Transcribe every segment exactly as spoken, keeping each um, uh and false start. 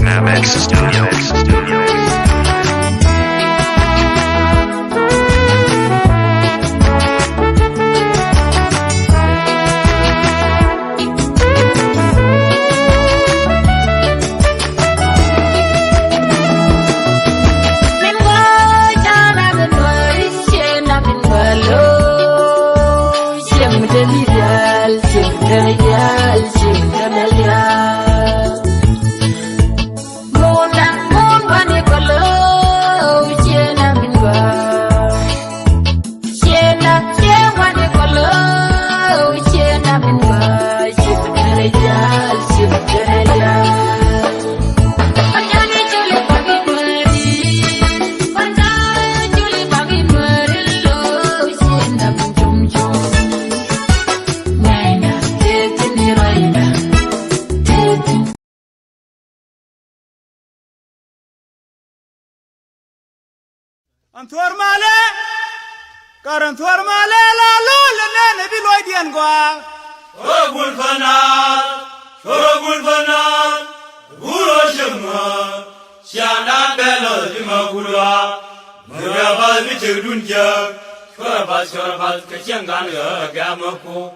Mamex Studio. Ɛn thuɔ̱ɔ̱r malɛ, kar ɛn thuɔ̱ɔ̱r malɛ la lo̱l ɛ nɛn ɛ bi luɔcdiɛn gɔaa. Cuɔrɛ gul päl naath, cuɔrɛ gul päl naath, gul rɔ cieŋ ŋuäär, ciaaŋdan bɛ lɔth bi ma gul ɣɔaa. Mɛ wiaa bath bi tëkdun jiääk, cuɔrɛ bath, cuɔrɛ bath kɛ cieŋdan ɣä ɛ gɛ̈m ɛ kuɔ̱k.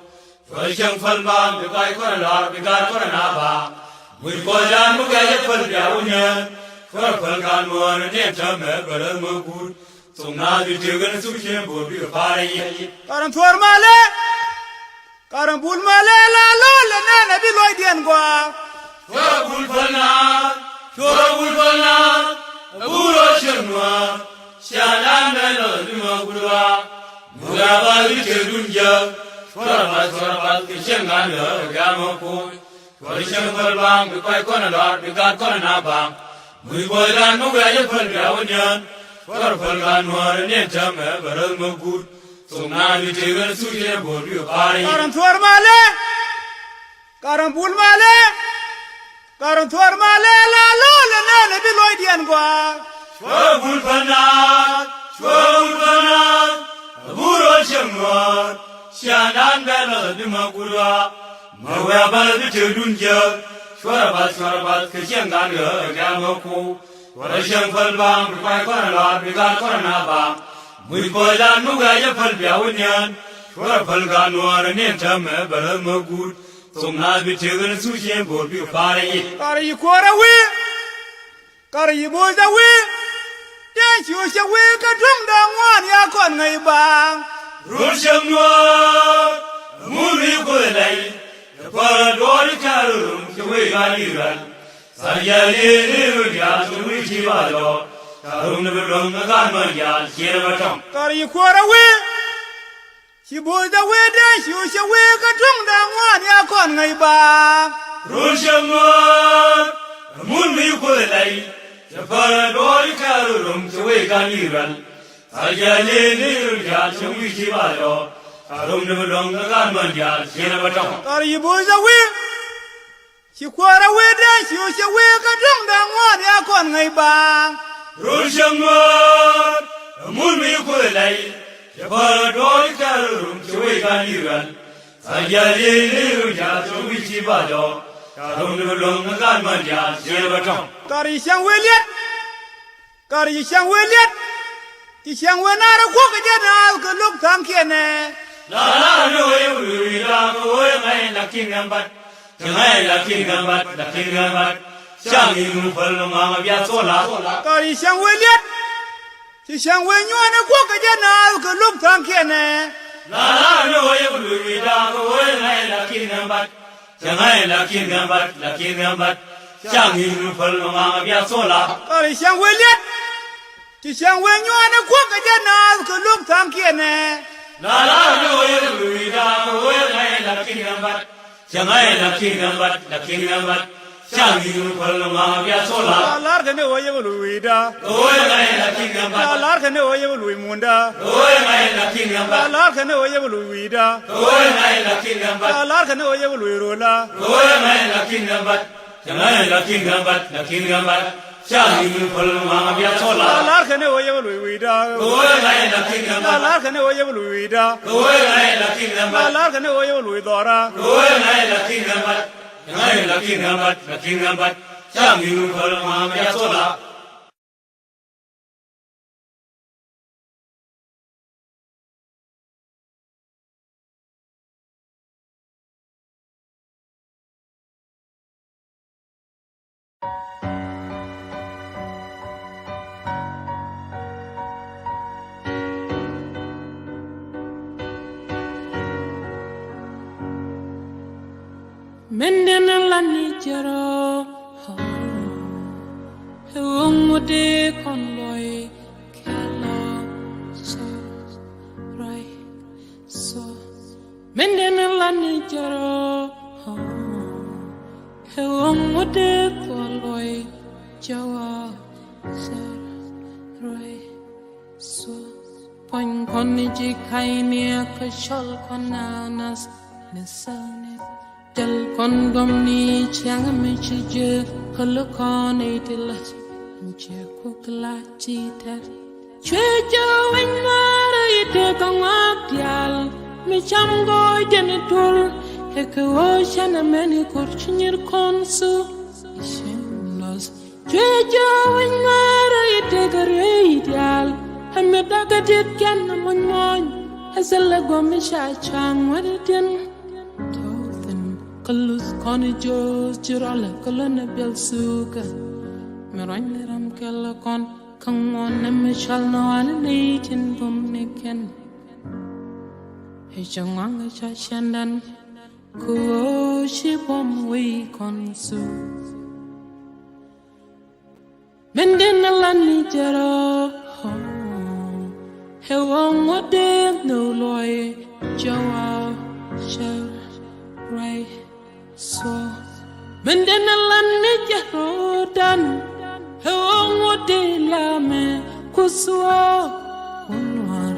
Cuɔr cieŋ päl baaŋ bi kɔc kɔn ɛ lɔr bi gaat kɔn ɛ na baaŋ. Guic kɔc raan mi kɛc ɛ päl bia wun yɛn. Cuɔr päl gaat muɔ̱ɔ̱n ɛ niɛn täämɛ bɛ lät mi guut. Thok naath bi tëk ɛn thuk cien bo̱o̱r bikɛ pa̱a̱r ɛ yiëë. Kar ɛn thuɔ̱ɔ̱r malɛ, kar ɛn bul malɛ la lo̱l ɛ nɛn ɛ bi luɔcdiɛn gɔaa. Cuɔr ɛ bul päl naath, cuɔr ɛ bul päl naath, ɛ bul rɔ cieŋ nuäär. Ciaaŋdan bɛ lɔth bi ma gul ɣɔaa. Muk ɛ bath bi tëkdun jiääk. Cuɔr ɛ bath, cuɔr ɛ bath kɛ cieŋdan ɣä ɛ gɛ̈m ɛ kuɔ̱k. Cuɔr cieŋ päl baaŋ bi kɔc kɔn ɛ lɔr bi gaat kɔn ɛ na baaŋ. Mui bɔy dan mi wiac ɛ päl bia wä nian. Cuarɛ päl ka nuɔɔr ni ɛn täämɛ bɛ räth mi guut. Thok naan bi tëëk ɛn thuc ɛn bo̱o̱r bi pa̱a̱r i̱. Karɛ thuɔ̱ɔ̱r malɛ. Karɛ bul malɛ. Karɛ thuɔ̱ɔ̱r malɛ la lo̱l ɛn nɛn ɛ bi luɔcdiɛn gɔaa. Cuarɛ bul päl naan. Cuarɛ bul päl naan. Ɛ bul rɔl cieŋ nuɔɔr. Ciaaŋdan bɛ lɔth ɛ bi ma guut ɣɔaa. Mä wee a bath bi tëëkdun jiääk. Cuarɛ bath, cuarɛ bath kɛ cieŋ gan ɣä kɛ amä ko̱o̱k. Cuarɛ cieŋ päl baam bi kuay kɔrɛ laar bi gaat kɔrɛ na baam. Muc kɔcdan mi wiac ɛ päl bia wä nian. Cuarɛ päl gaat nuɔɔr ni ɛn täämɛ bɛ räth mi guut. Thok naath bi tëëk ɛn thuc ɛn bo̱o̱r bi pa̱a̱r i̱. Karɛ yi kuäärä wi̱i̱. Karɛ yi bo̱o̱c a wi̱i̱. Dee ciööc cɛ wi̱i̱ kä duŋdɛ ŋuan ya kɔn ŋäc baaŋ. Run cieŋ nuɔɔr. Mun wi̱i̱ kuoth lɛy. Cɛ päl duɔɔr i̱ tɛ̈r rum cɛ wee gan i̱ rɛl. Thar yɛl yee ni run diaal cɛ wi̱i̱ ti ba jɔɔk. Ca rum ni bi luäŋ kä gan män diaal cier bä tɔ̱ŋ. Karɛ yi kuäärä wi̱i̱. Ci bo̱o̱c a wee dee ciööc cɛ wee kä tuŋdɛ ŋuan ya kɔn ŋäc baaŋ. Run cieŋ nuɔɔr. Mun mi kuoth lɛy. Cɛ päl duɔɔr i̱ tɛ̈r rum cɛ wee gan i̱ rɛl. Thar yɛl yee ni run diaal cɛ wi̱i̱ ti ba jɔɔk. Ca rum ni bi luäŋ kä gan män diaal cier bä tɔ̱ŋ. Karɛ yi bo̱o̱c a wee. Ci kuäärä wee dee ciööc cɛ wee kä duŋdɛ ŋuan ya kɔn ŋäc baaŋ. Run cieŋ nuɔɔr. Ɛ mun mi kuoth lɛy. Cɛ päl duɔɔr i̱ tɛ̈r rum cɛ wee gan i̱ rɛl. Thar yɛl yee ni run diaal cɛ wi̱i̱ ti ba jɔɔk. Ca rum ni bi luäŋ kä gan män diaal cier bä tɔ̱ŋ. Karɛ yi cäŋ wee liɛt. Karɛ yi cäŋ wee liɛt. Ci cäŋ wee naar ɛ kuɔk kɛ jɛ naath kɛ lo̱k tha̱a̱ŋkiɛn ɛ. La la ni wee wi̱i̱ wi̱i̱ da̱a̱ŋ kɛ wee ŋa̱c lakin ɛ mbat. Cɛ ŋa̱c lakin ɛ mbat, lakin ɛ mbat. Cäŋ in wun päl ŋa̱a̱ŋ ɛ bia thola. Karɛ yi cäŋ wee liɛt. Ci cäŋ wee nyuɔ̱ɔ̱n ɛ kuɔk kɛ jɛ naath kɛ lo̱k tha̱a̱ŋkiɛn ɛ. La la ni wee wi̱i̱ wi̱i̱ da̱a̱ŋ kɛ wee ŋa̱c lakin ɛ mbat. Cɛ ŋa̱c lakin ɛ mbat, lakin ɛ mbat. Cäŋ in wun päl ŋa̱a̱ŋ ɛ bia thola. Karɛ cäŋ wee liɛt. Ci cäŋ wee nyuɔ̱ɔ̱n ɛ kuɔk kɛ jɛ naath kɛ lo̱k tha̱a̱ŋkiɛn ɛ. La la ni wee wi̱i̱ da̱a̱ŋ kɛ wee ŋa̱c lakin ɛ mbat. Cɛ ŋa̱c lakin ɛ mbat, lakin ɛ mbat. Cäŋ in wun päl ŋa̱a̱ŋ ɛ bia thola. La lar kɛ ni wee yɛ bä luc wi̱i̱da. Kɛ wee ŋa̱c lakin ɛ mbat. La lar kɛ ni wee yɛ bä luc munda. Kɛ wee ŋa̱c lakin ɛ mbat. La lar kɛ ni wee yɛ bä luc wi̱i̱da. Kɛ wee ŋa̱c lakin ɛ mbat. La lar kɛ ni wee yɛ bä luc rola. Kɛ wee ŋa̱c lakin ɛ mbat. Cɛ ŋa̱c lakin ɛ mbat, lakin ɛ mbat. Cäŋ in wun päl ŋa̱a̱ŋ ɛ bia thola. La lar kɛ ni wee yɛ bä luc wi̱i̱da. Kɛ wee ŋa̱c lakin ɛ mbat. La lar kɛ ni wee yɛ bä luc wi̱i̱da. Kɛ wee ŋa̱c lakin ɛ mbat. La lar kɛ ni wee yɛ bä luc dhɔra. Kɛ wee ŋa̱c lakin ɛ mbat. Cɛ ŋa̱c lakin ɛ mbat, lakin ɛ mbat. Cäŋ in wun päl ŋa̱a̱ŋ ɛ bia thola. Min di̱n in la ni jɛrɔ. Ɛ ɣöö ŋut dee kɔn luɔi kɛ lɔ sɔ ruac sɔ. Min di̱n in la ni jɛrɔ. Ɛ ɣöö ŋut dee kɔn luɔi jɛ wa sɔ ruac sɔ. Puɔ̱ny kɔn ni ji̱ ka̱ny ni ɛ kä cɔl kɔn na nath ni thäl ni. Jɛl kɔn dɔm ni ciaŋ mi ci jek kä lukɔn i̱ ti lät. Mi ci kuk la ti tɛr. Cuɛ jɛ wec ŋa̱r i̱ tëë kä ŋɔak diaal mi cam gɔɔy jɛn i̱ tuɔl. Kɛ kɛ ɣöö cɛn ɛmɛn i̱ ko̱r ci nyir kɔn thuk i̱ cieŋ lɔth. Cuɛ jɛ wec ŋa̱r i̱ tëë kä ruëë i̱ diaal. Ɛmɛ dakä diet kɛn ɛmɔny mɔny. Ɛ thilɛ guɔ̱m i̱ ca ca̱a̱ŋ wät i̱ tiɛn. Tɔ̱ thi̱n kä luth kɔn i̱ jo̱o̱th ci rɔlɛ kä lön ɛ biɛl thukä. Mi ruanyni ram kɛl ɛ kɔn kä ŋuɔ̱n ɛmɛ cɔal ni ɣɔ̱a̱n i̱ nɛy tin buɔ̱m ni kɛn. I̱ cɛ ŋua̱ŋ i̱ ca cɛndan kɛ ɣöö ci buɔ̱m wec kɔn thuk. Min di̱n a lan ni jɛrɔ. Ɛ ɣöö ŋuɔ̱t dee nhök luɔi jɛ wa cär ruac sɔ. Min di̱n a lan ni jɛrɔ dan. Suɔ wun war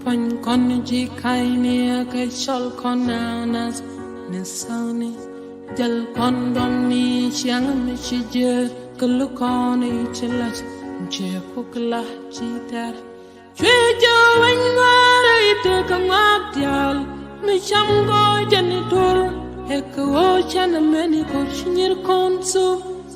puɔ̱ny kɔn ji̱ ka̱ny ni ɛ kɛ cɔl kɔn nanas ni sani. Jäl kɔn dɔm ni ciaŋ mi ci jiɛ kɛ luk kɔn i̱ ci la̱t. Ciɛ kuk la ci tɛr. Cuɛ jɛ weny ŋuar i̱ tekɛ ŋuak diaal mi cam gɔɔy jɛ ni tur. Ɛ kɛ ɣöö can mɛni kɔc nyir kɔn su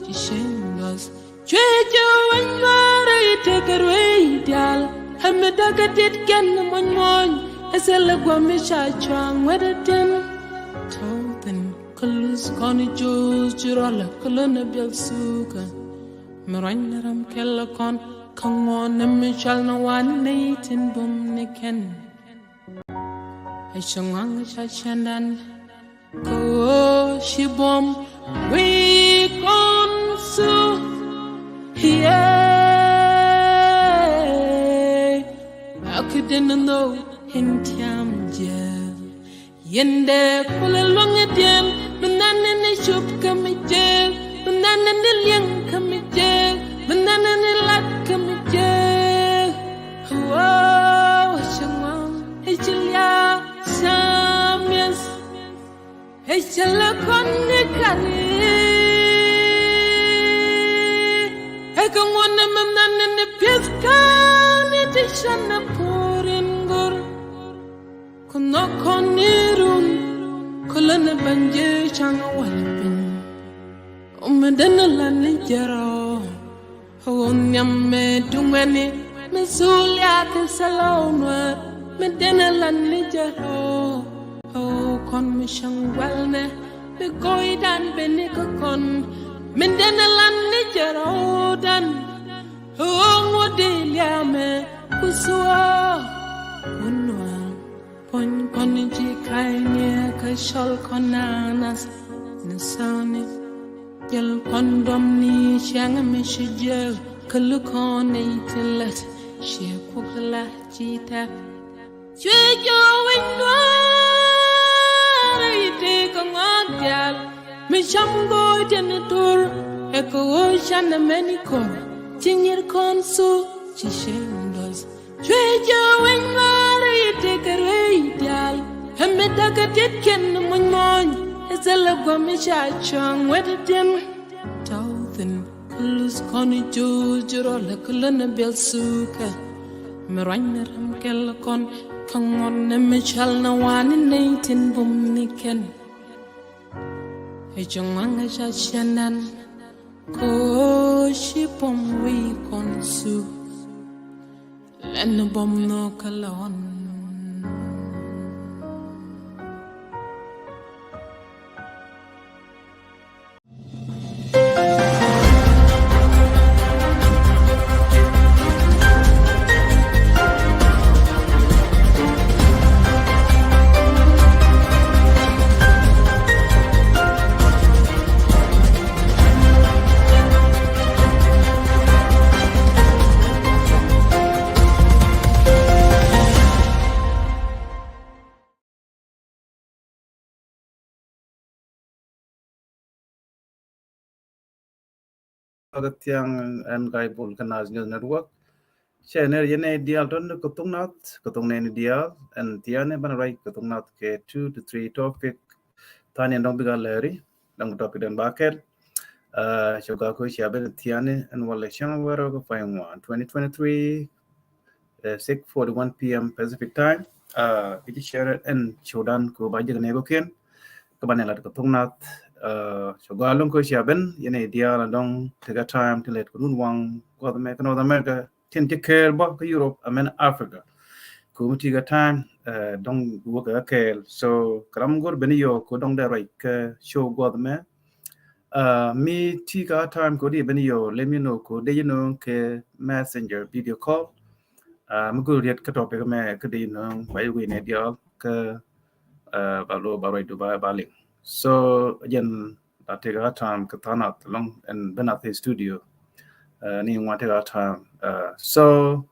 ci cieŋ dɔth. Cuɛ jɛ weny ŋuar i̱ tekɛ ruey diaal. Ɛ mi däkɛ tit kɛn muɔny muɔny. Ɛ thilɛ gua̱ mi ca cuaŋ wet ɛ tin. Tɔ̱ thin kä luth kɔn i̱ jo̱o̱th ci rɔlɛ kä lönɛ biɛl thukä. Mi ruany ni ram kɛl kɔn kä ŋuɔn ni mi cual ni wan ni tin bum ni kɛn. Ɛ cɛ ŋuaŋ ca cɛndan. Kɛ ɣöö ci buɔ̱m wi̱i̱ kɔn su. Yee. A ki den nhök in tiam jɛ. Yɛn dee kulɛ luäŋ i̱ diɛn mi nɛn ni cop kä mi jek, mi nɛn ni liɛŋ kä mi jek, mi nɛn ni lat kä mi jek. Wow, ci ŋuan i̱ ci lia̱a̱ camiɛth. Ɛ cä lɛ kɔn ni kari. Ɛ kɛ ŋuɔn ni mi nɛn ni pieth kani ti cän ni puur in go̱r. Ku nhɔk kɔn ni run ku lä ni bän jee caŋ wal piny. Mi den ni lan ni jɛ rɔ. Ɣöö nhiam mi duŋ ɛni mi thul yath thilɛ ɣöö nuäär mi denɛ lan ni jɛ rɔ. Ɣöö kɔn mi cäŋ gua̱lnɛ mi go̱o̱ydan beni kä kɔn mi denɛ lan ni jɛ rɔ dan. Ɣöö ŋuɔ̱t dee liaamɛ ku thuɔ̱ɔ̱ wä nuäär. Puɔ̱ny kɔn ji̱ ka̱ny ni kä cɔl kɔn nanas ni thäni. Jäl kɔn dɔm ni ciaŋ mi ci jiäk kä luk kɔn nɛy tin lät ciɛ kuɔk la ci tɛk. Cuɛ jɔw wi̱ny nuäär i̱ tëë kɛ ŋɔak diaal mi cam go̱o̱c tin tur. Ɛ kɛ ɣöö can ɛmɛni kɔn ci nyir kɔn thuk ci cieŋ dɔth. Cuɛ jɛ wec ŋɔ̱ɔ̱r i̱ tekɛ ruëëc diaal. Ɛ mi däkɛ ti̱tkiɛn muny muɔ̱ny. Ɛ thilɛ gua̱m mi ca cua̱ŋ wet ti̱n. Tɔ̱ thi̱n kä luth kɔn i̱ juuc ji̱ rɔl ɛ kä lön ɛ biɛl thuukɛ. Mi ruany ni ram kɛl kɔn kä ŋuɔ̱t ni mi cɔl ni wani nɛy tin bum ni kɛn. Ɛ ci ŋuaŋ ɛ ca ciɛ nɛn. Kɛ ɣöö ci buɔ̱m wi̱i̱ kɔn thuk. Lɛn buɔ̱m nhɔk kä lɔ̱n. Kä thiaŋ ɛn Guy Bull kä Naath News Network. Cɛ nɛr yɛn ɛ diaal tɔn kä thuk nath, kä thuk nɛn diaal, ɛn thiaŋ ɛ banɛ ruac kä thuk nath kɛ two to three topic. Tha̱a̱ŋ ni dɔ̱ŋ bikɛ lɛri, dɔ̱ŋ topic dɛn ba kɛl. Ɛ, cɛ gɔaa kä cia ben thiaŋ ɛn walɛ cäŋ wärä kä pay ŋuan twenty twenty-three, ɛ, six forty-one p m Pacific time. Ɛ, i̱ ci cɛrɛ ɛn cio̱dan kɛ ba jek nɛ kɔ̱kiɛn. Kä banɛ lat kä thuk nath, ɛ, cɛ gɔaa lo̱ŋ kä cia ben, yɛn ɛ diaal dɔ̱ŋ tekɛ time ti lɛt kɛ nun waŋ gua̱th mɛ kä North America, tin ti kɛɛl bä kä Europe, amɛn Africa. Kɛ mi ti kɛ time, ɛ, dɔ̱ŋ wä kɛ kɛɛl. So, kɛ ram go̱r ben yɔ kɛ dɔ̱ŋ dee ruac kɛ show gua̱th mɛ. Ɛ, mi ti kɛ time kɛ di ben yɔ, let me know kɛ dee yɛ nööŋ kɛ messenger video call. Ɛ, mi go̱r riet kä topic mɛ kɛ dee yɛ nööŋ ba yɛ wi̱i̱ nɛ diaal kɛ, ɛ, ba lo ba ruac du ba, ba liŋ. So, jɛn la tekɛ time kɛ tha̱a̱ŋ nath lɔ̱ŋ ɛn ben a thi studio. Ɛ, ni ŋuan tekɛ time. Ɛ, so,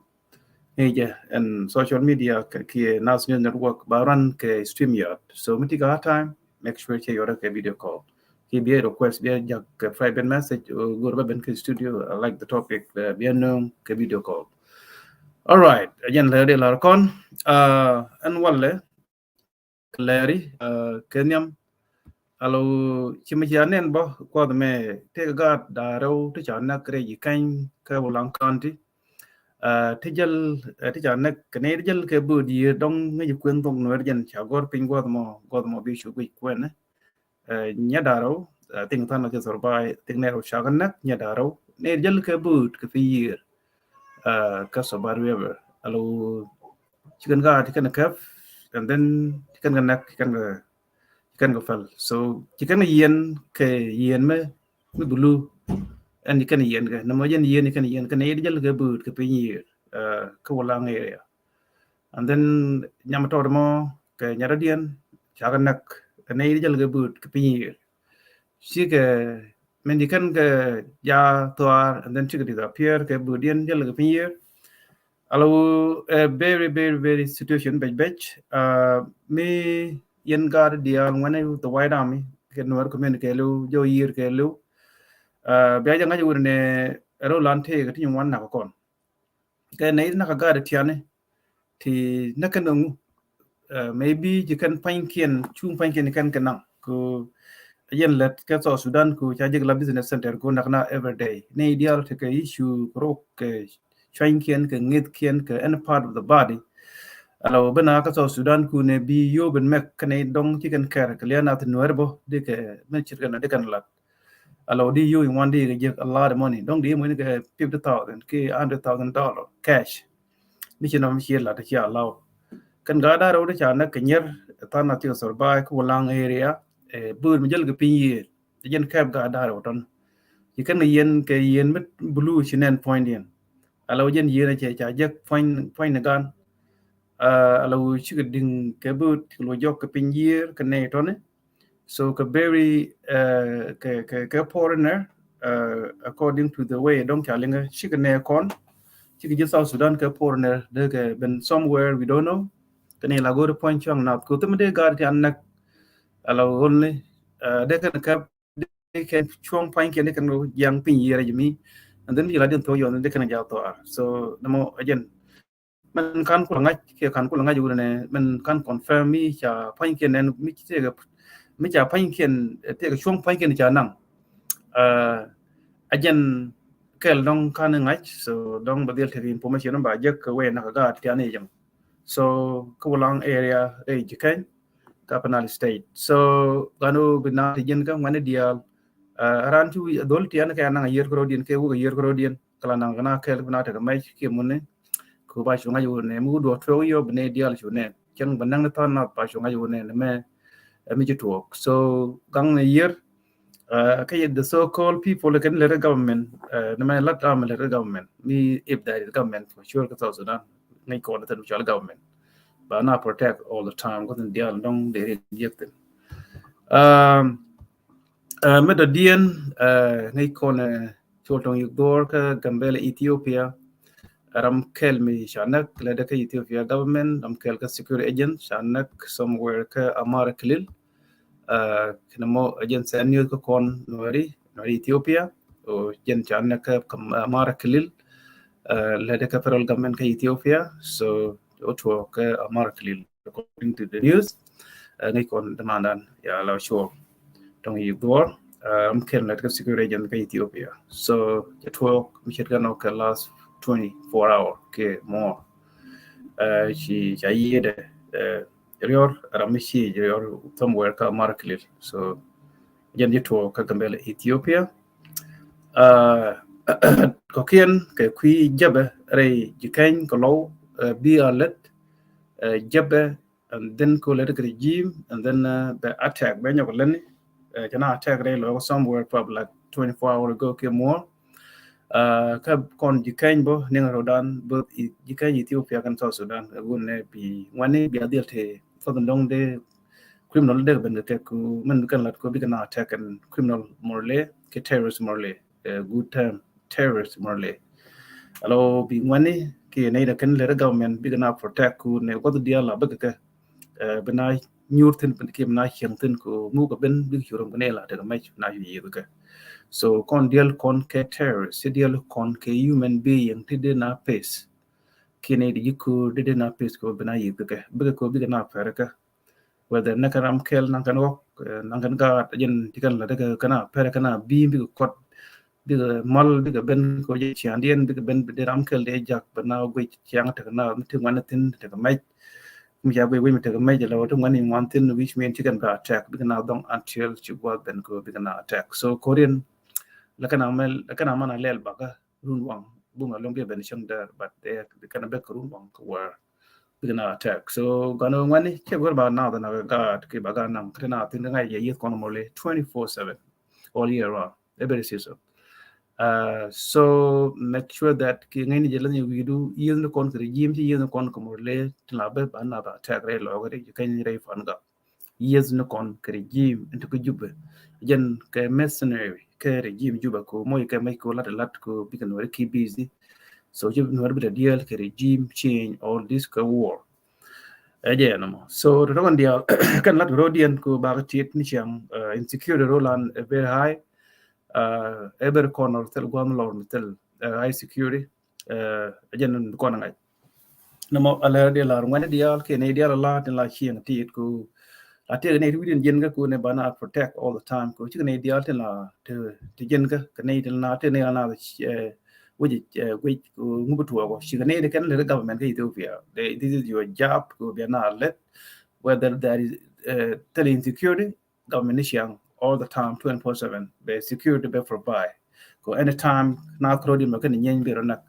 ni jɛ ɛn social media kɛ kiɛ Naath News Network ba run kɛ StreamYard. So mi tekɛ time, make sure cɛ yɔrɛ kɛ video call. Ki biɛ request, biɛ jak kɛ private message, ɛ, go̱r ba ben kɛ studio, I like the topic, ɛ, biɛ nööŋ kɛ video call. All right, a jɛn lɛ di lar kɔn. Ɛn walɛ kɛ lɛri kɛ nhiam. Alo, ci mi ci a nɛn bɔ kuɔth mɛ tëk gaat da̱ŋ rɛw ti ca näk rɛy ji̱ kɛny kɛ Wulaŋ County. Ti jäl ti ca näk kɛ nɛy ti jäl kɛ bööt yiëë dɔŋ ŋäc kuën thok Nuɛr jɛn ca gɔr piny guɔth mɔ, guɔth mɔ bi cu guic kuɛn. Nyɛ da̱ŋ rɛw, I think than a ti thor ba, I think nɛy rɛw ca kɛ näk, nyɛ da̱ŋ rɛw nɛy ti jäl kɛ bööt kɛ piny yiëër kä Sobat River. Alo, ci kɛn gaat ti kɛn kɛp, and then ti kɛn kɛ näk, ti kɛn kɛ, ti kɛn kɛ päl. So ti kɛn kɛ yiɛn kɛ yiɛn mɛ mi bulu. Ɛn ti kɛn yiɛn kɛ nɛ mɔ jɛn yiɛn, ti kɛn yiɛn kɛ nɛy ti jäl kɛ bööt kɛ piny yiëër kä Wulaŋ area. And then nyam tɔt mɔ kɛ nyaradiɛn ca kɛ näk, kɛ nɛy ti jäl kɛ bööt kɛ piny yiëër. Cikɛ mɛn ti kɛn kɛ ja thuaar, and then cikɛ disappear kɛ böötdiɛn jäl kɛ piny yiëër. Alo, a very, very, very situation bɛc bɛc. Mi yɛn gaat diaal ŋuɛnɛ the White Army kɛ Nuɛr community kɛɛliw, jɔw yiëër kɛɛliw. Bia jɛ ŋa̱c wut nɛ rɛw lan tëëkɛ ti nyin wan nak kɔn kɛ nɛy ti nak kɛ gaat tiani ti näk kɛn ŋu. Maybe ci kɛn pua̱nykiɛn, cuŋ pua̱nykiɛn kɛn kɛ naŋ ku yɛn lät kɛ South Sudan ku ca jek la business center ku nak na everyday. Nɛy diaal tekɛ issue ku rok kɛ cua̱nykiɛn kɛ ŋi̱thkiɛn kɛ any part of the body. Alo, ben a kä South Sudan ku nɛ bi yio̱w ben mɛk kɛ nɛy dɔŋ ci kɛn kɛr kɛ lian a thi Nuɛr bɔ di kɛ mɛ cit kɛn di kɛn lat. Alo, di yio̱w in wan di kɛ jek a lot of money. Dɔŋ di mɔni kɛ fifty thousand ki hundred thousand dollar cash. Mi ci nɔm ci lat ci a law. Kɛn gaat da̱ŋ rɛw di ca näk kɛ nyier than a ti kɛ thor ba kä Wulaŋ area. Bööt mi jäl kɛ piny yiëër ti jɛn kɛp gaat da̱ŋ rɛw tɔn. Ci kɛn kɛ yiɛn kɛ yiɛn mi bulu ci nɛn pua̱nydiɛn. Alo, jɛn yiɛn a cɛ ca jek pua̱ny, pua̱ny ni gan. Alo, cikɛ di̱ŋ kɛ bööt cikɛ lo jɔk kɛ piny yiëër kɛ nɛy tɔni. So kɛ very kɛ, kɛ, kɛ foreigner, according to the way dɔŋ ca liŋɛ, cikɛ nɛ kɔn, cikɛ ji̱ South Sudan kɛ foreigner dee kɛ ben somewhere we don't know. Kɛ ni la go̱ri puɔ̱ny cuaŋ nath ku thim dee gaat ti an näk. Alo, only dee kɛn kɛ, dee kɛn cuɔ̱ŋ pua̱nykiɛn dee kɛn jiaŋ piny yiëër ji̱ mi. And then mi ci la diɛn thok yɔn dee kɛn jath thok ar. So nɛ mɔ a jɛn mɛn kan kulɛ ŋa̱c kiɛ kan kulɛ ŋa̱c wunɛ nɛ mɛn kan confirm mi ca pua̱nykiɛn nɛn mi tekɛ, mi ca pua̱nykiɛn, tekɛ cuɔ̱ŋ pua̱nykiɛn ca naŋ. A jɛn kɛl dɔŋ kan ŋa̱c, so dɔŋ bɛ dhil tekɛ information ba jek kɛ wee nak gaat tiani jɛm. So kä Wulaŋ area rɛy ji̱ kɛny kä Upper Nile State. So ganu bi na ti jɛn kä ŋuɛni diaal. Ran ci wi̱i̱ dhol tiani kɛ naŋ a yiër kärɔ̱diɛn kɛ wuk a yiër kärɔ̱diɛn. Kɛ la naŋ kɛ na kɛl bi na tekɛ mɛc kiɛ muni. Ku ba cu ŋa̱c wun nɛ mi wut duɔ̱k tuɔɔk yɔ bi nɛ diaal cu nɛ cäŋ bɛ näŋ ni than nath ba cu ŋa̱c wun nɛ mɛ. Ɛ mi ci tuɔɔk so gaŋ ni yiër. Kä yɛ the so called people kɛn lɛt government. Ni mɛ lat am lɛt government mi if that is government for sure kä South Sudan. Ŋäc kɔn thin cɔl government ba na protect all the time kä thin diaal dɔŋ dee ri yek thin. Mɛ dɔ̱diɛn ŋäc kɔn col tɔŋ yik dhuɔr kä Gambela, Ethiopia. Ram kɛl mi ca näk lɛ dɛ kä Ethiopia government, ram kɛl kä security agent ca näk somewhere kä Amara Kilil. Kɛn mɔ agent sɛ news kä kɔn Nuɛri, Nuɛri Ethiopia. O agent ca näk kä Amara Kilil lɛ dɛ kä federal government kä Ethiopia. So o tuɔ kä Amara Kilil. According to the news, ŋäc kɔn dämandan ya la cuɔ tɔŋ yik dhuɔr. Am kɛl nɛt kä security agent kä Ethiopia. So cɛ tuɔɔk mi ce̱tkɛ nɔ kɛ last twenty-four hour kɛ more. Ci ca yiëëdɛ riɔr ram mi ci riɔr somewhere kä Amara Kilil. So jɛn ji̱ tuɔɔk kä Gambela, Ethiopia. Kɔkiɛn kɛ kui̱ jäpɛ rɛy ji̱ kɛny kɛ lɔw bi a lät jäpɛ. And then ko lɛ ti kɛ regime and then bɛ attack bɛ nyɔk lɛni. Cɛ na attack rɛy lɔ somewhere probably like twenty-four hour ago kɛ more. Kä kɔn ji̱ kɛny bä niŋ rɔdan bä ji̱ kɛny Ethiopia kɛn South Sudan. Gun nɛ bi ŋuani bi a dhil te fɔth dɔŋ de criminal de ben kɛ kɛ ku mɛn bi kɛn lat ko bi kɛn attack kɛn criminal morally kɛ terrorist morally. Good term, terrorist morally. Alo bi ŋuani ki nɛ ida kɛn lɛrɛ government bi kɛn a protect ku nɛ guath dial a bäk kɛ bi na nyur thin ki bi na cieŋ thin ku muk a ben bi curum kɛ nɛ la tek mɛc na yu yith kɛ. So kɔn dial kɔn kɛ terrorist, dial kɔn kɛ human being ti di na face. kiɛ nɛy ti ji̱ ko̱o̱r dee dee na peth kɛ ɣöö bi na yiëth kɛ kɛ bikɛ kɛ ɣöö bikɛ na pɛr kɛ. Whether nɛ kɛn ram kɛl naŋ kɛn ɣɔk, naŋ kɛn gaat, jɛn ti kɛn la dee kɛ kɛn a pɛr kɛn a bi̱i̱m bikɛ kɔt, bikɛ mal, bikɛ ben kɛ ɣöö jɛ ciaŋdiɛn bikɛ ben bi dee ram kɛl dee jak bɛ na guic ciaŋ tekɛ na mi ti ŋuan thi̱n tekɛ mɛc. Mi ca guic wec mi tekɛ mɛc la wä ti ŋuan in ŋuan thi̱n, which mean ci kɛn bɛ attack bikɛ na dhɔŋ until ci guath ben kɛ ɣöö bikɛ na attack. So ko̱riɛn la kɛn a mɛ la kɛn a man a lɛl bakä run waŋ bum a loŋ bikɛ ben cäŋ däär, but kɛn a bek kɛ run waŋ kɛ wäär bikɛ na attack. So gɔn ŋuani cɛ gör ba na dhɔn a gaat ki ba gaat naŋ kɛ ti na thi̱n kɛ ŋa̱c yɛ yieth kɔn mɔli twenty four seven all year round, every season. So make sure that ki ŋäcni jɛ länh wi̱i̱du yieth ni kɔn kɛ regime ci yieth ni kɔn kɛ murle tin la bɛ ba na ba attack rɛy lɔɔk rɛy kɛny rɛy fan gak. Yieth ni kɔn kɛ regime in ti kɛ Jubɛ, jɛn kɛ mercenary kɛ regime Jubɛ ko moc kɛ mec ko lat lat ko bikɛ nuɔri ki busy. So ci nuɔri bi ta diɛl kɛ regime change, all this kɛ war. Ɛ jɛ nɔmɔ. So tɔtɔ kɛn diaal kɛn lat ro̱diɛn ko bakɛ tiet ni ciaŋ insecurity rolan very high. Every corner thil guam lɔr mi thil high security. Ɛ jɛn kɔn ŋa̱c nɔmɔ a lɛr diaal lar ŋuɛn diaal kiɛ ni diaal a la tin la ciɛŋ tiet ko la tiek ni ti wi̱diɛn jɛn kä ko ni bana protect all the time ko cik ni diaal tin la ti jɛn kä kɛ ni tin la ti ni la na wec wec ŋubi tuɔɔkɔ cik ni ti kɛn lɛ government kä Ethiopia. This is your job ko bia na lɛt whether there is thil insecurity, government ni ciaŋ all the time twenty four seven bɛ security bɛ provide. Ko anytime na kuro di mɛ kɛn nyɛny bɛ rɔ nak.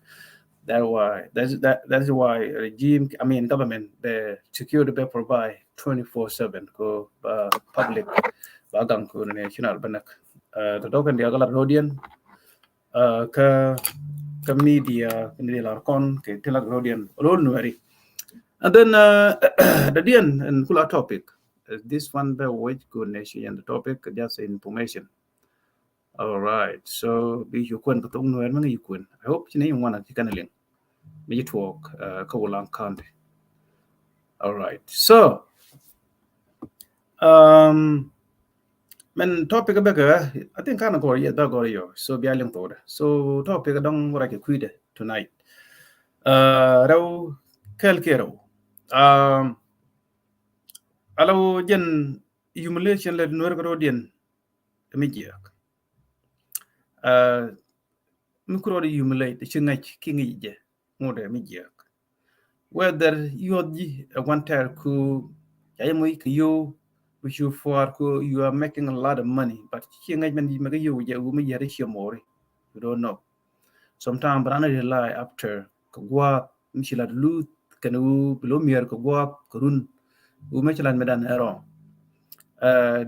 That why that's that that's why regime, I mean government bɛ security bɛ provide twenty four seven ko ba public ba gaŋ ko national bɛ nak. Tɔtɔ kɛn diaal kɛ lat ro̱diɛn kä kä media kɛn diaal lar kɔn kɛ ti lat ro̱diɛn olo nuɛri. And then dadiɛn and kula topic. This one bɛ wec ko nation and the topic just information. All right, so bi yukun kɛ thok nuɛr mɛ yukun. I hope ci ni ŋuan ci kɛn liŋ mi ci tuɔk kä Wulang County. All right, so um, mɛn topic bɛ kɛ I think kan gɔr yɛ da gɔr yɔ so bia liŋ thok dɛ. So topic dɔŋ wara kɛ kui̱dɛ tonight. Rɛw kɛl kɛ rɛw. Um, Alo jɛn humiliation lɛ nuɛr kɛ ro̱diɛn mi jiɛk. Mi kɛ ro̱d humiliate ci ŋäc ki ŋi̱c jɛ ŋut ɛ mi jiɛk. Whether yuɔth ji̱ ɛ guan tɛr ku ca jɛ moc kɛ yo̱w bi cu pua̱a̱r ku you are making a lot of money but ci ŋäc mɛn ji̱ mɛ kɛ yo̱w jɛ wu mi jiɛk ri ciɛ mo̱ri. You don't know. Sometimes bi ran rely after kɛ gua̱a̱th mi ci lat luth kɛn wu bi lo miɛr kɛ gua̱a̱th kɛ run wu mi ci lat mi dan ɛ rɔŋ.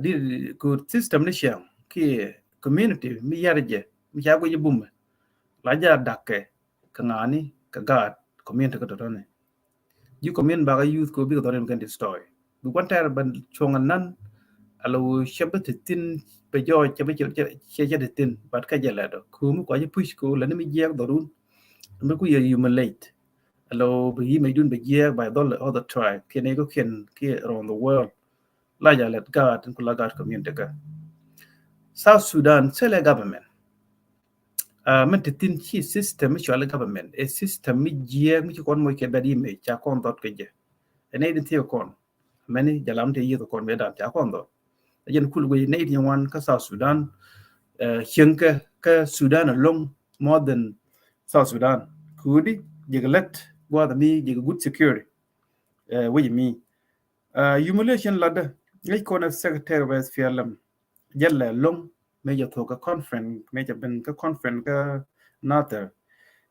Di ku system ni ciɛŋ ki community mi yar jɛ mi ca guic bumɛ la ja dakkɛ kɛ ŋa̱ni kɛ gaat community kɛ tɔtɔni. Ji̱ community bakɛ youth ko bikɛ dhɔr in kɛn destroy. Bi kuan tɛr ban cuɔŋ anan ala wu cɛ bi ti thin bɛ jɔɔc cɛ bi cɛ cɛ ti thin but kä jɛ lɛt ɔ kumi kua ji̱ push ko lani mi jiɛk dhɔrun. Mi ku yɛ humiliate ala wu bi yi mɛ dun bɛ jiɛk by dhɔl other tribe kiɛn iko kiɛn kiɛ around the world. La ja lɛt gaat in ku la gaat community kä South Sudan sele government. Min ti thin ci system mi cuali government ɛ system mi jiɛk mi ci kɔn moc kɛ bɛt imec ca kɔn dhɔt kɛ jɛ. Ɛ nɛy din thiek kɔn mɛni jalam ti yieth kɔn mi dan ca kɔn dhɔt. Ɛ jɛn kul guic nɛy din wan kä South Sudan. Cieŋ kɛ kä Sudan along more than South Sudan kudi jek lɛt guath mi jek good security. Wic mi humiliation ladä ŋäc kɔn ɛ secretary of S P L M. Jɛn lɛ loŋ mëë jɛ thok kä conference mëë jɛ ben kä conference kä Nathir.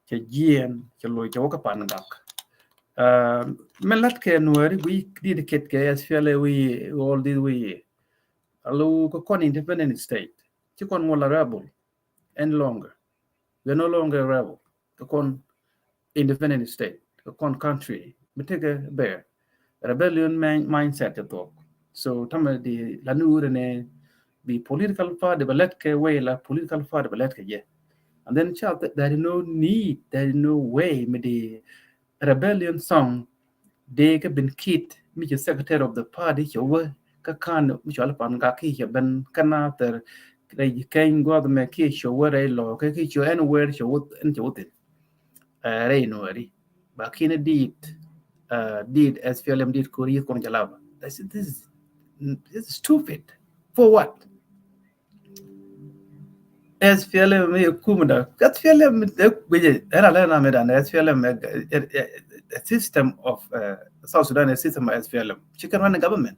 Cɛ jiɛn cɛ loc cɛ wä kä pan gak. Mɛ lat kɛ nuɛri wi̱i̱ dit ket kɛ S P L A wi̱i̱ all this wi̱i̱. Alo kä kɔn independent state ci kɔn ŋuɔl a rebel any longer. We are no longer rebel. Kä kɔn independent state kä kɔn country mi tekɛ bɛ rebellion mindset cɛ thuɔk. So tamɛ di la ni wurɛ nɛ bi political party bɛ lɛt kɛ way la political party bɛ lɛt kɛ jɛ. And then ca there is no need, there is no way mi di rebellion song dee kä bin kit mi ci secretary of the party cɛ wä kä kan mi cɔal pan gak ki cɛ ben kä Nathir rɛy keny guath mɛ ki cɛ wä rɛy lɔ kɛ ki cɛ anywhere cɛ wä ɛn cɛ wä thin. Rɛy nuɛri Ba ki̱n dit, uh, dit S P L M dit kori yith kɔn Jalaba. This is, this is, this is stupid. For what? S P L M mi kumda. S P L M mi de gbeje. Era le na mi dan S P L M, eh, eh, eh, a system of, uh, South Sudan, a system of S P L M. She can run a government.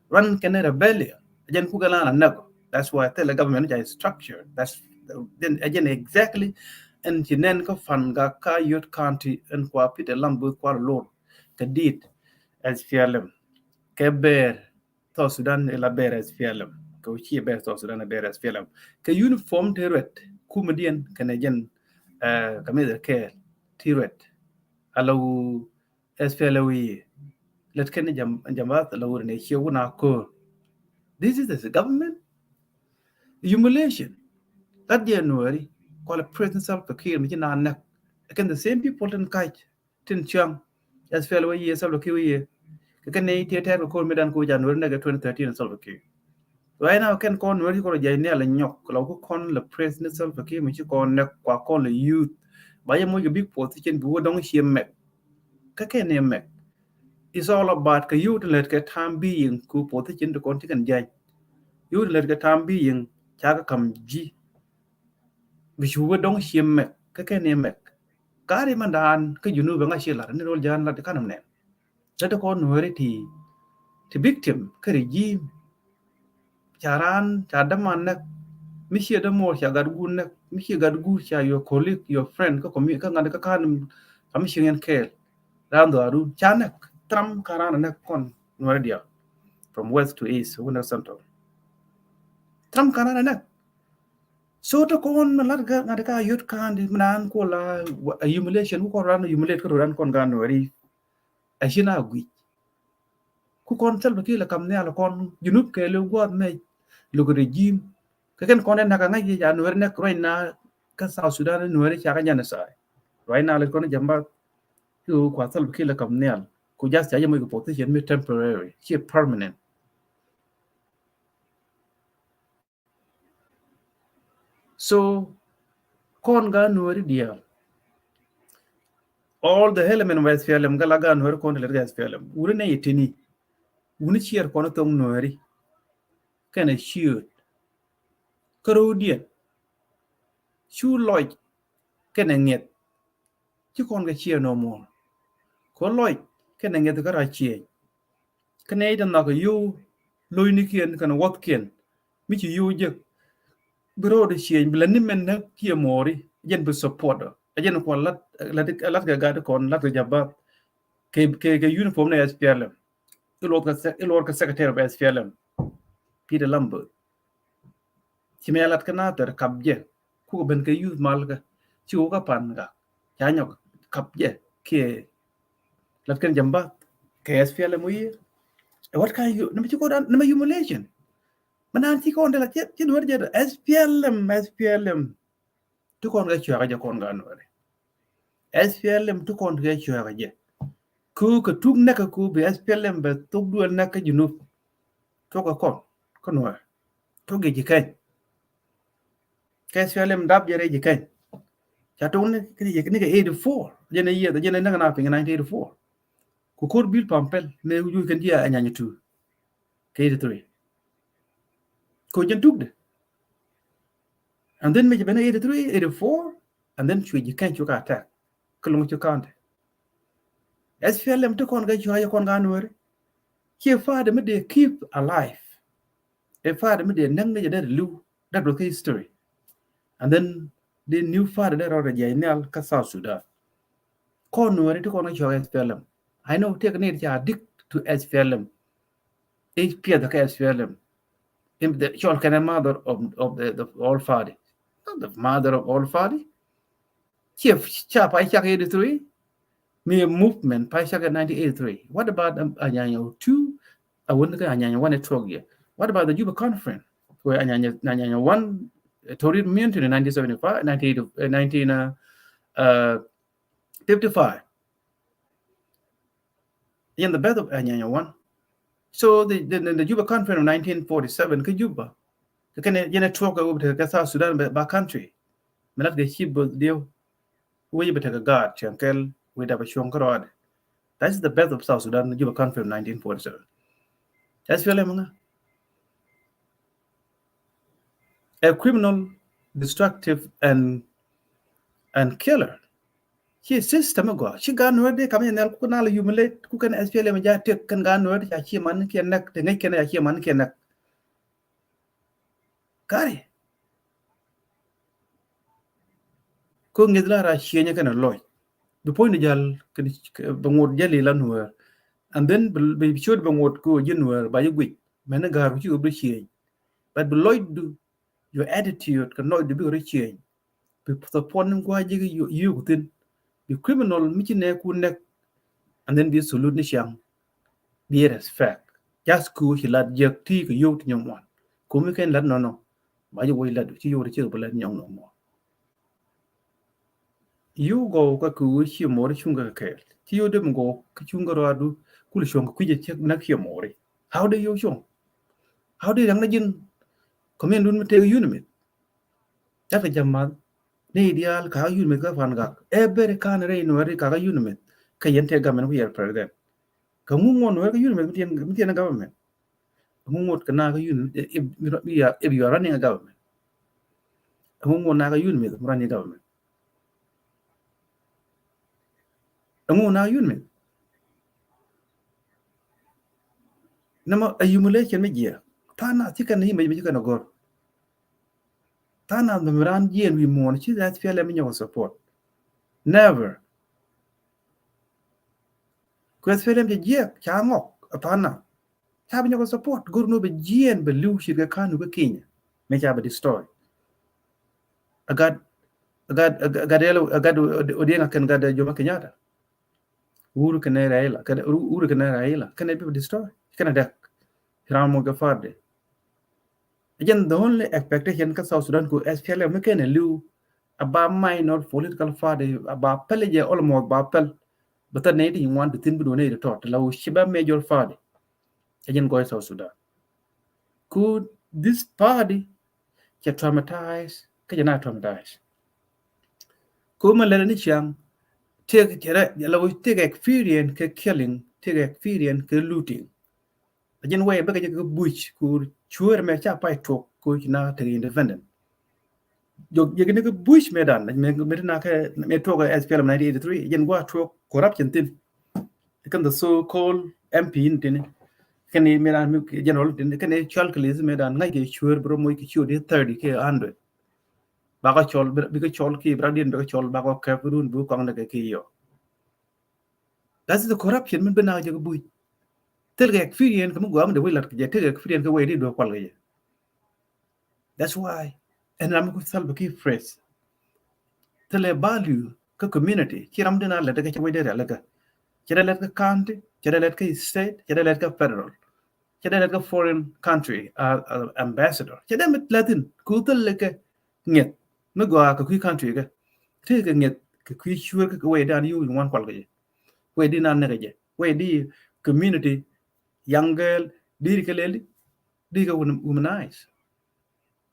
Run kɛn rebellion. Jɛn kukɛ lan a näk. That's why I tell the government is structure. That's then again exactly. And ci nɛn kä Fanga kä Yot County ɛn kua Peter Lam Booth kua lor kɛ dit S P L M. Kɛ bɛɛr South Sudan ila bɛɛr S P L M. Kɛ wi̱ci bɛɛr South Sudan bɛɛr S P L M. Kɛ uniform ti ruɛt kumɛ diɛn kɛnɛ jɛn, eh, kɛ mi dhɛ kɛɛl ti ruɛt. Ala wu S P L A wi̱i̱. Lät kɛn jam, jambath la wur ni cie wun a ko̱r. This is the government. Humiliation. That January, kɔl President Salva Kiir mi ci na näk. Kɛn the same people tin kac, tin cuaŋ. S P L A wi̱i̱, Salva Kiir wi̱i̱. Kɛ kɛn ni tiɛ tɛr kɛ ko̱r mi dan ku January näk twenty thirteen Salva Kiir. Right now, kɛn kɔn Nuɛri kɔn jay ni ala nyɔk, la ku kɔn la President Salva Kiir mi ci kɔn nɛk kua kɔn la youth. Ba yɛ moc kɛ big position bi wä dɔŋ cie mɛk. Kä kɛn ni mɛk. It's all about kɛ youth lät kɛ time being ku position ti kɔn ti kɛn jany. Youth lät kɛ time being ca kɛ kam ji̱. Bi cu wä dɔŋ cie mɛk. Kä kɛn ni mɛk. Kari man daan kä Junub ŋa cie lat ni rol jan lat di kanam nɛn. Lät kɔn Nuɛri ti, ti victim kä regime. Ca raan, ca däman näk. Mi ciɛ dämuɔɔr ca gat guur näk. Mi ciɛ gat guur ca your colleague, your friend, kä commu-, kä ŋa̱t kä ka̱n, kä mi cieŋ yɛn kɛɛl. Raan dhɔaarun ca näk. Thram ka raan näk kɔn Nuɛri diaal. From west to east, wun näk central. Thram ka raan näk. So ti kɔn mi lat kä ŋa̱t kä Yot County mi naan ku la humiliation, ku kɔn raan humiliate kä raan kɔn gan Nuɛri. A ci na guic. Ku kɔn Salva Kiir la kam nhial kɔn Junub kɛɛli gua̱a̱th mɛ luk regime. Kɛ kɛn kɔn ɛ nak a ŋa̱c yɛ ja Nuɛri nɛk right now kä South Sudan Nuɛri ca kä genocide. Right now lɛ kɔn jamba. Ki kua Salva Kiir la kam nhial. Ku just ca jɛ moc kɛ position mi temporary. Ci permanent. So kɔn gan Nuɛri diaal. All the element of S P L M kä la gan Nuɛri kɔn ti lät kä S P L M. Wuni nɛ yɛ tini. Wuni ciɛɛr kɔn thok Nuɛri. Kɛnɛ ciööt. Kä ro̱o̱diɛn. Cu lɔc kɛnɛ ŋiɛth. Ci kɔn kɛ ciɛ no more. Kɔ lɔc kɛnɛ ŋiɛth kä rac ciɛɛny. Kä nɛy ti nhɔk kɛ yio̱w lo̱cnikiɛn kɛnɛ wuɔ̱thkiɛn. Mi ci yio̱w jek. Bi ro̱o̱dɛ ciɛɛny bi lät ni mɛn näk ciɛ mo̱o̱ri. Jɛn bi support ɔ. Ɛ jɛn kuɔn lat, lat, lat kɛ gat kɔn lat kɛ jabath. Kɛ, kɛ, kɛ uniform ni S P L M. Iluɔth kɛ sec-, iluɔth kɛ secretary of S P L M. Peter Lambert. Ci mɛ lat kä Nathɛr kap jɛ. Kukɛ ben kɛ youth mal kä. Ci wä kä pan ka. Ca nyɔk kap jɛ kiɛ lat kɛn jamba kɛ S P L M wi̱i̱. Ɛ wat ka yu, nɛmɛ ci kɔn dan, nɛmɛ humiliation. Mɛ naan ci kɔn dee la, ci, ci Nuɛr jɛ dee, S P L M, S P L M. Ti kɔn kɛ cuɛ kɛ jɛ kɔn gan Nuɛri. S P L M ti kɔn kɛ cuɛ kɛ jɛ. Ku kɛ tuk nɛk kɛ ku bi S P L M bɛ thok duel nɛk kä Junub. Thok kɛ kɔn kä Nuɛr. Thok kɛ ji̱ kɛny. Kɛ S P L M dap jɛ rɛy ji̱ kɛny. Ca thok ni kɛ ji̱ kɛny kɛ eighty four. Jɛn ɛ yieth, jɛn ɛ näk na piny nineteen eighty four. Ku ko̱r bil pampɛl mɛ wi̱c kɛn ji̱ a nyany tu. Kɛ eighty three. Ko jɛn tukdɛ. And then mi ci ben eighty three, eighty four, and then cuɛ ji̱ kɛn cuɛ ka attack. Kä Loŋ County. S P L M ti kɔn kɛ cuɛ kɔn ka Nuɛri. Ciɛ party mi dee keep alive. Ɛ party mi dee näk ni jɛ dee liw. That was history. And then the new party dee rɔɔdɛ jɛ nhial kä South Sudan. Kɔn Nuɛri ti kɔn kɛ cuɛ S P L M. I know, tëëkɛ ni ca addict to S P L M. I̱ piɛth kä S P L M. Im the cɔl kɛn ɛ mother of, of the, the all party. Not the mother of all party. Ciɛ ca pay cak eighty three. Mi movement pay cak nineteen eighty three. What about, um, Anyanya two? A wun kä Anyanya one ɛ tuɔk yɛ. What about the Juba Conference? Where Anyanya, Anyanya one, uh, Torit Community in nineteen seventy five, nineteen eighty, uh, nineteen, uh, uh, fifty five. In the birth of Anyanya one. So the, the, the Juba Conference of nineteen forty seven kä Juba. Kɛ kɛn jɛn ɛ tuɔk kɛ wä bi tekɛ South Sudan bɛ ba country. Mi lat kɛ ci both diw. Wä jɛ bi tekɛ gaat cɛn kɛl Wi̱i̱ dap a cuɔ̱ŋ kärɔaadɛ. That is the birth of South Sudan, Juba conflict nineteen forty-seven. S P L M ŋa? A criminal, destructive and and killer. Ci system a gɔaa. Ci gan Nuɛr dee kam yɛ nhial kuk na la humiliate kuk kɛn S P L M ja tek kɛn gan Nuɛr ca ci man kiɛ näk te ŋäc kɛn ca ci man kiɛ näk. Kari. Ko ŋi̱th la ra cienyä kɛn a lɔc. Bi puɔ̱ny ni jal kɛn bɛ ŋot jali la Nuɛr. And then bi ciöt bɛ ŋot ko ji̱ Nuɛr ba ji̱ guic. Mɛn ni ga̱a̱r ku ci ko bi cieny. But bi lɔcdu, your attitude kɛ nɔcdu bikɛ rɔ change. Bi support ni gua̱a̱c ji̱ yio̱o̱k thi̱n. Bi criminal mi ci nɛɛku nɛk. And then bi salute ni ciaŋ. Bi respect. Just ku ci lat jiäk ti kɛ yio̱o̱k ti nyɔŋ wan. Ku mi kɛn lat nɔnɔ. Ba ji̱ wec lat ci yio̱o̱k ti ci bi lat nyɔŋ nɔmɔ. Yio̱w gɔw kä kɛ ɣöö ciɛ mɔɔri cuŋ kɛ kɛɛl. Ci yio̱w dee mi gɔw kä cuŋ kɛ rɔadu kul cuɔ̱ŋ kɛ kui̱c ɛ cɛ näk ciɛ mɔɔri. How dee yio̱w cuɔ̱ŋ? How dee riaŋ na ji̱n kɔmiɛn dun mi tëë yunimith? Cakɛ jam math ni diaal kakä yunimith kä fan gak. Ɛ beri kan rɛy Nuɛri kakä yunimith. Kä yɛn tëë gamɛn ku yɛr president. Kä ŋu ŋuɔn Nuɛri kä yunimith mi tiɛn government? Ɛŋu ŋot kɛ nakä yun if you are running a government? Ɛŋu ŋot nakä yun mith running a government? Ɛŋu nakä yun mith? Nɛmɔ a humiliation mi jiɛ. Tha̱a̱ŋ nath ci kɛn a yim a yim ci kɛn a gɔr. Tha̱a̱ŋ nath mi ran jiɛn wi̱i̱ muɔ̱ɔ̱n ci S P L M mi nyɔk support. Never. Ku S P L M cɛ jiɛk ca ŋɔk a tha̱a̱ŋ nath. Ca bi nyɔk support go̱r ni wä bɛ jiɛn bɛ li̱w cit kɛ ka̱n wä kä Kenya. Mëë ca bɛ destroy. A gat a gat a gat a gat Odiɛŋ a kɛn gat Jomo Kenyatta. Uhuru kɛnɛ Raila kɛnɛ Uhuru kɛnɛ Raila kɛnɛ bi bɛ destroy kɛnɛ dɛk. Ram mɔ kɛ party. Again, the only expectation kä South Sudan ku S P L M mi kɛnɛ li̱w a ba minor political party a ba pɛl jɛ almost ba pɛl. Bɛ thɛt nɛy ti ŋuan ti thi̱n bi duɔ̱n nɛy ti tɔt la wä ci ba major party. Ɛ jɛn gɔɔy South Sudan. Ku this party cɛ traumatize kä cɛ na traumatize. Ku mɛ lɛlɛ ni ciaŋ tëk cɛ rɛ la wä tëk experience kɛ killing, tëk experience kɛ looting. A jɛn wɛy bäkɛ jɛ kɛ buc ku cuäär mɛ ca pay tuɔk ku ci na tëk independent. Jɔk jɛ kɛ ni kɛ buc mɛ dan mɛ ti na kɛ mɛ tuɔk S P L M nineteen eighty-three jɛn gua tuɔk corruption thin. Kɛn the so called M P in tini kɛn i mɛ dan mi general tini kɛn i cual kɛ lith mɛ dan ŋa̱c kɛ cuäär bro moc kɛ ciö di thirty kɛ hundred. Bakɔ cɔl bikɛ cɔl ki brak diɛn bikɛ cɔl bakɔ kɛp run bi kɔŋ dɛ kɛ ki yɔ. That's the corruption min bi na jɛ kɛ buc. Thil kɛ experience kɛ mi gɔam de wilat kɛ jɛ thil kɛ experience kɛ wɛy di duɔ kual kɛ jɛ. That's why ɛn ram mi ku Salva Kiir phrase. Thil ɛ value kä community ci ram di na lɛt kɛ cɛ wɛy di rɛl kɛ. Cɛ dɛ lɛt kɛ county, cɛ dɛ lɛt kɛ state, cɛ dɛ lɛt kɛ federal. Cɛ dɛ lɛt kɛ foreign country uh, uh, ambassador. Cɛ dɛ mi lɛthin ku thil kɛ ŋiɛth mi gɔaa kɛ kui̱ country kɛ. Tëë kɛ ŋiɛth kɛ kui̱ cuäär kɛ kɛ wɛy dan yio̱w in wan kual kɛ jɛ. Wɛy di nan nɛ kɛ jɛ wɛy di community young girl di kɛ lɛli di kɛ womanize.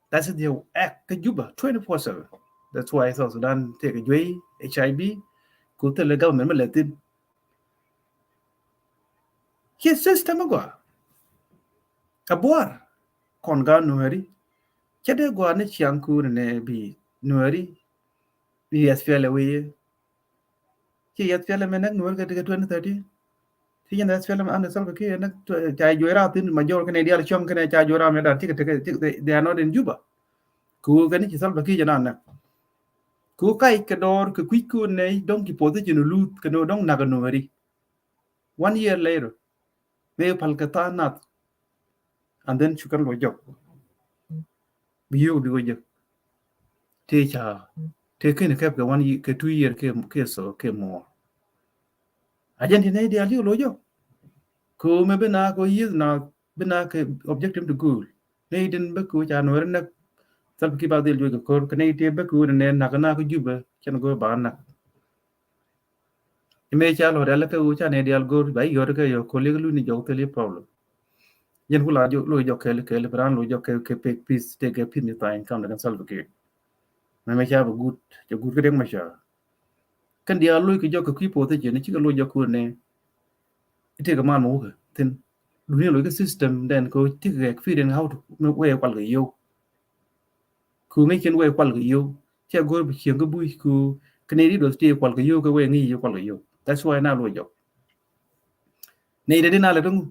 That's the act kɛ Juba twenty-four seven. That's why South Sudan tëë kɛ juey H I V ku thil government mi lɛthin. Ci system a gɔaa a buar kɔn ga Nuɛri. Cɛ dee gɔaa ni ciaŋ kuuni nɛ bi Nuɛri bi S P L M wi̱i̱. Ci S P L M mɛ näk Nuɛri kɛ twenty thirteen. Ci jɛn S P L M under Salva Kiir näk ca juɔy rath thin major kɛnɛ dial cɔm kɛnɛ ca juɔy rath mɛ dan cikɛ tekɛ they are not in Juba. Ku kɛn ci Salva Kiir jɛ na näk. Ku kac kɛ dɔɔr kɛ kui̱c kuuni nɛ dɔŋ ci position luth kɛ nɔ dɔŋ nak Nuɛri. One year later mëë pal kɛ tha̱a̱ŋ nath. And then cukɛn luɔ jɔk bi yio̱w bi wä jek. Tëë ca tëë keni kɛp kɛ one year kɛ two year kɛ kɛ so kɛ muɔɔr. A jɛn ti nɛy diaal ci kɛ luɔ jɔk. Kɛ ɣöö mɛ bi na kɛ ɣöö yieth na bi na kɛ objective ti go̱o̱l. Nɛy tin bä kɛ ɣöö ca Nuɛri näk Salva Kiir ba dhil juɔc kɛ ko̱r kɛ nɛy tëë bä kɛ ɣöö nɛ näk na kɛ Jubɛ cɛn go̱o̱r ba näk. Mëë ca lɔt alɛ kɛ ɣöö ca nɛ diaal go̱r ba i̱ yɔt kɛ yɔ koli kɛ luni jɔk thil i̱ problem. Jɛn ku la lo jɔk kɛɛl kɛɛl bi raan lo jɔk kɛ kɛ pek peace tëë kɛ peace mi tha̱a̱ny kam dɛ kɛn Salva Kiir. Mɛ mɛ ca bɛ guut cɛ guut kä Riek Machar. Kɛn diaal loc kɛ jɔk kɛ kui̱ puɔth thiecin, cikɛ loc jɔk kun nɛ. Itekɛ man mɛ wukɛ thin. Dunia loc kɛ system den kɛ tikɛ experience how to wee kual kɛ yio̱w. Ku ŋäc kɛn wee kual kɛ yio̱w. Cɛ go̱r bi cieŋ kɛ buc ku kɛ nɛy di duɔth ti kual kɛ yio̱w kɛ wee ŋäc yio̱w kual kɛ yio̱w. That's why na loc jɔk. Nɛy dee di na lɛ ti ŋu.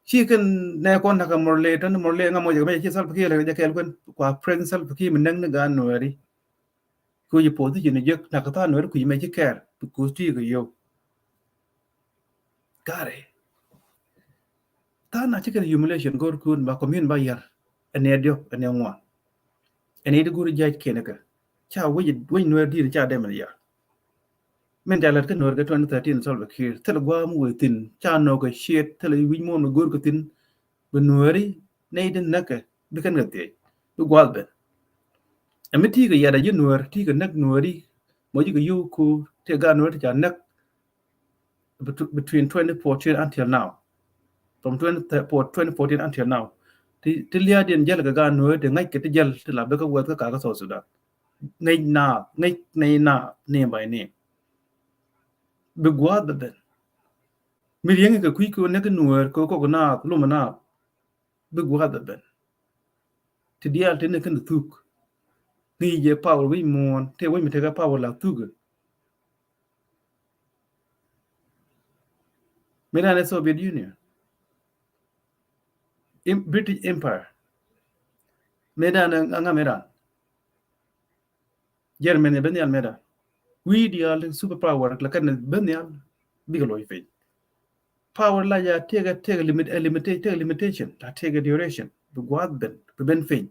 Ci kɛn nɛ kɔn nakä Murle, tɔn Murle ŋa mɔ jɛ kɛ mɛ ci Salva Kiir lɛ jɛ kɛɛl kuɛn kua President Salva Kiir mi näk ni gaan Nuɛri. Ku ci puɔth ci ni jek nakä tha̱a̱ŋ Nuɛri kui̱ mɛ ci kɛɛr because ti kɛ yio̱w. Gari. Tha̱a̱ŋ na ci kɛn humiliation go̱r kun ba community ba yar. Ɛn ɛ diɔk, ɛn ɛ ŋuan. Ɛn ɛ di go̱r ja̱c kɛn kɛ. Ca wec, wec Nuɛri di̱i̱t ca dɛm ɛn ya. Min ca lät kä Nuɛr kɛ twenty thirteen Salva Kiir, thil gua̱a̱m wëë thi̱n, ca nɔk kɛ ciet, thil wi̱c muɔ̱ɔ̱n mi go̱o̱r kɛ thi̱n, bi Nuɛri nɛy tin näk kɛ, bi kɛn kɛ thiec, bi gua̱a̱th ben. Ɛmi ti̱i̱ kɛ yat a ji̱ Nuɛr, ti̱i̱ kɛ näk Nuɛri, mɔ ji̱ kɛ yio̱w ko̱o̱r, ti gaat Nuɛr ti ca näk, betw-, between twenty fourteen until now. From twenty fourteen until now. Ti, ti lia̱a̱diɛn jäl kɛ gaat Nuɛr, ti ŋäc kɛ ti jäl, ti la bek kä wɛth kä kakä South Sudan. Ŋäc naath, ŋäc nɛy naath, name by name. Bi gua̱a̱th bɛ ben. Mi riäŋ kɛ kui̱ kɛ näk Nuɛr kɛ kɔk naath, lom naath. Bi gua̱a̱th bɛ ben. Ti diaal ti ni kɛn thuk. Ŋi̱i̱c jɛ power wi̱c muɔ̱ɔ̱n, tëë wec mi tekɛ power la thuk. Mëë dan ɛ Soviet Union. Im-, British Empire. Mëë dan ɛ ŋa mëë dan. Germany ben nhial mëë dan. Wi̱i̱ diaal super power la kɛn ben nhial bikɛ loc piny. Power la ya tekɛ, tekɛ limit, ɛ limita-, tekɛ limitation, la tekɛ duration. Bi gua̱a̱th ben, bi ben piny.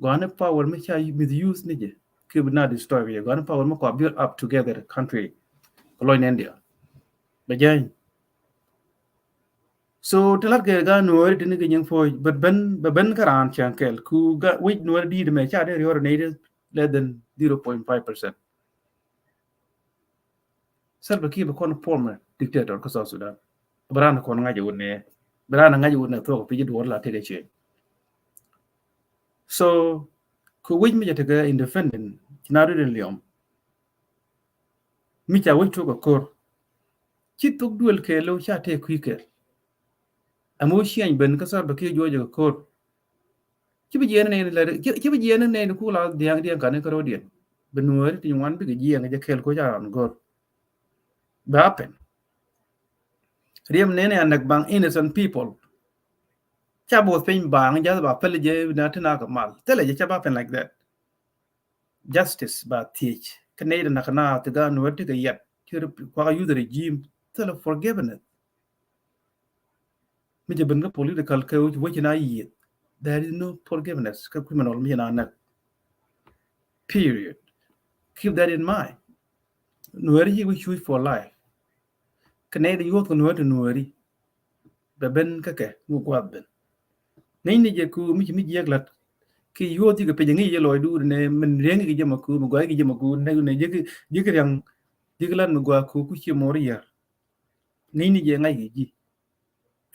Gua̱a̱ni power mi ca misuse ni jɛ. Ki bi na destroy kɛ jɛ. Gua̱a̱ni power mi kua build up together country. Kɛ lɔc ni India. Bɛ jɛny. So ti lat kɛ gaat Nuɛri ti ni kɛ nyiŋ puɔ̱c, but ben, bɛ ben kä raan cäŋ kɛl. Ku gaat wec Nuɛri di̱i̱t mɛ ca dee riɔr ni less than zero point five percent. Salva Kiir bɛ kɔn former dictator kä South Sudan. Bɛ raan kɔn ŋa̱c wun nɛ. Bɛ raan ŋa̱c wun nɛ thuɔk pi ji̱ duɔr la tekɛ ciëny. So ku wec mi jɛ tekɛ independent ci na ri den liɔm. Mi ca wec tuɔk kɛ ko̱r. Ci thuk duël kɛɛl ca tëë kui̱ kɛɛl. Ɛmɛ wä ciɛny ben kä Salva Kiir juɔcɛ kɛ ko̱r. Ci bi jiɛɛn nɛy ni lɛ, ci, ci bi jiɛɛn nɛy ni kula diaŋ diaŋ kani kä ro̱diɛn. Bi Nuɛri ti ŋuan bikɛ jiɛɛn jɛ kɛɛl ko̱ ca ran go̱r. Bɛ happen. Riɛm nɛn ya näk baŋ innocent people. Ca both piny baŋ jath ba päl jɛ na ti na kɛ mal. Thilɛ jɛ ca ba happen like that. Justice ba thiec. Kä nɛy di nak na ti gaat Nuɛr ti kɛ yat. Ci kuakä youth regime. Thilɛ forgiveness. Mi jɛ ben kä political kɛ wec, wec na yieth. There is no forgiveness kä criminal mi jɛ na näk. Period. Keep that in mind. Nuɛri ci wec cuc for life. Kä nɛy di yuɔth kɛ Nuɛri ti Nuɛri. Bɛ ben kä kɛ mi gua̱a̱th ben. Ŋäcni jɛ ku mi ci mi jiɛk la̱t. Ki yuɔth cikɛ pec ŋäc jɛ lɔcdu nɛ min riɛŋ kɛ jɛ ma ku mi gua̱a̱c kɛ jɛ ma ku nɛ nɛ jɛ ki, jɛ ki riɛŋ, jɛ ki la̱t mi gua̱a̱ ku ku ci mɔr yär. Ŋäcni jɛ ŋa̱c kɛ ji̱.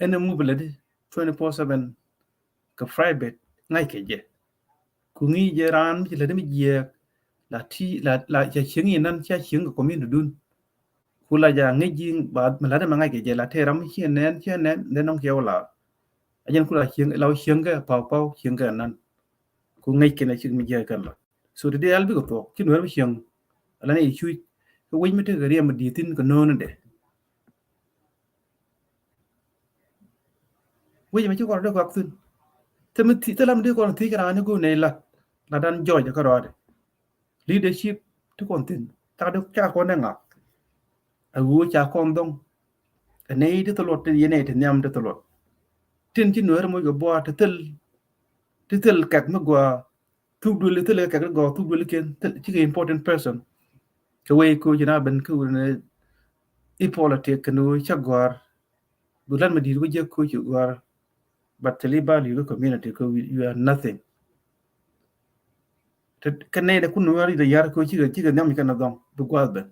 Ɛn ɛmɔ bi lätdi twenty four seven kɛ private ŋa̱c kɛ jɛ. Ku ŋi̱i̱c jɛ raan mi ci lätdi mi jiɛɛk la ti la, la ca cieŋ inan ca cieŋ kɛ community dun. Ku la ja ŋäc ji̱ ba mi lätdi mi ŋa̱c kɛ jɛ la tëë ram mi ciɛ nɛn ciɛ nɛn dee nɔŋ ciɛ wä la. A jɛn ku la cieŋ la wä cieŋ kɛ paw paw cieŋ kɛ nan. Ku ŋäc kɛn a cik mi jiɛɛk kɛn la. So ti diaal bikɛ thuɔk ci Nuɛr bi cieŋ. Ala ni cuc kɛ wec mi tekɛ riɛm mi di̱i̱t thi̱n kɛ no̱o̱ni dɛ. Wec mi ci kɔn dee kɔak thi̱n. Thil mi thi-, thil mi dee kɔn thiec raan ni go̱o̱r nɛy lat. Lat dan jɔɔc kä rɔɔdɛ. Leadership ti kɔn thi̱n. Cak dee ca kɔn dee ŋak. A ɣöö ca kɔn dhɔŋ. Ɛ nɛy ti thil luɔt ti yɛn nɛy ti nhiam ti thil luɔt. Tin ci Nuɛr moc kɛ buaar ti thil, ti thil kɛk mi gɔaa. Thuk duëli thilɛ kɛ kɛ gɔɔ thuk duëli ken thil cikɛ important person. Kɛ wee koci na ben kä wurɛ ni i politic kɛ ni wee cä gɔar. Bi lat mi di̱i̱t wee jek koci gɔar. But thil i bal yuk community kɛ you are nothing. Kɛ nɛy dɛ kun Nuɛr i dɛ yar koci kɛ cikɛ nhiam kɛ na dhɔŋ bi guath ben.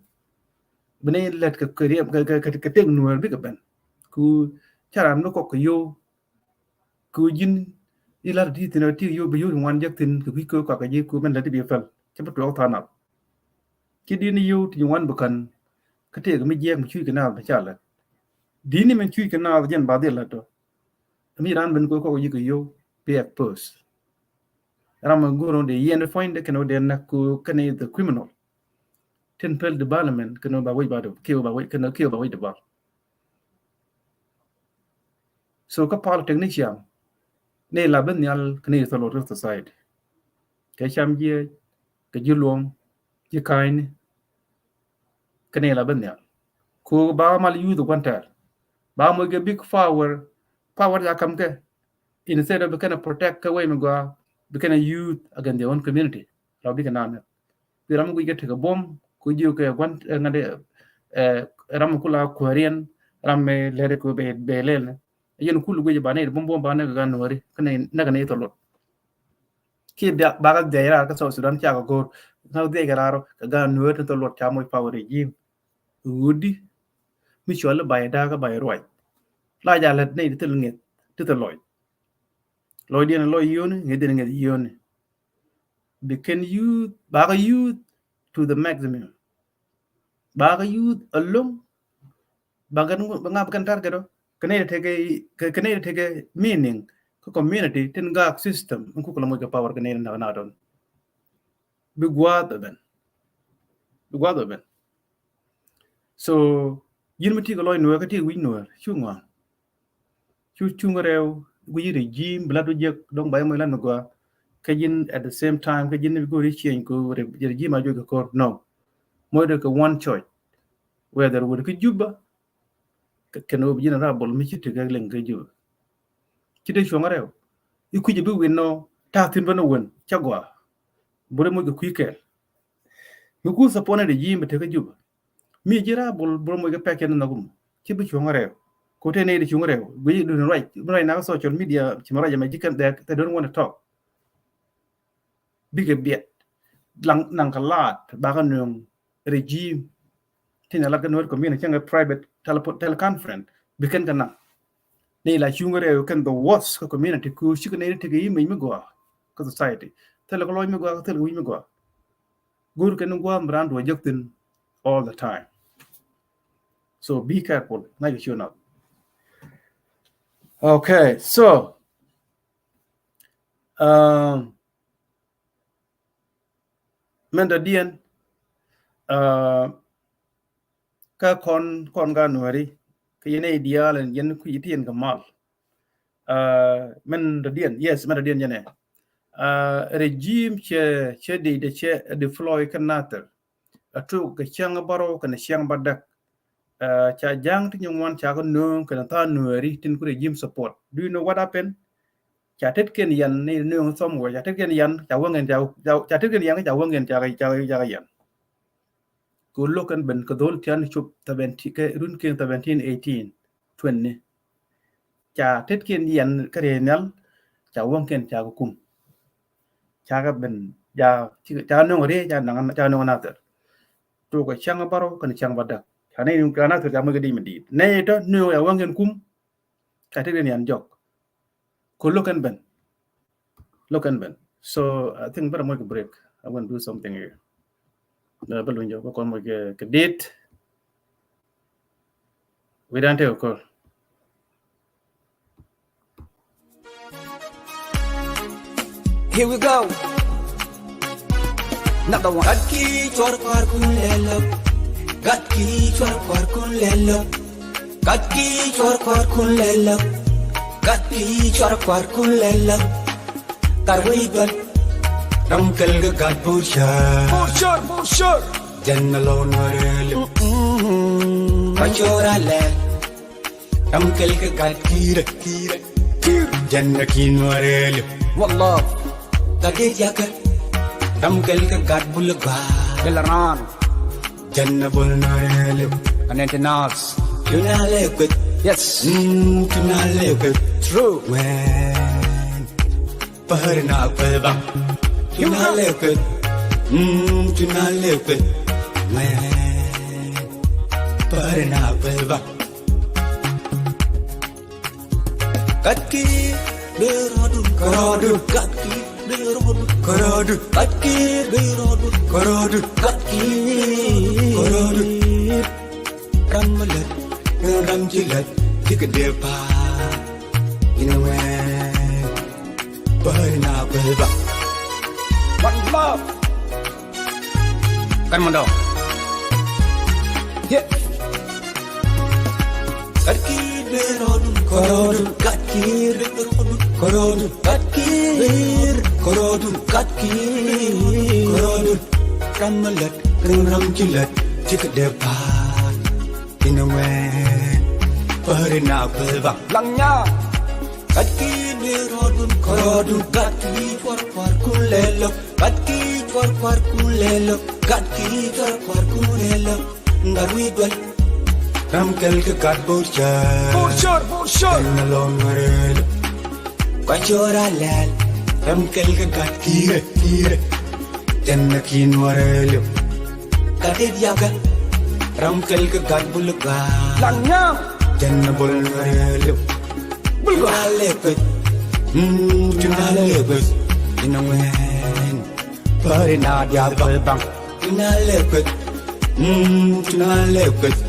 Bi nɛy lɛt kɛ kɛ riɛm kɛ kɛ kɛ tek Nuɛr bikɛ ben. Ku caran mi kɔk kɛ yow. Kɛ ɣöö ji̱n i̱ la̱t ti thi̱n ɛ ti yio̱w bi yio̱w ti ŋuan jek thi̱n kɛ kui̱ kɛ kɔakɛ ji̱ ku mɛn lät ti bi päl cä bi tuɔɔk tha̱a̱ŋ nath. Ci di̱t ni yio̱w ti nyin wan bi kän kä tëëk mi jiɛɛk mi cuc kɛ naath bi ca lät. Di̱t ni min cuc kɛ naath jɛn ba dhil lät tɔ. Mi raan ben kɛ kɔk yik kɛ yio̱w bi expose. Ram mi go̱o̱r wä dee yɛn puɔ̱nydɛ kɛn wä dee näk kɛ kɛn the criminal. Tin pɛl development kɛn wä ba wec ba dee kiɛ wä ba wec kɛn kiɛ wä ba wec dee bal. So kä politics ni ciaŋ ni la ben nhial kɛ ni thɔlɔt kä society. Kɛ cam jiɛ kɛ ji̱ luɔm ji̱ ka̱ny ni kɛ ni la ben nhial. Ku ba mal youth gua̱n tɛɛr ba moc kɛ big power, power ca kam kɛ instead of kɛn protect kɛ wec mi gɔaa bi kɛn youth against their own community. La bikɛ naan ni bi ram mi guic kɛ tekɛ buɔ̱m ku jiök kɛ gua̱n ŋa̱t ram mi kula kuääriɛn ram mi lɛri ku bɛ lɛl ni. Yɛn kul guic ba ni buɔ̱m buɔ̱m ba ni kɛ gan nuääri kɛ ni kɛ ni thɔlɔt. Kiɛ bakɛ dhiɛc raar kä South Sudan cakɛ go̱o̱r ŋa̱k dhiɛc kɛ raar kɛ gan nuääri tin thɔlɔt ca moc power regime. Ɣöödi mi cuali bay da̱a̱kä bay ruac. La ja lät ni ti thil ŋi̱eth ti thil lɔc. Lɔcdiɛn lɔc yio̱ni ŋi̱ethdiɛn ŋi̱eth yio̱ni. Bi kɛn youth bakɛ youth to the maximum. Bakɛ youth alone. Bakɛ ŋa bi kɛn target ɔ kɛ nɛy tekɛ kɛ nɛy tekɛ meaning kä community tin gak system in kukɛ lɔ moc kɛ power kɛ nɛy nak nak dɔn. Bi gua̱a̱th ɛ ben. Bi gua̱a̱th ɛ ben. So ji̱n mi ti kɛ lɔc nuäär kä ti wi̱c nuäär cu ŋɔaŋ. Cu cuŋ rɛw guic regime bi lat du jiäk dɔŋ ba yɛ moc lat mi gɔaa. Kä ji̱n at the same time kä ji̱n bi go̱o̱ri change ku regime a juɔc kɛ ko̱r no. Moc dee kɛ one choice whether wut kä Juba kɛn ɣöö bi ji̱n rabol mi ci tekɛ liŋ kä Juba. Ci dee cuɔ̱ŋ rɛw i̱ kui̱c bi win nɔ ta̱a̱ thi̱n ben ɛ wen ca gɔaa. Bure moc kɛ kui̱ kɛɛl. Mi kuth support ni regime bi tekɛ Juba. Mi ji̱ rabol bure moc kɛ pɛk cɛ ni nhɔk kum ci bi cuɔ̱ŋ rɛw. Ku te nɛy di cuŋ rɛw guic dun ruac mi ruac nakä social media ci mi ruac ɛmɛ ji̱ kɛn they don't want to talk. Bikɛ biɛt naŋ kɛ laat bakä nööŋ regime. Tin a lat kɛ nuäär community cäŋ kɛ private teleconference bi kɛn kɛ naŋ. Ni la cuŋ rɛw kɛn the worst kä community ku cikɛ nɛy ni tekɛ image mi gɔaa kä society. Thilɛ kɛ lɔc mi gɔaa kä thilɛ kɛ wi̱c mi gɔaa. Go̱o̱r kɛn ni gua̱a̱th mi raan duɔ jek thin all the time. So be careful. Ŋa̱c kɛ ciö nath. Okay, so mɛn dɔ̱diɛn kä kɔn kɔn ka nuääri kä yɛn ɛ diaal ɛn yɛn kui̱ ti yɛn kɛ mal. Mɛn dɔ̱diɛn, yes, mɛn dɔ̱diɛn yɛn ɛ regime cɛ cɛ dee cɛ deploy kä Nathir. A tuk kɛ ciaŋ bärɔw kɛnɛ ciaŋ bädäk. Ca ja̱a̱ŋ ti nyin wan ca kɛ nööŋ kɛnɛ tha̱a̱ŋ nuääri tin ku regime support. Do you know what happened? Ca tetkiɛn yan ni nööŋ thɔm wee ca tetkiɛn yan ca wäŋ in ca ca tetkiɛn yan ca wäŋ in ca ca ca yan. Ku lo̱k kɛn ben kɛ dhol tian cop seventeen kɛ run kiɛn seventeen, eighteen, twenty. Ca tetkiɛn yan kä riey nhial ca wäŋkiɛn ca kɛ kum. Ca kɛ ben ca ca nöŋ riey ca naŋ ca nöŋ Nathir. Tuk kɛ ciaŋ bärɔw kɛnɛ ciaŋ bädäk ca nɛy ni ca Nathir ca moc kɛ dic mi di̱i̱t nɛy tɔ nööŋ ca wäŋkiɛn kum. Ca tetkiɛn yan jɔk. Ku lo̱k kɛn ben. Lo̱k kɛn ben. So I think bä rɔ moc kɛ break. I want to do something here. Bä luny jɔk bä kɔn moc kɛ date. Wi̱dan tëë kɛ kɔr. Here we go. Another one. Gat ki cuɔr kuar kun lɛlɔ. Gat ki cuɔr kuar kun lɛlɔ. Gat ki cuɔr kuar kun lɛlɔ. Gat ki cuɔr kuar kun lɛlɔ. Tar wei bal. Ram kɛl kɛ gat bur shar. Bur shar, bur shar. Jɛn na lɔ nuɔrɛ lɛ. Ba cuɔr a lɛ. Ram kɛl kɛ gat kirɛ. Kirɛ. Jɛn na ki nuɔrɛ lɛ. Wallah. Gat di jakɛ. Ram kɛl kɛ gat bul gua. Bel ran. Jɛn na bul nuɔrɛ lɛ. Anɛn ti nas. Tuna lɛ kwet. Yes. Mm, tuna lɛ kwet. True. Wɛn. Pahari na kweba. Tuna lɛ kwet. Mm, tuna lɛ kwet. Mɛ. Pahari na kweba. Gat ki, be rɔdu, rɔdu, gat ki. Korodu, kat kiir, korodu, kat kiir, korodu. Ram mi lät, ram ci lät, ci kɛ dee pa̱a̱r. Inɛ wee, bäri na bäri ba. One love. Kan mundɔ. Yeah. Kat kiir, korodu, korodu, kat kiir, korodu, kat kiir, korodu, kat kiir, korodu. Ram mi lät, ram ci lät, ci kɛ dee pa̱a̱r. Inɛ wee, bäri na bäri ba. Laŋ Nyaŋ. Kat kiir, korodu, korodu, kat kiir, kuar, kuar, kulɛ lɔ. Kat kiir, kuar, kuar, kulɛ lɔ. Kat kiir, kuar, kuar, kulɛ lɔ. Ŋa̱t wi̱i̱ duel. Ram kɛl kɛ gat bur cär. Bur cär, bur cär. Kɛn na lɔn wärä lɔ. Kua cor a lɛl. Ram kɛl kɛ gat kiirɛ, kiirɛ. Kɛn na ki̱n wärä lɔ. Gat dit yakä. Ram kɛl kɛ gat bul gat. Laŋ Nyaŋ. Kɛn na bul wärä lɔ. Bul gat. Tuna lɛ peth. Mm, tuna lɛ peth. Inɛ wee. Bäri na diaal bä baŋ. Tuna lɛ peth. Mm, tuna lɛ peth.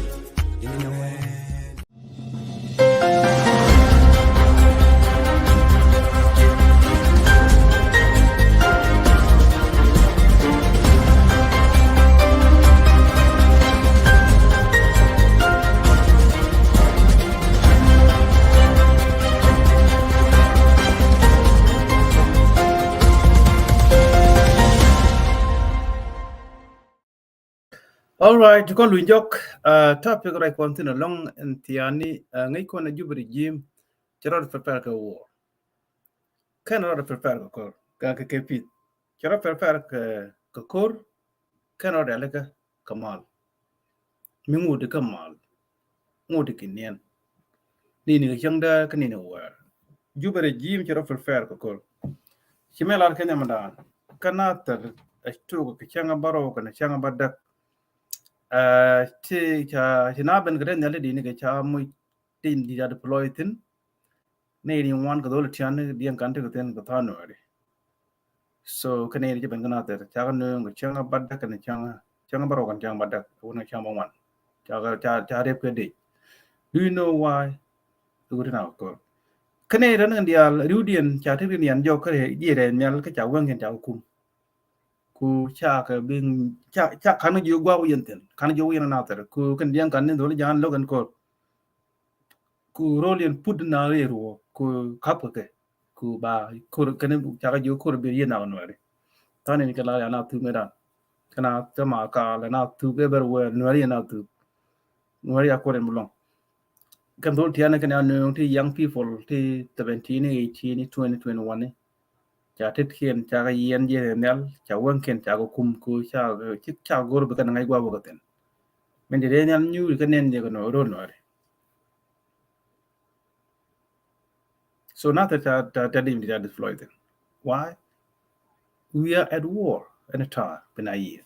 All right, kɔn luny jɔk, uh, topic ruac kɔn thi̱n ɛlɔ̱ŋ ɛn thiaani, uh, ŋäc kɔn ɛ Juba regime cɛ rɔɔd prepare kɛ war. Kɛn rɔɔd prepare kɛ ko̱r, kɛ, kɛ, kɛ pith. Cɛ rɔɔd prepare kɛ, kɛ ko̱r, kɛn rɔɔd rialikä kɛ mal. Mi ŋut kä mal. Ŋut kɛ niɛn. Ni ni kɛ cäŋ däär kä ni ni wäär. Juba regime cɛ rɔ prepare kɛ ko̱r. Ci mɛ lar kɛ nyamdan. Kä Nathir ɛ tuk kɛ cäŋ a bärɔw kɛnɛ cäŋ a bädäk. Ɛ, ci ca, ci na ben kɛ dee nhiali di ni kɛ ca muc tin di ca deploy thin. Ni ni wan kɛ dhol tian ni diɛn kan ti kɛ thin kɛ than nuɛri. So kɛn ni ci ben kɛ Nathir ca kɛ nööŋ kɛ cäŋ a bädäk kɛnɛ cäŋ a, cäŋ a bärɔw kɛnɛ cäŋ a bädäk. Wun kɛ cäŋ a bäŋuan. Ca kɛ, ca, ca rep kɛ dec. Do you know why? Iwut in a kɔr. Kɛn ni ran kɛn diaal riwdiɛn ca ti rin yan jɔk kɛ jiɛ rɛ nhial kä ca wɛŋ kɛn ca kɛ kum. Ku ca kɛ biŋ, ca, ca kan jiök gua̱a̱k wi̱i̱ yɛn thi̱n. Kan jiök wi̱i̱ yɛn Nathir. Ku kɛn diɛn kan ni dhol ja̱a̱n lo̱k ɛn ko̱r. Ku rol yɛn put na rɛy ruɔ̱k. Ku kap kɛ kɛ. Ku ba ko̱r kɛn ca kɛ jiök ko̱r bi yɛn na nuɛri. Than in kɛ la ya na thuk mɛ dan. Kɛn a thuk ma ka la na thuk everywhere nuɛri yɛn na thuk. Nuɛri ya ko̱r in bi lɔŋ. Kɛn dhol tiani kɛn a nööŋ ti young people ti seventeen, eighteen, twenty, twenty-one. Ca tet kiɛn ca kɛ yiɛn jiɛ nhial ca wɛŋ kiɛn ca kɛ kum ku ca, ca go̱r bi kɛn ŋa̱c gua̱a̱k wä kɛ thin. Min ti dee nhial nyuuri kɛ nɛn jiɛ kɛ nɔ rol nuɛri. So Nathir ta, ta, ta dim ti ta deploy thin. Why? We are at war any time. Bina yiëë.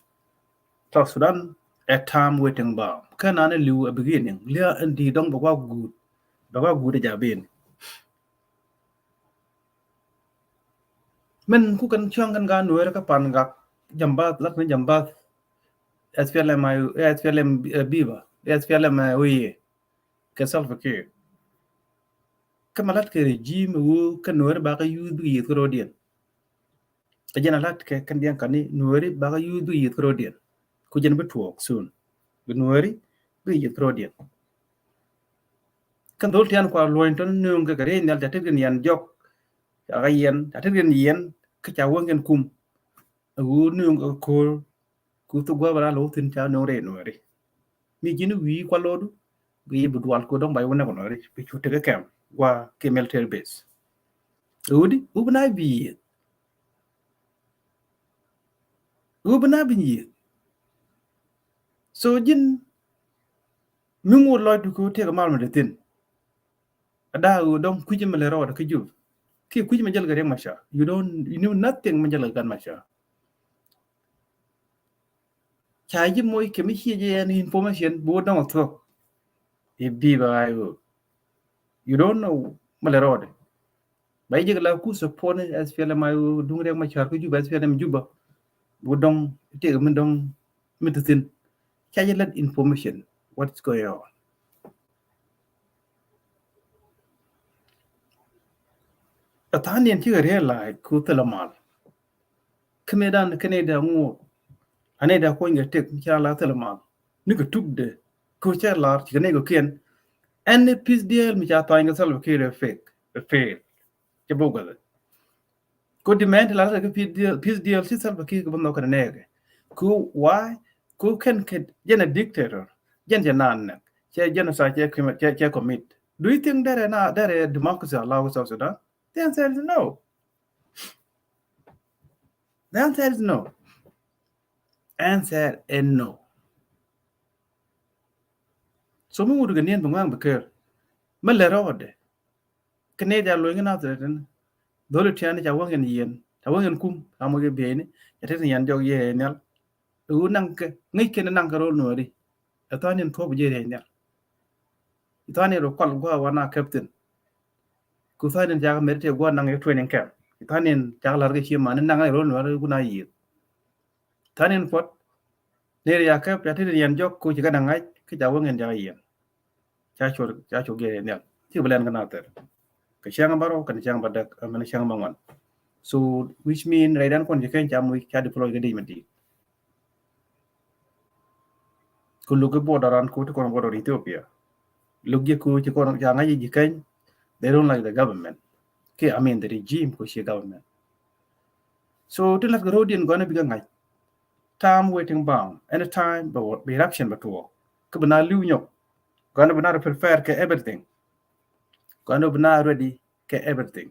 South Sudan at time waiting bomb. Kɛn an a liw a beginning. Lia ɛn di dɔŋ bɛ kua guut. Bɛ kua guut a jabin. Min ku kɛn cuaŋ kɛn ka nuɛɛr kä pan gak jambath, lat ni jambath. S P L M I, S P L M, eh, Biba, S P L M, eh, wiye. Kɛ Salva Kiir. Kä ma lat kɛ regime wu kä nuɛɛr ba kä yuth bi yieth kä rodiɛn. A jɛn a lat kɛ kɛn diɛn kani nuɛɛri ba kä yuth bi yieth kä rodiɛn. Ku jɛn bi tuɔɔk soon. Bi nuɛɛri bi yieth kä rodiɛn. Kɛn dhol tian kua luɔny tɔn nööŋ kɛ kɛ rɛy nhial ca tet kɛn yɛn jɔk. Ca kɛ yɛn, ca tet kɛn yɛn, kä ca wäŋ kɛn kum. A wu nööŋ kɛ ko̱r, ku thok gua̱a̱ bɛ raa lo̱w thi̱n ca nööŋ rɛy nuɛɛri. Mi ji̱n wi̱i̱ kua lo̱du, bi bi dual ku dɔ̱ŋ ba iwä nɛ kɛ nuɛɛri, bi cu tekɛ kɛm, gua kɛ military base. A wudi, wu bi na bi yieth. Wu bi na bi yieth. So ji̱n, mi ŋot lɔcdu kɛ wä tekɛ mal mi dee thi̱n. A daa ɣöö dɔ̱ŋ kui̱c mi lɛ rɔɔdɛ kä Jub. Kiɛ kui̱c mi jäl kɛ Riek Machar. You don't, you know nothing mi jäl kɛ Gat Machar. Ca ji̱ moc kɛ mi ciɛ jɛ ɛn information bi wä dɔ̱ŋ a thuɔ̱k. I̱ bi̱i̱ bɛ ɣa̱a̱c ɣöö. You don't know mi lɛ rɔɔdɛ. Ba ji̱ jek la ku support ni S P L M I duŋ rɛk ma car ku Juba, S P L M Juba. Bu dɔŋ tëëk mi dɔŋ mi ti thin. Ca jɛ lät information. What's going on? A tha̱a̱ŋ niɛn cikɛ realize ku thilɛ mal. Kä mëë dan kɛn ida ŋuɔt. Anɛ ida kuɔny kɛ tëk mi ca la thilɛ mal. Ni kɛ tukdɛ. Ku cɛ lar cikɛ nɛ kɛ kiɛn. Ɛn ni peace deal mi ca tha̱a̱ŋ kɛ Salva Kiir ɛ fake. Ɛ fail. Cɛ bok gɔlɛ. Ku demand la rɛ kɛ peace deal, peace deal ci Salva Kiir kɛ bä nhɔk kɛ nɛɛkɛ. Ku why? Ku kɛn kɛ jɛn a dictator. Jɛn jɛ naan nɛ. Cɛ genocide cɛ commit, cɛ, cɛ commit. Do you think that na, that democracy allow South Sudan? The answer is no. The answer is no. Answer is no. So mi wut kɛ niɛn bi ŋuaŋ bi ker. Mi lɛ rɔɔdɛ. Kɛ nɛy ca luɔ̱ny kä Nathɛrɛt ɛn. Dholi tiani ca wäŋ in yiɛn, ca wäŋ in kum, ca moc kɛ bieyni, ca tet in yɛn jɔk yiëë nhial. Ɛ ɣöö naŋ kɛ ŋäc kɛn naŋ kɛ ro̱l nuɔ̱ɔ̱ri. Ɛ tha̱a̱n in tuɔ̱p ji̱ riɛc nhial. Ɛ tha̱a̱n in rɔ kual gua̱a̱ wan a captain. Ku tha̱a̱n in ca kɛ mɛt tëë gua̱a̱ naŋ kɛ training camp. Ɛ tha̱a̱n in ca kɛ la̱r kɛ cie man in naŋ kɛ ro̱l nuɔ̱ɔ̱ri kun a yiëë. Tha̱a̱n in puɔt. Neri ya kɛp ya tet in yɛn jɔk ku ci kɛ naŋ ŋa̱c kä ca wäŋ in ca kɛ yiɛn. Ca cuɔr, ca cuɔr giɛ yɛn nhial. Ci bi lɛn kä Nathɛr. Kɛ cäŋ bärɔw kɛn cäŋ bädäk, I mean cäŋ bäŋuan. So which mean rɛydan kɔn ci keny ca muc ca deploy kä dec mi di̱i̱t. Ku luk i̱ border an ku ti kɔn border Ethiopia. Luk ji̱ ku ci kɔn ca ŋa̱c ji̱ keny, they don't like the government. Ki, I mean the regime ku ci government. So ti lat kɛ ro̱diɛn gɔn bikɛ ŋa̱c. Time waiting bound. Anytime bɛ wä, bɛ eruption bɛ tuɔɔk. Kä bɛ na li̱w nyɔk. Gɔn bɛ na prepare kɛ everything. Gɔn bɛ na ready kɛ everything.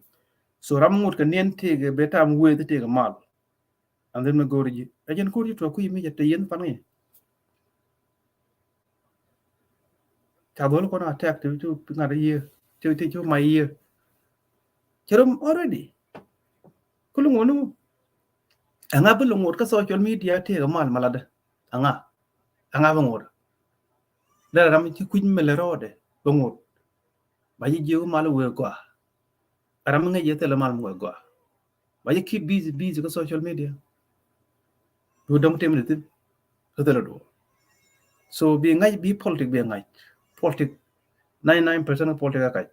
So ram ŋut kɛ niɛn tëëkɛ bɛ time wait tëëkɛ mal. And then mi go̱o̱r ji̱. Ɛ jɛn ko̱r ji̱ tuɔɔk kui̱ mi jɛ te yɛn pan ŋi̱. Ca dhol kɔn attack ti cu ŋa̱t yiëë. Ti, ti cu ma yiëë. Cɛ rom already. Ku luŋ wä ni ŋu. Ɛŋa bi luŋ ŋot kä social media tëëkɛ mal malatdä. Ɛŋa. Ɛŋa bi ŋot. Lɛ ram ci kui̱ny mɛlɛ rɔɔdɛ bi ŋot. Ba ji̱ jiök mal wëë gɔaa. Ram mi ŋäc yɛ thilɛ mal mi wëë gɔaa. Ba ji̱ keep busy, busy kä social media. Du dɔŋ tem ni thin. Kä thilɛ duɔ. So bi ŋa̱c, bi politic bi ŋa̱c. Politic, ninety nine percent kä politic kä kac.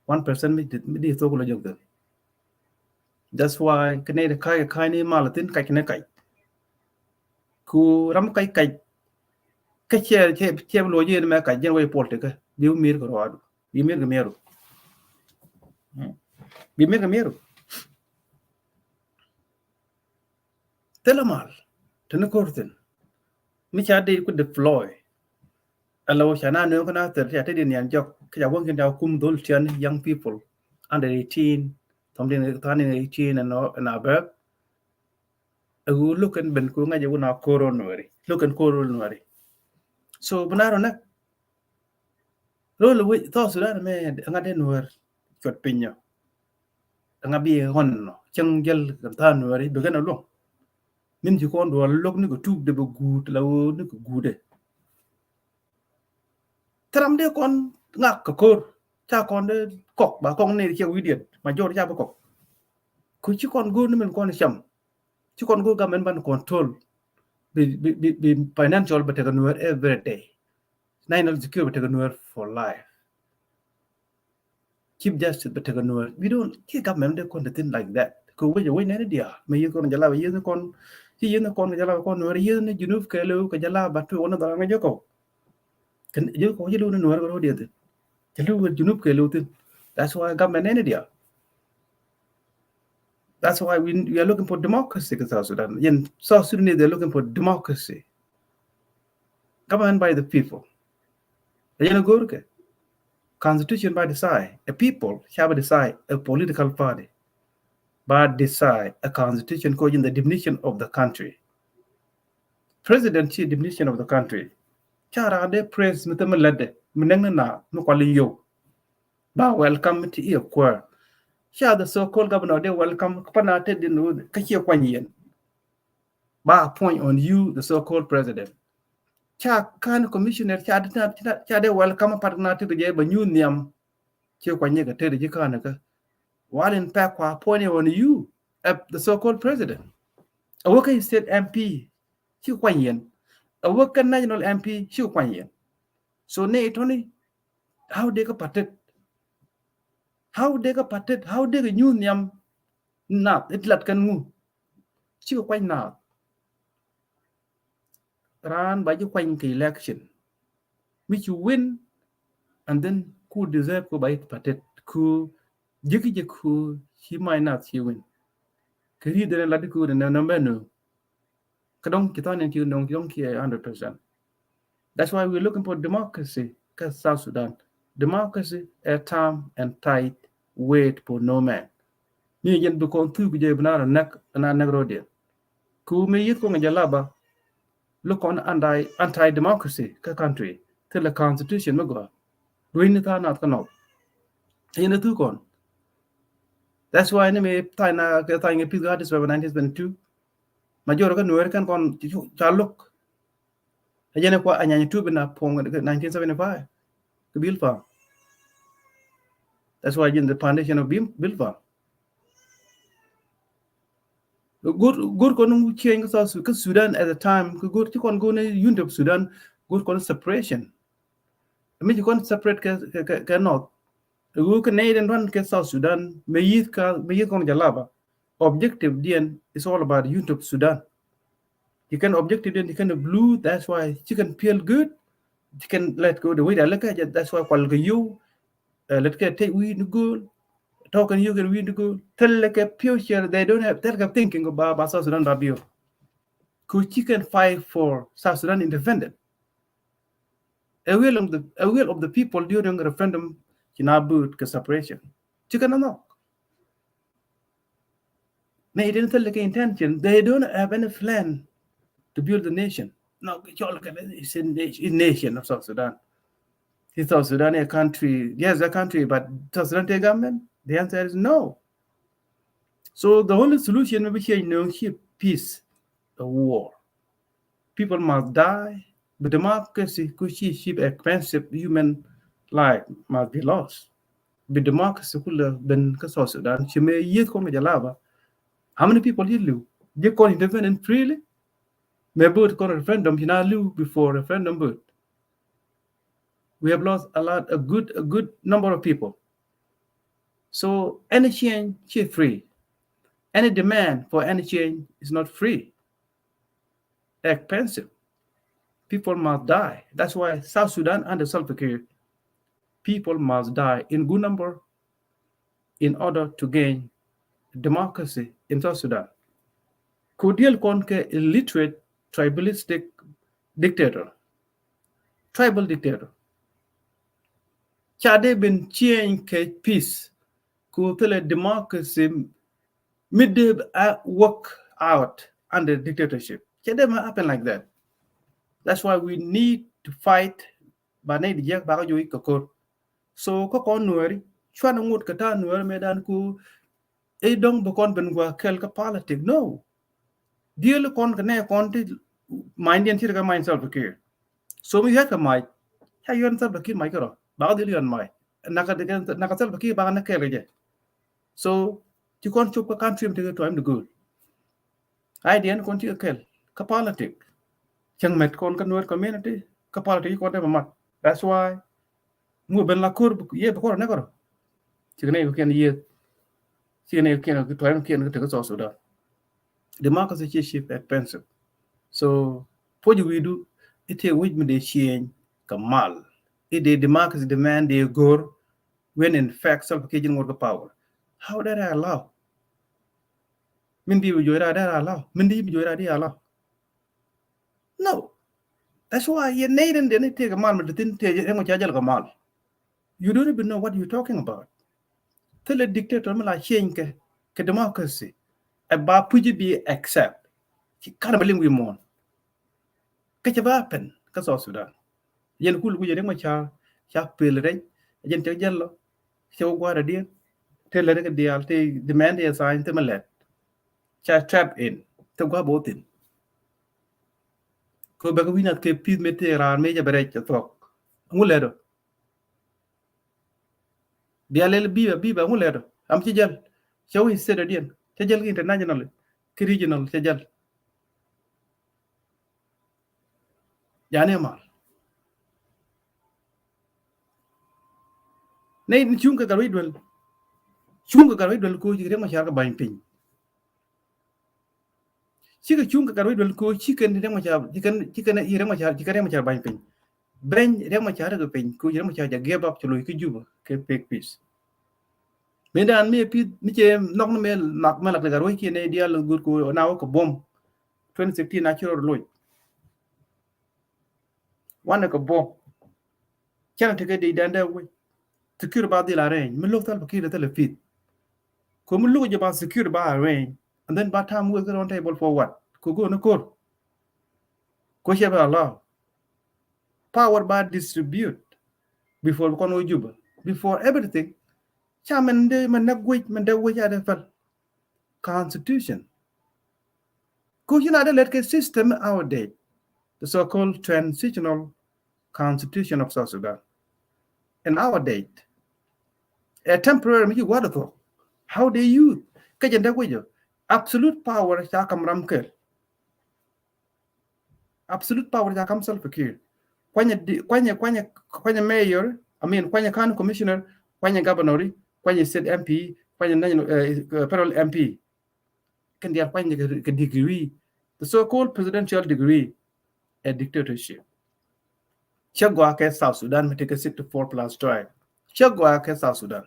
One percent mi di, mi di thok lɔ jɔk thin. That's why kɛ nɛy ti ka̱c kɛ ka̱c ni mal thin kac kɛ ni kac. Ku ram kac kac. Kä ciɛ, ciɛ, ciɛ bi luɔc yɛn mɛ kac jɛn wec politic kä. Bi wä mir kɛ ruaadu. Bi mir kɛ miɛru. Hmm. Bi mir kɛ miɛru. Thilɛ mal. Tini ko̱r thin. Mi ca dee ku deploy. Alo ca na nööŋ kä Nathɛr ca te di nian jɔk. Kä ca wäŋ kin ca kum dhol tian young people. Under eighteen. Thɔm din thani eighteen and, and above. Ɛ ɣöö lo̱k kɛn ben ku ŋa̱c ɛ wun a ko̱r rɔ nuɛri. Lo̱k kɛn ko̱r rɔ nuɛri. So bi na rɔ nɛ. Rol wec South Sudan mɛ ɛŋa dee nuɛr cuɔt piny ɔ. Ɛŋa bi ɣɔn nɔ cäŋ jäl kɛ tha̱a̱ŋ nuɛri bi kɛn ɛ luɔ̱ŋ. Min ci kɔn duɔl lo̱k ni kɛ tuk de bɛ guut la ɣöö ni kɛ guut de. Thɛram dee kɔn ŋak kɛ ko̱r ca kɔn dee kɔk ba kɔk ni ciɛ wi̱diɛt ma jɔr ca bi kɔk. Ku ci kɔn go̱o̱r ni min kɔn cam. Ci kɔn go̱o̱r government ban control. Bi, bi, bi, bi financial bɛ tekɛ nuɛr every day. National security bɛ tekɛ nuɛr for life. Chief Justice bɛ tekɛ nuɛr. We don't, ci government dee kɔn the thing like that. Kɛ wec a wec nɛni diaal mɛ yieth kɔn jɛ la bɛ yieth ni kɔn. Ci yieth ni kɔn kɛ jɛ la bɛ kɔn nuɛr yieth ni Junub kɛɛliw kɛ jɛ la ba tuɔk ni dhɔran kɛ jɛ kɔk. Kɛn ji̱ kɔk ji̱ li̱w ni nuɛr kɛ ro̱diɛn thin. Ji̱ li̱w kɛ Junub kɛ li̱w thin. That's why government nɛni diaal. That's why we, we are looking for democracy kɛ South Sudan. Yɛn South Sudanese, they're looking for democracy. Government by the people. Yɛn a go̱o̱r kɛ. Constitution ba decide. A people shall decide. A political party ba decide. A constitution ko in the definition of the country. President ci definition of the country. Ca raan dee pres mi thämi lätdɛ mi näk ni na mi kual in yio̱w. Ba welcome ti iɛ kuäär. Ca the so-called governor dee welcome kä pa na te din kä ciɛ kuany yɛn. Ba appoint on you the so-called president. Ca county commissioner ca dee, ca dee welcome pa na te jɛ ba nyuuth nhiam. Ciɛ kuany yɛ kɛ te ji̱ county kä. Walin Pek kua appoint on you, uh, the so-called president. A wä kä state M P ci kuany yɛn. A wä kä national M P ci kuany yɛn. So ne itoni, how de kä patet? How de kä patet? How de kä nyuth nhiam? Nath it lat kɛn ŋu? Ci kuany nath. Raan ba ji̱ kuany kɛ election. Mi ci win, and then ku deserve ku ba it patet. Ku ji̱ ki ji̱ ku ci may nath ci win. Kɛ ri dene lat ku dene nɔmɛ nu. Kä dɔŋ ci than in ci dɔŋ ci dɔŋ ci a hundred percent. That's why we're looking for democracy kä South Sudan. Democracy a term and tight weight for no man. Ni jɛn bi kɔn thuk jɛ bi na rɔ nɛk, na nɛk rɔ diɛn. Ku mi yith kɔn jalaba, look on anti, anti democracy kä country. Thilɛ constitution mi gɔa. Duini tha nath kä nɔth. Yɛn a thuk kɔn. That's why ni mi tha na, kɛ tha ŋɛ peace kä Addis Ababa nineteen seventy-two. Majority kä Nuer kɛn kɔn ca look. A jɛn kua a nyanya tubi na puɔŋ nineteen seventy-five. Kɛ Bilpam. That's why jɛn the foundation of Bil-, Bilpam. Go̱r, go̱r kɔn change kä South Su-, kä Sudan at the time. Kɛ go̱r ci kɔn go̱r ni unity of Sudan. Go̱r kɔn separation. Mi ci kɔn separate kɛ, kɛ, kɛ, kɛ North. Go̱r kɛ nɛy den run kɛ South Sudan. Mi yith ka, mi yith kɔn jalaba. Objective diɛn is all about unity of Sudan. Ci kɛn objective diɛn, ci kɛn blue, that's why ci kɛn feel good. Ci kɛn let go the way they look at it, that's why kual kɛ yio̱w, uh, let kɛ take wi̱i̱ ni go̱o̱l. Tɔ̱ kɛn yio̱w kɛn wi̱i̱ ni go̱o̱l. Thilɛ kɛ future, they don't have, thilɛ kɛ thinking about, about South Sudan ba bior. Ku ci kɛn fight for South Sudan independent. A will of the, a will of the people during referendum ci na vote kɛ separation. Ci kɛn a nhɔk. Ni didn't tell the intention. They don't have any plan to build the nation. No, cɔl kɛ, it's a nation, it's nation of South Sudan. Is South Sudan a country? Yes, a country, but South Sudan a government? The answer is no. So the only solution mi bi change ni ci peace, a war. People must die. Bi democracy ku ci cheap, expensive human life must be lost. Bi democracy kulɛ ben kä South Sudan. Ci mɛ yith kɔn jalaba. How many people ci li̱w? Ji̱ kɔn independent freely? Mɛ vote kɔn referendum, ci na li̱w before referendum vote. We have lost a lot, a good, a good number of people. So any change, ci free. Any demand for any change is not free. Expensive. People must die. That's why South Sudan under Salva Kiir, people must die in good number in order to gain democracy in South Sudan. Ku diɛl kɔn kɛ illiterate, tribalistic dictator. Tribal dictator. Ca dee ben change kɛ peace. Ku thilɛ democracy mi dee a work out under dictatorship. Ca dee ma happen like that. That's why we need to fight. Ba nɛy di jiäk ba kä jo̱o̱c kɛ ko̱r. So kä kɔn Nuääri, cuanɛ ŋot kɛ ta̱a̱ Nuääri mëëdan ku i̱ dɔ̱ŋ bi kɔn ben gua̱a̱k kɛl kä politic. No. Diëël kɔn kɛ nɛ kɔn ti ma̱nydiɛn ci ri kɛ ma̱ny Salva Kiir. So mi yua̱t kɛ mac, ca yua̱n Salva Kiir mac kärɔ̱. Ba kä dhil yua̱n mac. Nakä, nakä Salva Kiir ba kä nɛ kɛl kɛ jɛ. So ci kɔn cop kä country mi tekɛ tɔ̱ ɛm di gööl. Idea ni kɔn cikɛ kɛl kä politic. Cäŋ mɛt kɔn kä Nuer community kä politic ci kɔn dee ma mat. That's why ŋu ben la ko̱r yɛ bi kɔr nɛ kɔr. Cikɛ nɛ kiɛn yɛ. Cikɛ nɛ kiɛn ki tuany kiɛn ki tek South Sudan. Democracy ci cheap, expensive. So puɔ̱c wi̱i̱du i̱ tëë wi̱c mi dee change kɛ mal. I̱ dee democracy demand dee go̱r when in fact Salva Kiir ji̱n ŋot kä power. How did I allow? Min di bi jo̱o̱c raa dee raa law. Min di bi jo̱o̱c raa dee raa law. No. That's why yɛ nɛy den den tëëkɛ mal mi di thin tëë jɛ ŋɔ ca jɛl kɛ mal. You don't even know what you talking about. Thilɛ dictator mi la change kɛ, kɛ democracy. Ɛ ba puc bi accept. Ci kan ba liŋ wi̱i̱ muɔ̱ɔ̱n. Kä cɛ ba happen kä South Sudan. Yɛn kul ku yɛn Riek Machar ca pel rɛc. Yɛn cɛ jɛl lɔ cɛ wä gua̱a̱r adiɛn. Te lɛ rek diaal te demand yɛ sign te mi lɛt. Ca trap in te gua̱a̱r bä wä thin. Kɛ bɛ kɛ wi̱n ath kɛ peace mi te raan mi jɛ bɛ rɛc cɛ thuɔk. Ŋu lɛt ɔ? Bia lɛl biba, biba ŋu lɛt ɔ? Ram ci jäl. Cɛ wi̱i̱ state diɛn. Cɛ jäl ki international, ki regional cɛ jäl. Yani mal. Nɛ ni cuŋ kɛ Gatwec Duel. Cuŋ kɛ Gatwec Duel ko ci Riek Machar kɛ ba̱ny piny. Cikɛ cuŋ kɛ Gatwec Duel ko cikɛ ni Riek Machar, cikɛ, cikɛ ni Riek Machar, cikɛ Riek Machar ba̱ny piny. Beny Riek Machar kɛ piny ko Riek Machar jɛ give up ci lo̱c ki Juba kɛ fake peace. Mi dan mi pith mi cɛ nhɔk ni mi lak, mi lak kɛ Gatwec kiɛ ni dial gut ko na wä kɛ buɔm. Twenty sixteen a ci rɔ loc. Wanɛ kɛ buɔm. Cɛn a tekɛ di dan dɛ wec. Security ba dhil arrange. Mi lo̱k Salva Kiir thilɛ pith. Ko mi lo̱k jɛ ba security ba arrange. And then ba time wek round table for what? Ko go ni kor. Ko cɛ bɛ allow. Power ba distribute. Before kɔn wä Juba. Before everything. Ca mɛn dee mɛn näk wec, mɛn dee wec a dee pɛl. Constitution. Ko ci na dee lɛt kɛ system outdate. The so-called transitional constitution of South Sudan. And outdate. A temporary mi ci gua̱dɛ thok. How they use. Kä jɛ dee wec jɛ. Absolute power ca kam ram kɛl. Absolute power ca kam Salva Kiir. Kuanyɛ di, kuanyɛ, kuanyɛ, kuanyɛ mayor, I mean, kuanyɛ county commissioner, kuanyɛ governor, kuanyɛ state M P, kuanyɛ national, uh, federal M P. Kɛn diaal kuanyɛ kɛ, kɛ degree. The so-called presidential degree. A dictatorship. Cɛ gɔaa kɛ South Sudan mi tekɛ sixty-four plus tribe. Cɛ gɔaa kɛ South Sudan.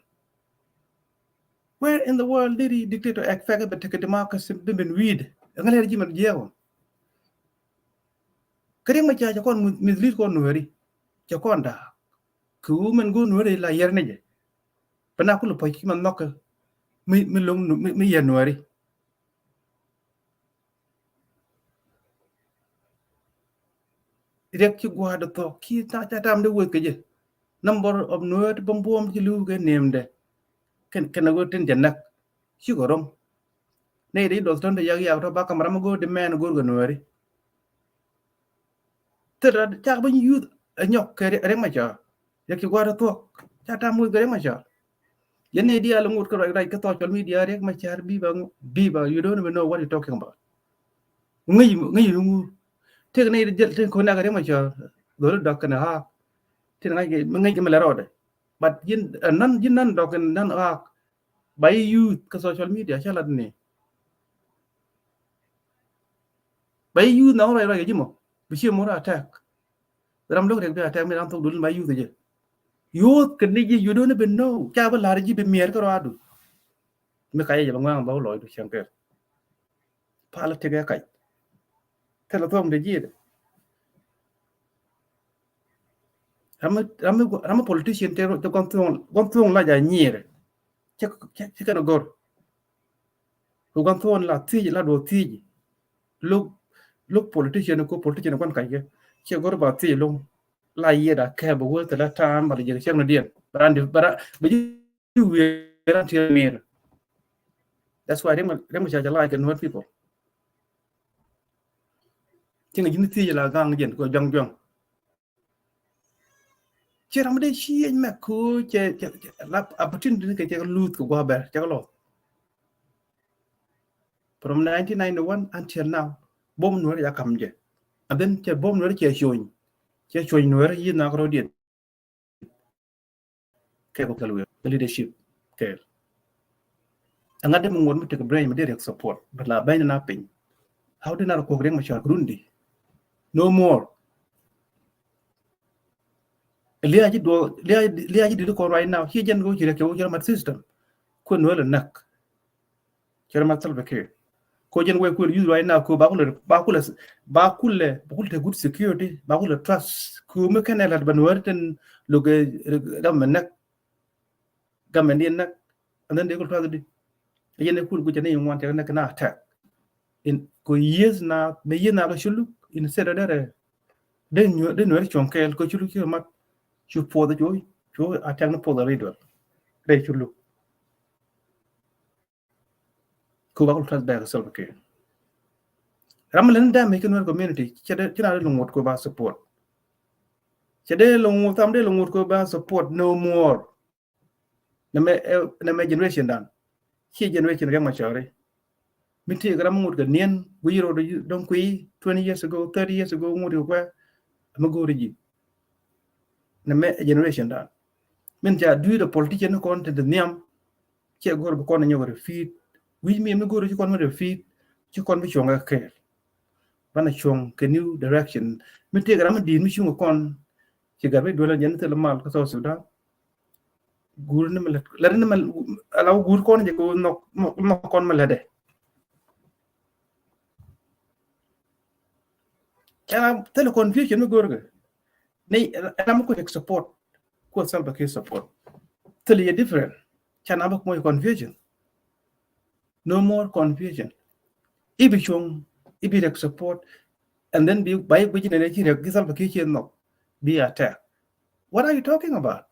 Where in the world did he dictator expect bɛ tekɛ democracy bi ben wi̱i̱dɛ? Ɛŋa lɛ regime jiɛɛk ɔ. Kä Riek Machar cɛ kɔn mislead kɔn Nuɛri. Cɛ kɔn da̱a̱k. Kɛ wumɛn go̱o̱r Nuɛri la yɛr ni jɛ. Bɛ na kulɛ puɔ̱c ki mɛ nhɔk mi, mi loŋ, mi, mi yɛr Nuɛri. Riɛk ci gua̱a̱r dee thɔk ki ta ca tam dee weth kɛ jɛ. Number of Nuer ti bom bom ci li̱w kɛ nemdɛ. Kɛn, kɛn a go̱o̱r tin jɛ näk. Ci kɛ ro̱ŋ. Nɛy dee ci duɔth tɔ̱n dee yak yak tɔ ba kam ram a go̱o̱r di mɛn a go̱o̱r kɛ Nuɛri. Thil rat cak bä youth a nyɔk kɛ Riek Machar. Riɛk ci gua̱a̱r a thuɔ̱k. Ca tam wec kɛ Riek Machar. Yɛn ni diaal ŋot kä ruac ruac kä social media Riek Machar biba, biba, you don't even know what you talking about. Ŋäc, ŋäc ŋu. Tëk ni jɛl tëk kɔn nak Riek Machar. Dholi dɔk kɛn a ɣaak. Tëk ŋäc kɛ, ŋäc kɛ mɛ lɛ rɔɔdɛ. But ji̱n, a nan, ji̱n nan dɔk kɛn nan ɣaak. Ba yi youth kä social media cä lat ni. Ba yi youth na wä ruac ruac kɛ ji̱ mɔ bi ciɛ mɔ rɔ attack. Ram lo̱k Riek bi attack mi ram thok dul ba youth kɛ jɛ. Youth kɛ ni ji̱ you don't even know ca bi la̱r ji̱ bi miɛɛr kä ruaadu. Mi ka yɛ jɛ ba ŋuaŋ ba wä lɔcdu cäŋ kɛɛl. Pal tekɛ kac. Thilɛ thuɔ̱ŋ de jiɛɛdɛ. Ram mi, ram mi, ram mi politician te, te gua̱n thuɔ̱ŋ, gua̱n thuɔ̱ŋ la ja nyiɛɛrɛ. Cɛ, cɛ, cɛ kɛn a go̱r. Kɛ gua̱n thuɔ̱ŋ la thiec, la duɔ thiec. Lo̱k, lo̱k politician ko politician gua̱n kac kɛ. Cɛ go̱r ba thiec lo̱ŋ. La yiɛɛda kɛ bɛ wee thilɛ ta̱a̱m ba la jiɛk cɛŋ ni diɛn. Ba ran di, ba ran, ba ji̱ wiee ran tiɛɛr miɛɛr. That's why Riek Ma, Riek Machar ca la kɛ Nuer people. Cieŋ ji̱n thiec la gaŋ jɛn kɛ juaŋ juaŋ. Ci ram dee ci yec mɛ ko cɛ, cɛ, cɛ la opportunity ni kɛ cɛ luth kɛ gua̱ bɛr cɛ lɔ. From nineteen ninety-one until now, bom Nuer ya kam jɛ. And then cɛ bom Nuer cɛ cuny. Cɛ cuny Nuer yi nak rɔ diɛn. Kɛ kɔ kɛl wi̱i̱ leadership kɛɛl. Ɛŋa dee mi ŋuɔt mi tekɛ brain mi dee Riek support bɛ la bɛny na piny. How dee na rɔ kuɔk Riek Machar Burundi? No more. Lia̱a̱ ji̱ duɔ, lia̱a̱, lia̱a̱ ji̱ di̱t kɔn right now. Ci jɛn kɛ wä ci Riek kɛ wä ci rɔ mat system. Kuɛ Nuer lɛ näk. Cɛ rɛ ma Salva Kiir. Ko jɛn wee kuɛl youth right now ko ba kulɛ, ba kulɛ, ba kulɛ, ba kulɛ te good security, ba kulɛ trust. Ko mi kɛn ɛ lat ba Nuɛri tin lo̱k ɛ, ɛ, government näk. Government diɛn näk. And then they kulɛ trust di. Ɛ jɛn ɛ kul guic ɛ ni ŋuan cɛ näk na attack. In ko years na, mi years na kɛ Shuluk, instead of that, ɛ, dee Nuɛri, dee Nuɛri cuɔ̱ŋ kɛɛl ko Shuluk ci mat. Cu puɔth cu, cu attack ni puɔth a ri duɔl. Dee Shuluk. Ko ba kul trust bɛ kɛ Salva Kiir. Ram mi lɛn damage kɛ Nuer community, cɛ dee, ci na dee luŋ wot ko ba support. Cɛ dee luŋ wot, tham dee luŋ wot ko ba support no more. Nɛmɛ, eh, nɛmɛ generation dan. Ci generation Riek Machar. Mi tëëkɛ ram mi ŋut kɛ niɛn, guiy rot dɔ̱ŋ kuiy, twenty years ago, thirty years ago, ŋut kɛ kuɛ, mi go̱o̱ri ji̱. Nɛmɛ generation dan. Min ca dui̱r ɛ politician ni kɔn te di nhiam, ciɛ go̱o̱r bi kɔn nyɔk repeat. Wi̱c mi mi go̱o̱ri ci kɔn mi repeat, ci kɔn bi cuɔ̱ŋ kɛ kɛɛl. Banɛ cuɔ̱ŋ kɛ new direction. Mi tëëkɛ ram mi di̱i̱t mi cuŋ kɛ kɔn, ci gat bi duel jɛn thil mal kä South Sudan. Guur ni mi lät, lät ni mi, ala guur kɔn jɛ kɛ nhɔk, nhɔk kɔn mi lätdɛ. Ɛn a thil confusion mi go̱o̱r kɛ. Ni, ɛn a mi ku riɛk support, ku Salva Kiir support. Thil yɛ different. Ca na bä ku mɔ confusion. No more confusion. I̱ bi cuɔ̱ŋ, i̱ bi riɛk support, and then bi, ba i̱ guic nɛnɛ ci riɛk gi Salva Kiir ci nhɔk, bi attack. What are you talking about?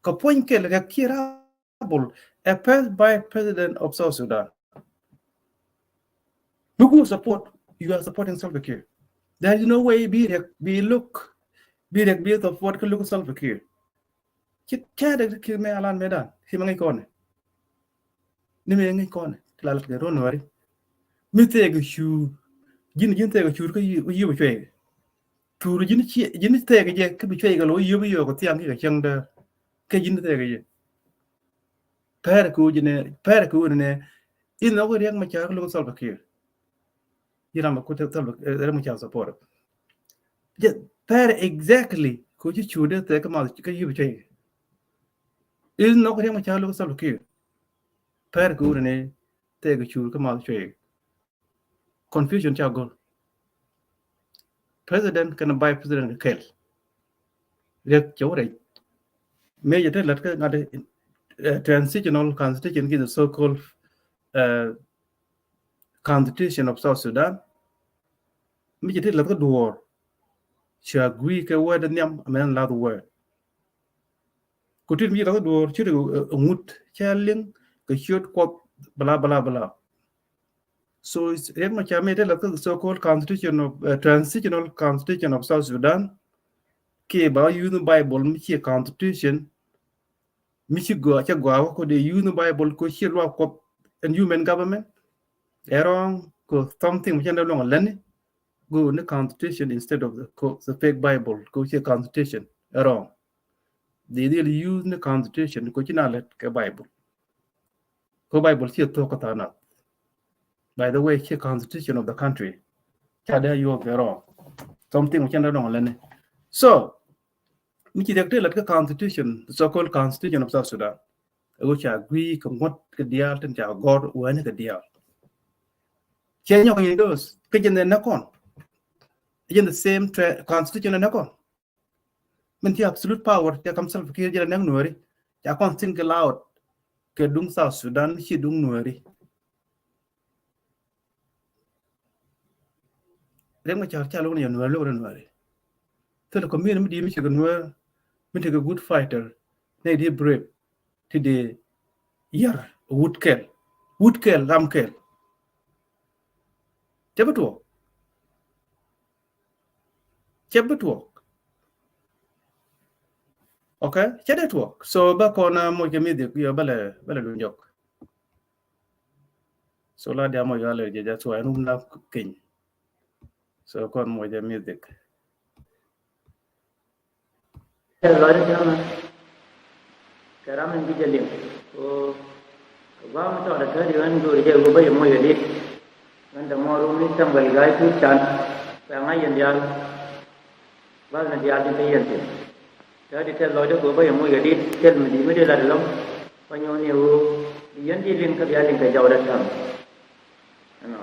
Kɛ puɔ̱ny kɛl riɛk ci rabul, a first vice president of South Sudan. Mi ku support, you are supporting Salva Kiir. There is no way bi riɛk, bi look, bi riɛk, bi support kä look Salva Kiir. Ci cädɛ ti ki̱th mɛ alan mɛ dan ci mɛ ŋäc kɔnɛ. Ni mɛ ŋäc kɔnɛ ti la lat kɛ ruɔn wari. Mi thɛɛk cuur, ji̱n, ji̱n thɛɛk cuur kä yiëë bi cuɛy. Cuur ji̱n ci, ji̱n thɛɛk jɛ kä bi cuɛy kɛ lo yiëë bi yɔɔk kɛ thiaŋ kikɛ cäŋ däär. Kɛ ji̱n thɛɛk jɛ. Pɛr kɛ wä ji̱n nɛ, pɛr kɛ wä nɛ, in nhɔk Riɛk Macar kä lo̱k Salva Kiir. Ji̱ ram bɛ kut Salva, eh, Riɛk Macar support. Jɛ pɛr exactly kɛ wä ci cuur dee thɛɛk kä math kä yiëë bi cuɛy. In nhɔk Riɛk Macar lo̱k Salva Kiir. Pɛr kɛ wä nɛ thɛɛk cuur kä math cuɛy. Confusion ca go̱r. President kɛnɛ vice president kɛ kɛl. Riɛk cɛ wä rɛc. Mëë jɛ te lät kä ŋa̱t, eh, transitional constitution kiɛ the so-called, eh, constitution of South Sudan. Mi ci ti lath kä duɔ̱ɔ̱r, ci agree kɛ word nhiam, amɛn lath word. Ku tit mi ci lath kä duɔ̱ɔ̱r, ci ri, eh, ŋut, cɛ liŋ kɛ ciöt Kuɔth, bla, bla, bla. So, Riɛk Macar mi ti lath kä so-called constitution of, eh, transitional constitution of South Sudan, kiɛ ba use Bible mi ci constitution, mi ci gɔaa, cɛ gɔaa wä kɔ dee use ni Bible kɔ ci luak Kuɔth and human government. Ɛ wrong kɔ something mi cɛ ni luɔŋ lɛni go ni constitution instead of the, kɔ, the fake Bible kɔ ci constitution. Ɛ wrong. Dee dhil use ni constitution kɔ ci na lɛt kɛ Bible. Kɔ Bible ci thok kɔ thanak. By the way, ci constitution of the country. Ca dee yuɔk kɛ wrong. Something mi cɛ ni luɔŋ lɛni. So, mi ci riɛk ti lät kä constitution, so-called constitution of South Sudan. Ɛ ɣöö ca guiy kɛ ŋuɔ̱t kɛ diaal tin ca gɔ̱r wääni kɛ diaal. Cɛ nyɔk in those kä jɛn the näk kɔn. Jɛn the same tra-, constitution näk kɔn. Min ci absolute power cɛ kam Salva Kiir jɛ la näk Nuääri. Ca kɔn single out kɛ duŋ South Sudan ci duŋ Nuääri. Riɛk Macar ca lo̱k ni yɛ Nuäär, lo̱k ni Nuäär. Thilɛ community mi di̱i̱t mi ci kɛ Nuäär, mi tekɛ good fighter, nɛ di̱i̱t brave, ti dee yar wut kɛl. Wut kɛl, ram kɛl. Cɛ bi tuɔɔk. Cɛ bi tuɔɔk. Okay, cɛ dee tuɔɔk. So, bä kɔn, uh, moc kɛ music, yɔ, bä lɛ, bä lɛ luny jɔk. So la dia mo yale je ja chwa nu na king. So kɔn mo je music. Lɔri kama kɛ ram in bi jɛ liŋ. Ko ba mi tɔɔrɛ tɔɔri ɣän go̱o̱ri jɛ wä bä yɛ moc kɛ dit. Ɣän dɛ mɔ rum ni Samuel Gai Tuut Can. Kɛ ŋa̱c yɛn diaal. Bal ni diaal tin te yɛn tin. Tɛ di tɛth lɔcdä kɛ ɣöö bä yɛ moc kɛ dit tɛth mi di̱i̱t mi dee lat ɛlɔ̱ŋ. Bä nyɔk ni ɣöö bi yɛn di liŋ kä bia liŋ kɛ jɔwdä täämɛ. Ɛnɔ.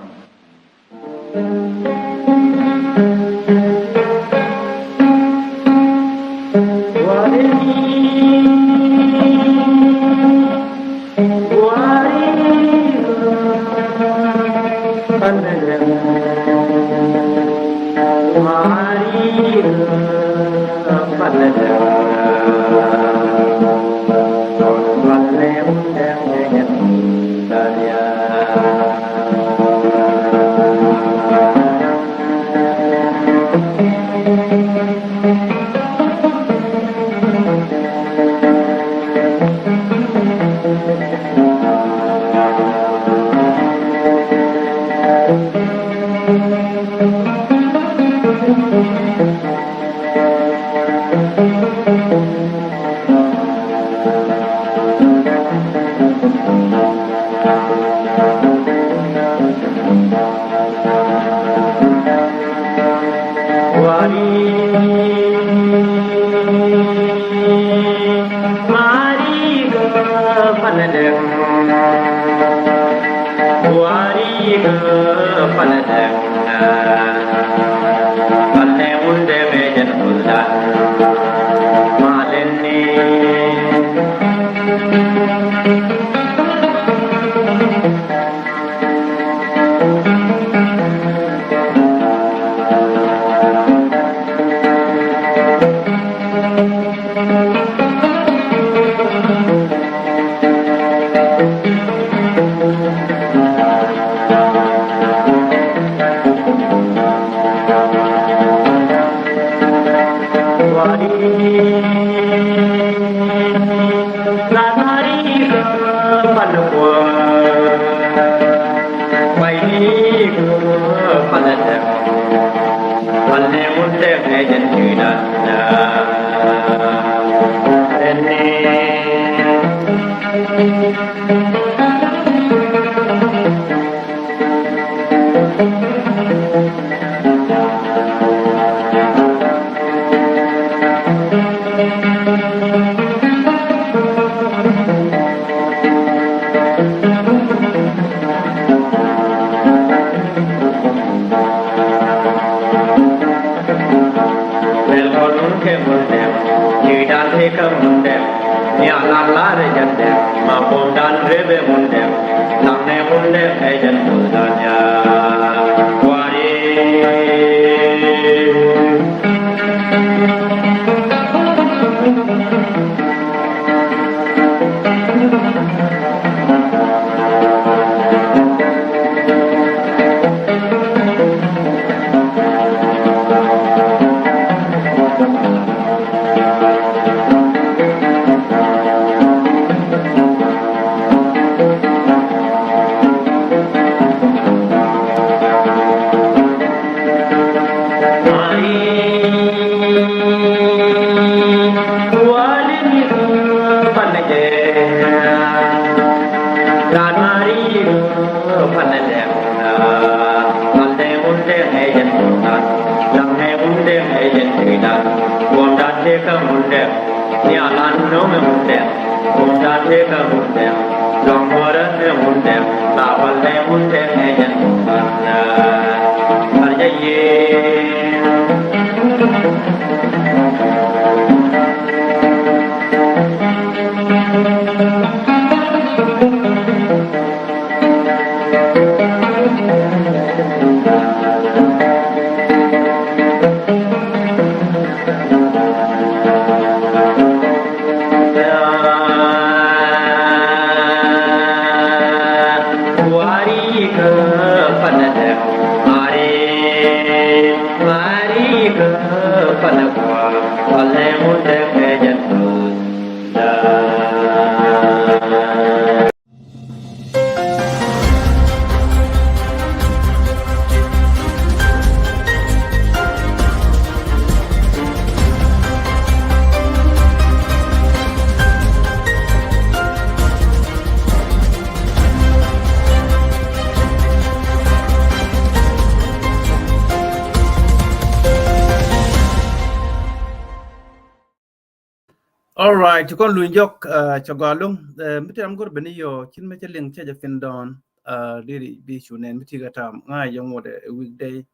All right, ti kɔn luny jɔk, uh, cɛ gɔaa loŋ. Uh, mi ti ram gor beni yɔ, cin mɛ cɛ liŋ cɛ jɛ fin dɔn, uh, diri bi cu nɛn mi ti ka tam ŋa jɛ ŋuɔt ɛ weekday,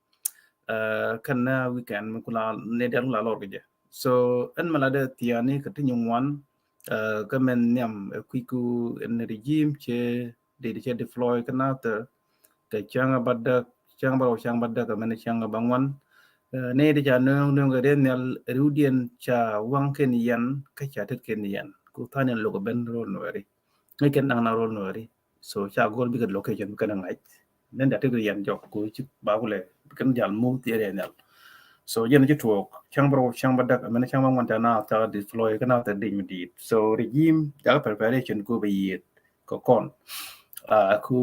uh, kɛn na weekend mi kula ni dɛl kula lɔr kɛ jɛ. So ɛn mɛ la dɛ thiani kɛ ti nyi ŋuan, uh, kɛ mɛn nhiam ɛ kuiku ɛn regime cɛ dee di cɛ deploy kä nathɛ kɛ cäŋ a bädäk, cäŋ a bädäk, cäŋ a bädäk, mɛn cäŋ a bäŋuan. Nɛ di ca nööŋ nööŋ kɛ rieth nhial riwdiɛn ca waŋ kɛn yɛn kä ca tet kɛn yɛn. Ku tha̱a̱n yɛn lok ben rol nuɛri. Ŋäc kɛn daŋ na rol nuɛri. So ca gol bikɛ location bikɛ na ŋa̱c. Nɛ da tet kɛn yɛn jɔk ku ci ba kulɛ bikɛ jal mu thiɛ rieth nhial. So jɛn ci tuɔɔk cäŋ bädäk, cäŋ bädäk, mɛn cäŋ bäŋuan ca nathɛ deploy kä nathɛ dic mi diit. So regime ca preparation ku bɛ yieth kɛ kɔn. Ah, ku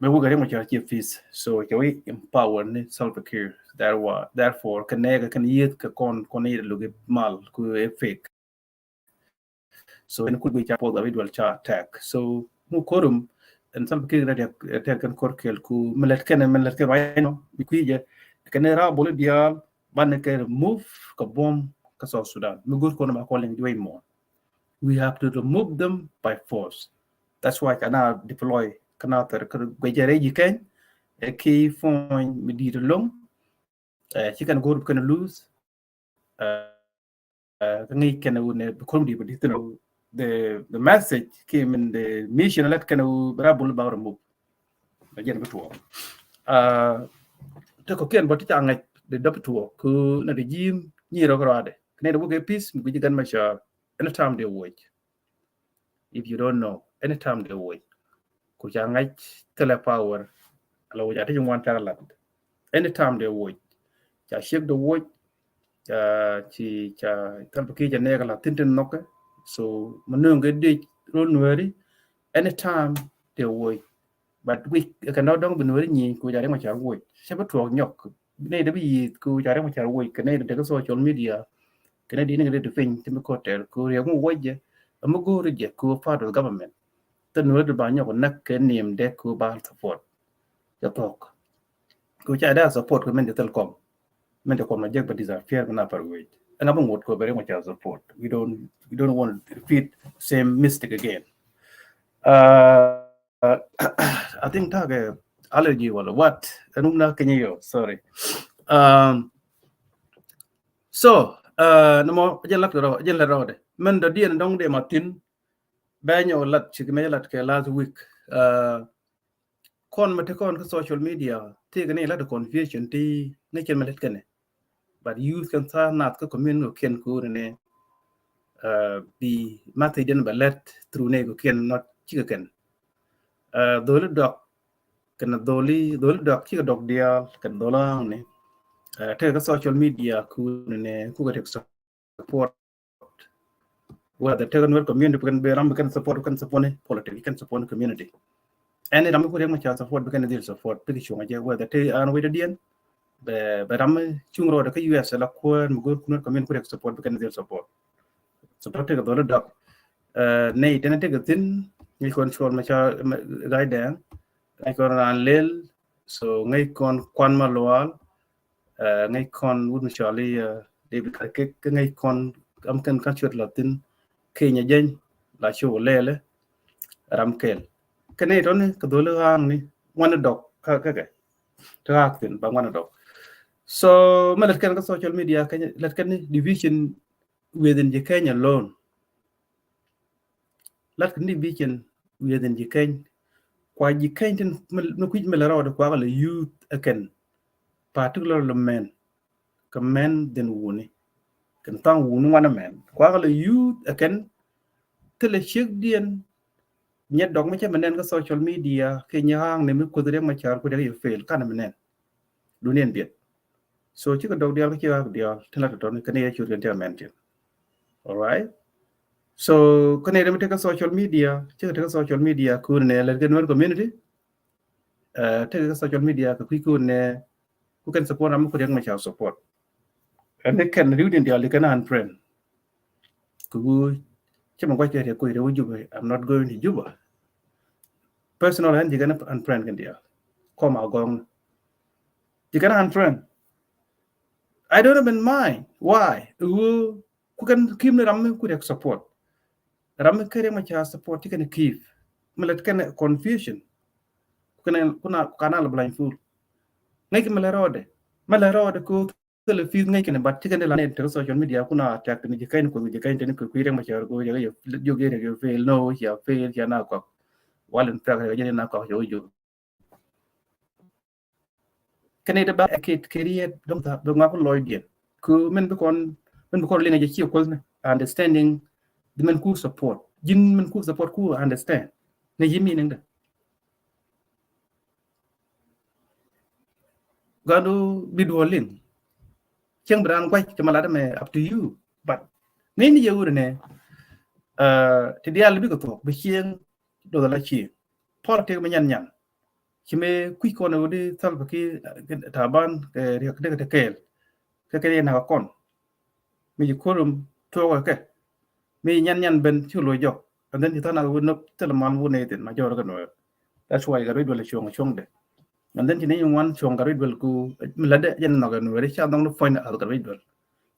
Wek wek Riek Machar ci peace. So cɛ wek empower ni Salva Kiir. That wa-, therefore kɛ nɛɛkɛ kɛn yieth kɛ kɔn kɔn yieth luk i̱ mal ku i̱ fake. So ɛn kut guic ca puɔth a wi̱c dual ca attack. So mu korum ɛn Salva Kiir rɛ tɛk kɛn kor kɛl ku mi lɛt kɛn mi lɛt kɛn right now bi kui̱ jɛ kɛn ra bol diaal ban kɛ remove kɛ buɔm kä South Sudan. Mi go̱r kɔn ba kɔn liŋ way more. We have to remove them by force. That's why kana deploy kana thɛr kä guecɛ rɛy ji̱ kɛny. Ɛ ki puɔ̱ny mi di̱i̱t ɛlɔ̱ŋ. Ɛ ci kɛn go̱r bi kɛn lose. Ɛ kä ŋi̱i̱c kɛn wun ɛ bi ko̱r mi di̱i̱t bi di̱i̱t thi̱n. The, the message ki min the mission lɛt kɛn wu bi ra bul ba remove. Ɛ jɛn bi tuɔɔk. Ɛ te kɔ̱kiɛn bä ti ca ŋäc di dɔp tuɔɔk ku na di ji̱ nyi rɔ kɛ rɔadɛ. Kɛ nɛy di wä kɛ peace mi gui̱ci Gan Machar. Anytime dee woc. If you don't know, anytime dee woc. Ku ca ŋa̱c thilɛ power. Ala woc a ti ci ŋuan thɛk lat. Anytime dee woc. Ca ciek dee woc. Ca ci ca Salva Kiir ca nɛɛk lat thin tin nhɔkɛ. So mi nööŋ kɛ diec rol Nuɛri. Anytime dee woc. But wi̱c kɛ nɔ dɔ̱ŋ bi Nuɛri nyieny ku ca Riek Machar woc. Cɛ bi tuɔɔk nyɔk. Nɛy dee bi yi̱th ku ca Riek Machar woc kɛ nɛy dee tekɛ social media. Kɛ nɛy dee ni kɛ dee di piny ti mi ko̱tɛr ku Riek mi woc jɛ. Ɛ mi go̱o̱ri jɛ ku part of the government. Thil Nuɛri di ba nyɔk näk kɛ niɛm dee ku ba support. Jɛ thuɔ̱k. Ku ca dee support kɛ min di thil kɔm. Min di kɔm a jek bɛ disappear mi na par wec. Ɛn a bi ŋot kɛ bɛ Riek Machar support. We don't, we don't want to repeat same mistake again. Uh, I think takɛ allergy wala what? Ɛn um na kɛ nyi yɔ, sorry. Um, so, uh, nɛ mɔ jɛn lat kɛ rɔ, jɛn lat rɔ dɛ. Mɛn dɔ diɛn dɔŋ dɛ ma thin. Bɛ nyɔ lat cik mɛ lat kɛ last week. Uh, kɔn mɛ ti kɔn kä social media ti kɛ ni lat confusion ti ni cɛn mɛ lat kɛnɛ. But youth kɛn tha̱a̱ŋ nath kä community kɛn ko̱r ni, uh, bi message den bɛ lɛt through ni kɛ kɛn not cikɛ kɛn. Uh, dholi dɔk kɛn dholi, dholi dɔk cikɛ dɔk diaal kɛn dholi aŋ ni. Uh, tekɛ kä social media ko̱r ni kukɛ tek support. Whether tekɛ Nuer community kɛn bi ram kɛn support, kɛn support ni politics, kɛn support ni community. Ɛn ram mi ku Riek Machar support bi kɛn dhil support bi ki cuŋ a jɛ whether te an wecdä diɛn. Bɛ, bɛ ram mi cuŋ rɔɔdɛ kä U S la kuäär mi go̱o̱r ku Nuer community ku Riek support bi kɛn dhil support. Support tekɛ dholi dɔk. Ɛ, nɛy tɛn tekɛ thi̱n ŋäc kɔn Cuɔl Machar, Gai Dɛŋ, ŋäc kɔn Raan Lel, so ŋäc kɔn Kuan Malual, ɛ, ŋäc kɔn wut mi cɔal i̱, ɛ, David Karkek, kä ŋäc kɔn am kɛn kä cuet la thi̱n Kenya Jɛny la cu lɛlɛ ram kɛl. Kɛ nɛy tɔni kɛ dholi ɣa̱a̱ŋ ni ŋuani dɔk kä, kä kɛ ti ɣa̱a̱k thi̱n ba ŋuani dɔk. So mɛ lät kɛn kä social media kɛ lät kɛn ni division within ji̱ Kenya alone. Lat kɛ ni bi cɛn wiɛthin ji̱ kɛny. Kua ji̱ kɛny tin mi kui̱c mi lɛ rɔɔdɛ kuakɛ lɛ youth ɛ kɛn, particularly mɛn. Kɛ mɛn dhin wuni kɛn thaŋ wuni ŋuanɛ mɛn kuakɛ lɛ youth ɛ kɛn. Thilɛ ciekdiɛn nyɛ dɔk mi cɛ mi nɛn kä social media kɛ nyɛ ɣa̱a̱ŋ ni mi kuoth Riek Machar ku Riek yɛ fail kanɛ mi nɛn. Duniɛn biɛt. So cikɛ dɔk diaal kä cikɛ ɣa̱a̱k diaal tin la tɔtɔni kɛn yɛ ciöt kɛn tekɛ mɛn tin. Alright. So kɛn yɛ dee mi tekɛ social media, cikɛ tekɛ social media kun nɛ lɛt kɛ Nuer community. Ɛ, tekɛ social media kɛ kui̱ kun nɛ ku kɛn support ram mi ku Riek Machar support. Ɛn ni kɛn riwdin diaal di kɛn an friend. Kɛ ɣöö cä mi gua̱c kɛ Riek kui̱ rɛw Juba, I'm not going to Juba. Personal ɛn ji̱ kɛn an friend kɛn diaal. Kɔm a gɔŋ ji̱ kɛn an friend. I don't even mind. Why? Ɣöö ku kɛn kim ni ram mi ku Riek support. Ram mi kä Riek Machar support ti kɛn kif. Mi lɛ ti kɛn confusion. Ku kɛn kuna kana lɛ blindfold. Ŋäc ki mi lɛ rɔɔdɛ. Mi lɛ rɔɔdɛ ko thilɛ peace ŋäc kɛn, but ti kɛn la ni te social media kuna attack ni ji̱ kɛn ku ji̱ kɛn te ni ku Riek Machar ko ji̱ ji̱ ji̱ fail, no, ji̱ fail, ji̱ na kɔk. Wal in fact ji̱ na kɔk ji̱ ji̱. Kɛn ite ba kɛ kɛ riet dɔŋ tha bɛ ŋuak lɔcdiɛn. Ku min bi kɔn, min bi kɔn liŋ a jɛ ci kuɔth ni understanding di min ku support. Ji̱n min ku support ku understand ni ji̱ meaning dɛ. Gadu bi duɔ liŋ. Cieŋ bi raan guac kɛ ma lat mɛ up to you. But ŋäcni jɛ wuri nɛ, ɛ, ti diaal bi kɛ thuɔk bi cieŋ doth ala cieŋ. Politik mi nyan nyan. Ci mëë kui̱c kɔn ɛ wä di Salva Kiir, eh, Taban, eh, riɛk dek te kɛɛl. Kɛ kɛ yɛ nak kɔn. Mi ci kurum tuɔk kɛ. Mi nyan nyan ben ci lo jɔk. And then ci than ak wä nop thil mal wä ne thin ma jɔr kɛ Nuɛr. That's why Gatwec Duel cuɔŋ cuɔŋ de. And then ci ni ŋuan cuɔŋ Gatwec Duel ku mi la de jɛn nɔk kɛ Nuɛr ca dhɔŋ ni puɔ̱ny de ath Gatwec Duel.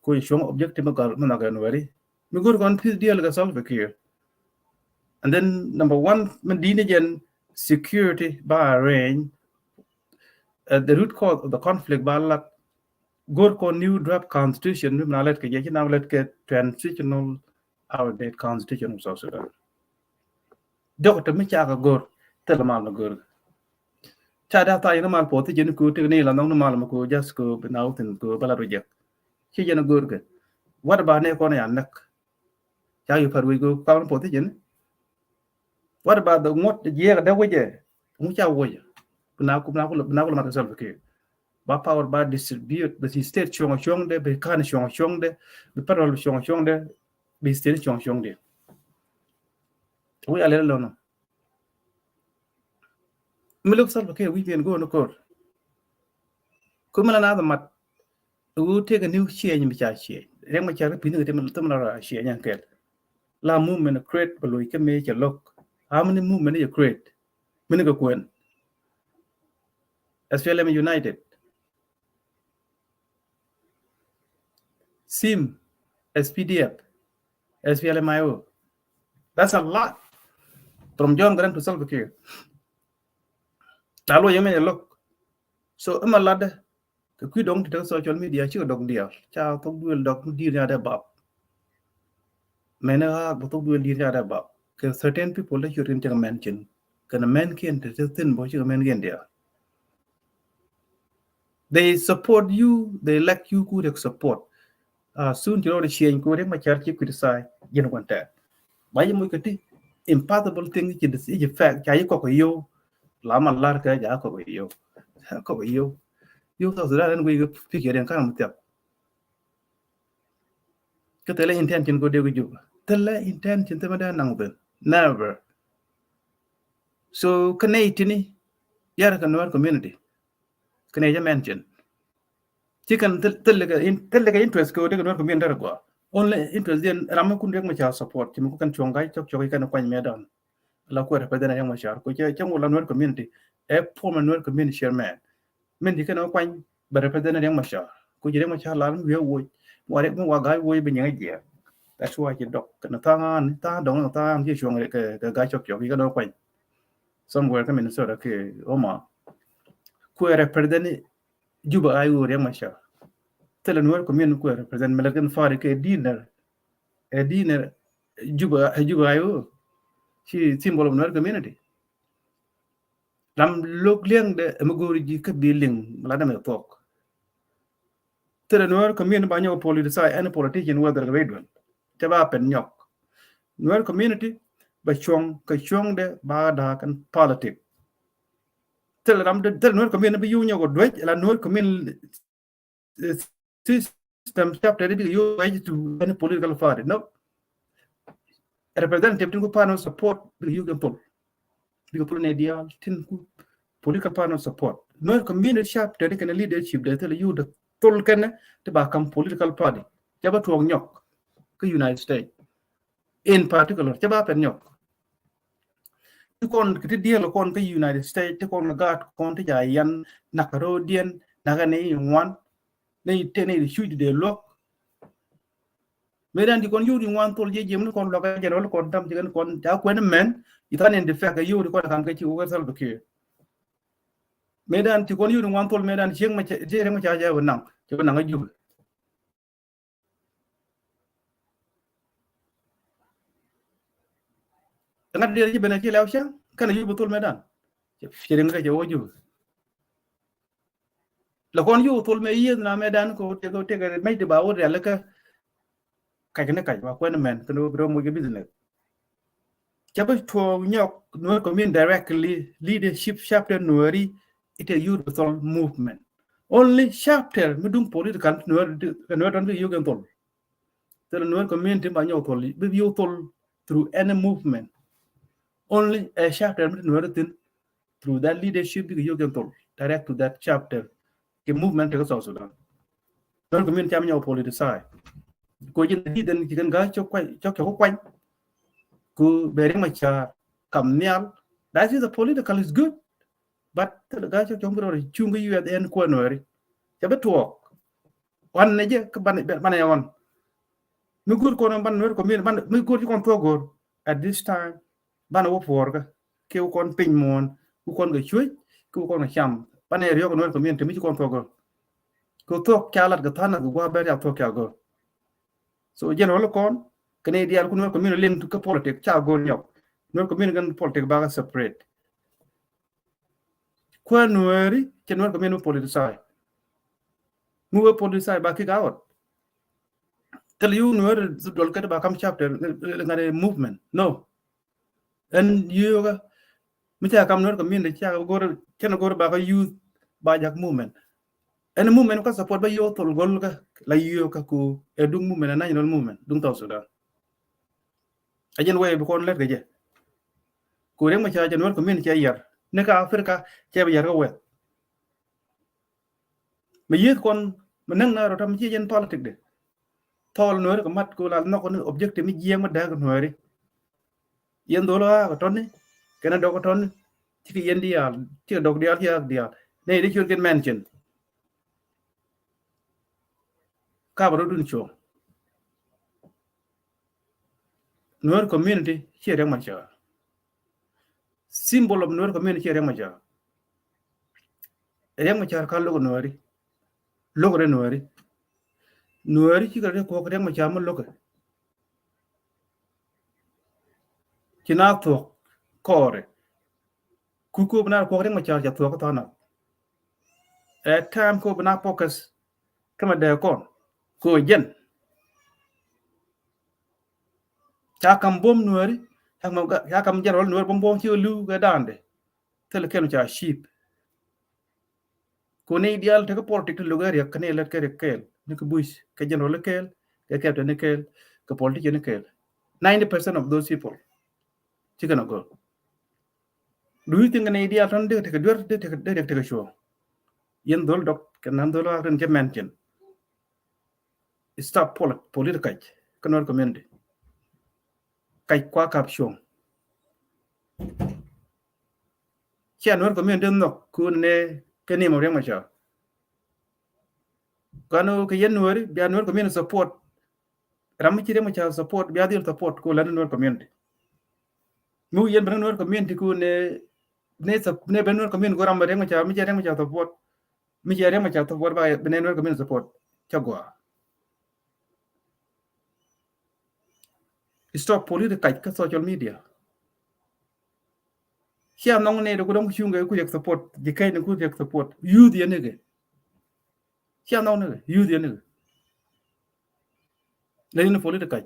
Ku cuɔŋ objective mi gal mi nɔk kɛ Nuɛr. Mi go̱r kɔn peace deal kɛ Salva Kiir. And then number one, mi di̱i̱t ni jɛn security ba arrange, uh, the root cause of the conflict ba lat, go̱r kɔn new draft constitution mi na lɛt kɛ jɛ ci na lɛt kɛ transitional outdated constitution of South Sudan. Jɔk te mi ca kɛ go̱r thil mal mi go̱r. Ca da tha̱a̱c ni mal puɔth ti jɛn ku ti ni la nhɔŋ ni mal mi ku just ku bi na wä thin ku ba lat reject. Ci jɛn go̱r kɛ. What about ni kɔn ya näk? Ca yu pɛr wec go̱r kam puɔth ti jɛn. What about the ŋuɔ̱t jiɛɛk dee wecɛ? Ŋu ca wecɛ? Bi na ku, bi na ku, bi na ku la mat kɛ Salva Kiir. Ba power ba distribute, bi state cuɔ̱ŋ cuɔ̱ŋ de, bi kan cuɔ̱ŋ cuɔ̱ŋ de, bi federal cuɔ̱ŋ cuɔ̱ŋ de, bi state cuɔ̱ŋ cuɔ̱ŋ de. Wec a lɛl lɔnɔ. Mi luk Salva Kiir wi̱c bien go̱o̱n ko̱r. Kum mi la na mat. Wu take a new change mi ca change. Riɛk Machar kä pi̱ni kɛ tim la ra change ɛn kɛl. La movement create bɛ loc kä mëë cɛ lo̱k. How many movement yɛ create? Mini kɛ kuɛn. S P L M United. Sim, S P D F, S P L M I O. That's a lot. From John Garang to Salva Kiir. La lo yɛ mɛ yɛ lo̱k. So, ima lat dɛ. Kɛ kui̱ dɔŋ ti te social media cikɛ dɔk diaal. Ca thok duël dɔk di̱i̱r nya dee bap. Mɛn ɛ ɣaak bä thok duël di̱i̱r nya dee bap. Kɛ certain people dee ciöt kɛn cɛ kɛ mention. Kɛn mɛn kiɛn te te thin bä cikɛ mɛn kiɛn diaal. They support you, they elect you ku dee support. Uh, soon ci rɔɔdɛ change ku Riek Machar ci criticize jɛn kuan tɛɛr. Ba yi muc kɛ ti impossible thing ci dee ci fact ca yi kɔk kɛ yow. La ma lar kɛ ja kɔk kɛ yow. Kɔk kɛ yow. Yow South Sudan ɛn guiy kɛ picture den kan mu thiap. Kä thilɛ intention ko dee ku Juba. Thilɛ intention thimɛ dee naŋ thin. Never. So kä nɛy tini yar kɛ Nuer community. Kä nɛy jɛ mention. Ci kɛn thil, thil kɛ in, thil kɛ interest ko dee kɛ Nuer community rɛ gua. Only interest diɛn ram mi kun Riek Machar support. Ci mi ku kɛn cuɔ̱ŋ ga̱y cɔk cɔk kɛn kuany mɛ dan. La kuɛ represent Riek Machar. Ku cɛ, cɛ ŋu la Nuer community. Ɛ former Nuer community chairman. Min ci kɛn kuany bɛ represent Riek Machar. Ku ci Riek Machar la mi wiɛ woc. Wa Riek mi wa ga̱y woc bi nyiŋ jiɛ. That's why ci dɔk. Kɛn thaŋ an, thaŋ dɔŋ thaŋ an ci cuɔ̱ŋ kɛ, kɛ ga̱y cɔk cɔk. Ci kɛn kuany. Somewhere kä Minnesota kɛ Omaha. Kuɛ represent Juba I O Riek Machar. Thilɛ Nuer community kuɛ represent mi lɛt kɛn fari kɛ dinner. Ɛ dinner Juba, ɛ Juba I O. Ci symbol of Nuer community. Lam lo̱k liɛŋdɛ ɛ mi go̱o̱ri ji̱ kä bi liŋ mi la dämɛ thuɔ̱k. Thilɛ Nuer community ba nyɔk politicize any politician whether kɛ Gatwec Duel. Cɛ ba pɛn nyɔk. Nuer community ba cuɔ̱ŋ kɛ cuɔ̱ŋdɛ ba da̱a̱k kɛn politic. Thilɛ ram, thilɛ Nuer community bi yio̱w nyɔk duec la Nuer community, eh, system chapter bi yio̱w duec to any political party. No. Representative tin ku panel support bi yio̱w kɛn thol. Bikɛ pul nɛ diaal tin ku political party support. Nuer community chapter kɛn leadership dee thil yio̱w dee thol kɛn ti ba kam political party. Cɛ ba tuɔɔk nyɔk kä United States. In particular, cɛ ba pɛn nyɔk. Ti kɔn kɛ ti diɛl kɔn kä United States, ti kɔn gaat kɔn ti ja yan nak ro̱o̱diɛn nak ni ŋuan. Ni te ni di cuc di dee luɔk. Mëë dan ti kɔn yio̱w di ŋuan thol jiɛ jiɛm ni kɔn luɔk general kɔn dam jiɛ kɔn ja kuɛn mɛn. Ithan in defect yio̱w di kɔn kan kɛ ci wä Salva Kiir. Mëë dan ti kɔn yio̱w di ŋuan thol mëë dan cieŋ ma cɛ, cieŋ ma ca jɛ wä naŋ, cɛ wä naŋ a Juba. Ŋa̱t diɛ ci ben a ci lɛw cäŋ kɛn a Juba thol mëë dan. Cɛ riŋ kɛ cɛ wä Juba. La kɔn yio̱w thol mɛ yieth na mɛ dan ko tëk ko tëk mɛc di ba wä rial kä kac ni kac ba kuɛn mɛn kɛn wä bi rɔ moc kɛ business. Cɛ bi tuɔɔk nyɔk Nuer community directly leadership chapter Nueri itɛ youth bi thol movement. Only chapter mi duŋ political Nuer, Nuer dɔn bi yio̱w kɛn thol. Thil Nuer community ba nyɔk thol bi yio̱w thol through any movement. Only a chapter mi Nuer thin through that leadership bikɛ yio̱k jɛn thol direct to that chapter. Kɛ movement tekɛ South Sudan. Nuer community cam nyɛ wä politicize. Ko ji̱n di den ci kɛn ga̱ cɔk kuany, cɔk cɔk kuany. Ku bɛ Riek Machar kam nhial. That is a political is good. But thil ga̱ cɔk cɔk mi rɔ cuŋ kɛ U S N kuɛ Nuɛri. Cɛ bi tuɔɔk. Wan ni jɛ kä ban, ban ɛ wan. Mi go̱o̱r kɔn ban Nuer community, ban, mi go̱o̱r ci kɔn thuɔk go̱o̱r. At this time, banɛ wä puɔɔrkä kiɛ wä kɔn piny muɔ̱ɔ̱n, wä kɔn kɛ cuec, kiɛ wä kɔn kɛ cam. Banɛ riɔk Nuer community mi ci kɔn thuɔk gör. Kɛ thuɔk ca lat kɛ tha̱a̱n kɛ gua̱a̱ bɛr ca thuɔk ca gör. So general kɔn kɛn i̱ diaal ku Nuer community liŋ kä politic ca gör nyɔk. Nuer community kɛn politic bakɛ separate. Kuɛ Nuɛri cɛ Nuer community politicize. Mi wee politicize ba kick out. Thil yu Nuɛri duɔl ket ba kam chapter ŋa̱t movement. No. Ɛn yio̱o̱kä mi ca kam Nuɛr community ca go̱r, cɛn go̱r ba kä youth ba jak movement. Ɛn movement kä support ba yio̱o̱k thol go̱l kä la yio̱o̱kä ku ɛ duŋ movement, ɛ national movement duŋ South Sudan. A jɛn wee bi kɔn lɛt kɛ jɛ. Ku Riek Machar jɛ Nuɛr community cɛ yɛr ni kä Africa cɛ bi yɛr kä wɛth. Mi yieth kɔn mi näk na rɔ tam ci jɛn politic de. Thɔɔl Nuɛri kɛ mat ku la nhɔk ni objective mi jiɛɛŋ mi dääk Nuɛri. Yɛn dhol a kɛ tɔni kɛn a dɔk kɛ tɔni. Cikɛ yɛn diaal, cikɛ dɔk diaal, cikɛ ak diaal. Nɛ yɛn di ciöt kɛn mention. Ka bɛ rɔ dun cuɔ̱ŋ. Nuer community ciɛ Riek Machar. Symbol of Nuer community ciɛ Riek Machar. Riek Machar ka lo̱k Nuɛri. Lo̱k rɛ Nuɛri. Nuɛri cikɛ Riek kuɔk Riek Machar mi lo̱kɛ. Ci na thuɔ̱k kɔɔrɛ. Ku ko bi na kuɔk Riek Machar ca thuɔ̱k kä thɔ̱nä. Ɛ time ko bi na focus kä mɛ dee kɔn ko jɛn. Ca kam buɔ̱m Nuɛri, ca kam, ca kam general Nuɛri buɔ̱m buɔ̱m ci li̱w kɛ da̱a̱ndɛ. Thil kɛn ca cheap. Ko ni diaal tekɛ politic ti luk ɛ Riek kɛ ni lɛt kɛ Riek kɛɛl, ni kɛ bush, kɛ general kɛɛl, kɛ captain kɛɛl, kɛ politician kɛɛl. Ninety percent of those people. Cikɛ na gör. Do you think ni diaal tɔn dee tekɛ duer, dee tekɛ, dee tekɛ cuɔ̱ɔ̱ŋ? Yɛn dhol dɔk kɛ nan dhol ak rin cɛ mention. Stop polit-, politikac kä Nuer community. Kac kua kap cuɔ̱ŋ. Cia Nuer community nhɔk kun ne kɛ ni mɔ Riek Machar. Kanu kɛ yɛn Nuer, bia Nuer community support. Ram mi ci Riek Machar support, bia dhil support ko lani Nuer community. Mi wi̱i̱ yɛn bɛ Nuer community ku ne, ne sup-, ne bɛ Nuer community ku ram bɛ Riek Machar, mi ci Riek Machar support. Mi ci Riek Machar support ba bɛ ne Nuer community support. Ca gua. Stop politikac kä social media. Cia nhɔŋ ne dee ku dɔŋ cuŋ kɛ ku Riek support, ji̱ kɛc ni ku Riek support. Youth yɛn ni kɛ. Cia nhɔk ni kɛ, youth yɛn ni kɛ. Lɛ yɛn politikac.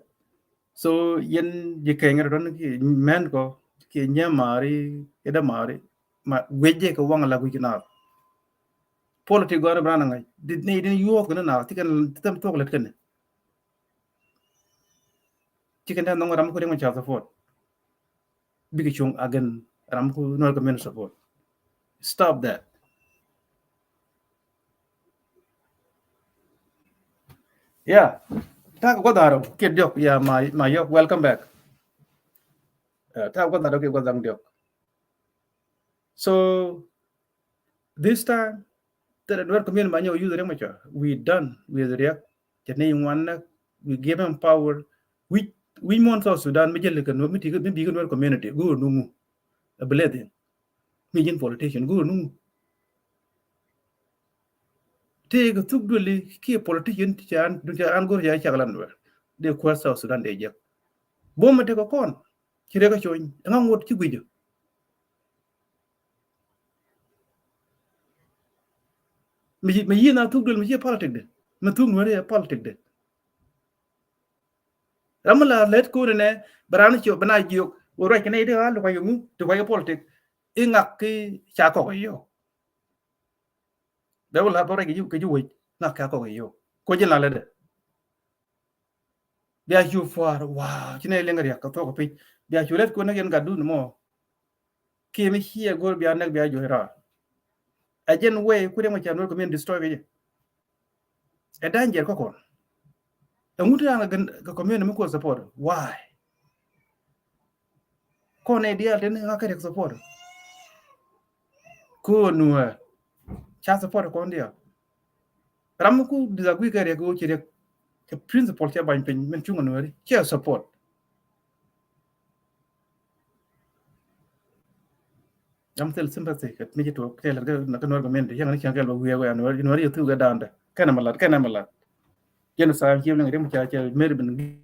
So yɛn ji̱ kɛŋ rɛ dɔn ki mɛn kɔ ki nyɛ mari, ki dɛ mari. Ma guec jɛ kɛ waŋ la guic ki naath. Politic gɔn rɛ bran ŋa̱c. Di ni din yuɔth kɛ ni naath. Ti kɛn ti tɛm thuɔk lɛt kɛn ni. Ci kɛn tɛ nhɔŋ ram ku Riek Machar support. Bikɛ cuŋ again ram ku Nuer community support. Stop that. Yeah. Ta̱a̱ kɛ gua̱th da̱ŋ rɛw kiɛ diɔ̱k. Yeah, ma, ma yɔk, welcome back. Yeah, ta̱a̱ kɛ gua̱th da̱ŋ rɛw kiɛ gua̱th da̱ŋ diɔ̱k. So this time, thilɛ Nuer community ma nyɛ wä use Riek Machar. We done with Riek. Cɛ ni ŋuan nɛ, we give him power. Wi̱c, wi̱c muɔ̱n South Sudan mi jɛl kɛ Nuer, mi ti kɛ, mi bi kɛ Nuer community. Go̱o̱r nuŋu. A blessing. Mi ji̱n politician. Go̱o̱r nuŋu. Tëë kɛ thuk duëli kiɛ politician ti ca an, duun ca an go̱o̱r ca cak lan Nuer. Dee kuäär South Sudan dee jek. Buɔ̱m mi tekɛ kɔn. Ci Riek a cony. Ɛŋa ŋot ci guic jɛ. Mi, mi yiëë na thuk duël mi ci politic de. Mi thuk Nuɛri ɛ politic de. Ram mi la lät ko̱n nɛ bɛ ran ci bɛ na jiök wä ruac kɛ nɛ i̱ di ɣa̱l ti kuac kɛ ŋu ti kuac kɛ politic. I̱ ŋak ki ca kɔk i̱ yɔk. Bɛ wä la bä ruac kɛ ji̱, kɛ ji̱ wec ŋak ca kɔk i̱ yɔk. Kuec in la lät dɛ. Bia cu pua̱a̱r, wow, ci nɛ liŋ riɛk kɛ thuɔk kɛ pic. Bia cu lät ko̱n nɛ yɛn gat dun mɔ. Kiɛ mi ciɛ go̱r bia näk bia juɔc raar. Ɛ jɛn wee ku riɛm kɛ ca Nuer community destroy kɛ jɛ. Ɛ danger kä kɔn. Ɛ ŋut ran kɛ community mi kuɔ support. Why? Kɔn ɛ diaal teni ŋa kɛ riɛk support. Ko Nuer ca support kɔn diaal. Ram mi ku disagree kɛ riɛk ko ci riɛk. Kɛ principle cɛ bany piny min cuŋ Nuer cɛ support. Jam thil sympathy kɛ mi ci tuɔk kɛ lɛt kɛ Nuer community cɛ ŋa ni cɛ kɛ lɛ wiɛ wɛ Nuer Nuer yɛ thuk kɛ da̱a̱n dɛ kɛn ɛmɛ lat kɛn ɛmɛ lat. Jɛn sa ci liŋ riɛm ca cɛ meri bin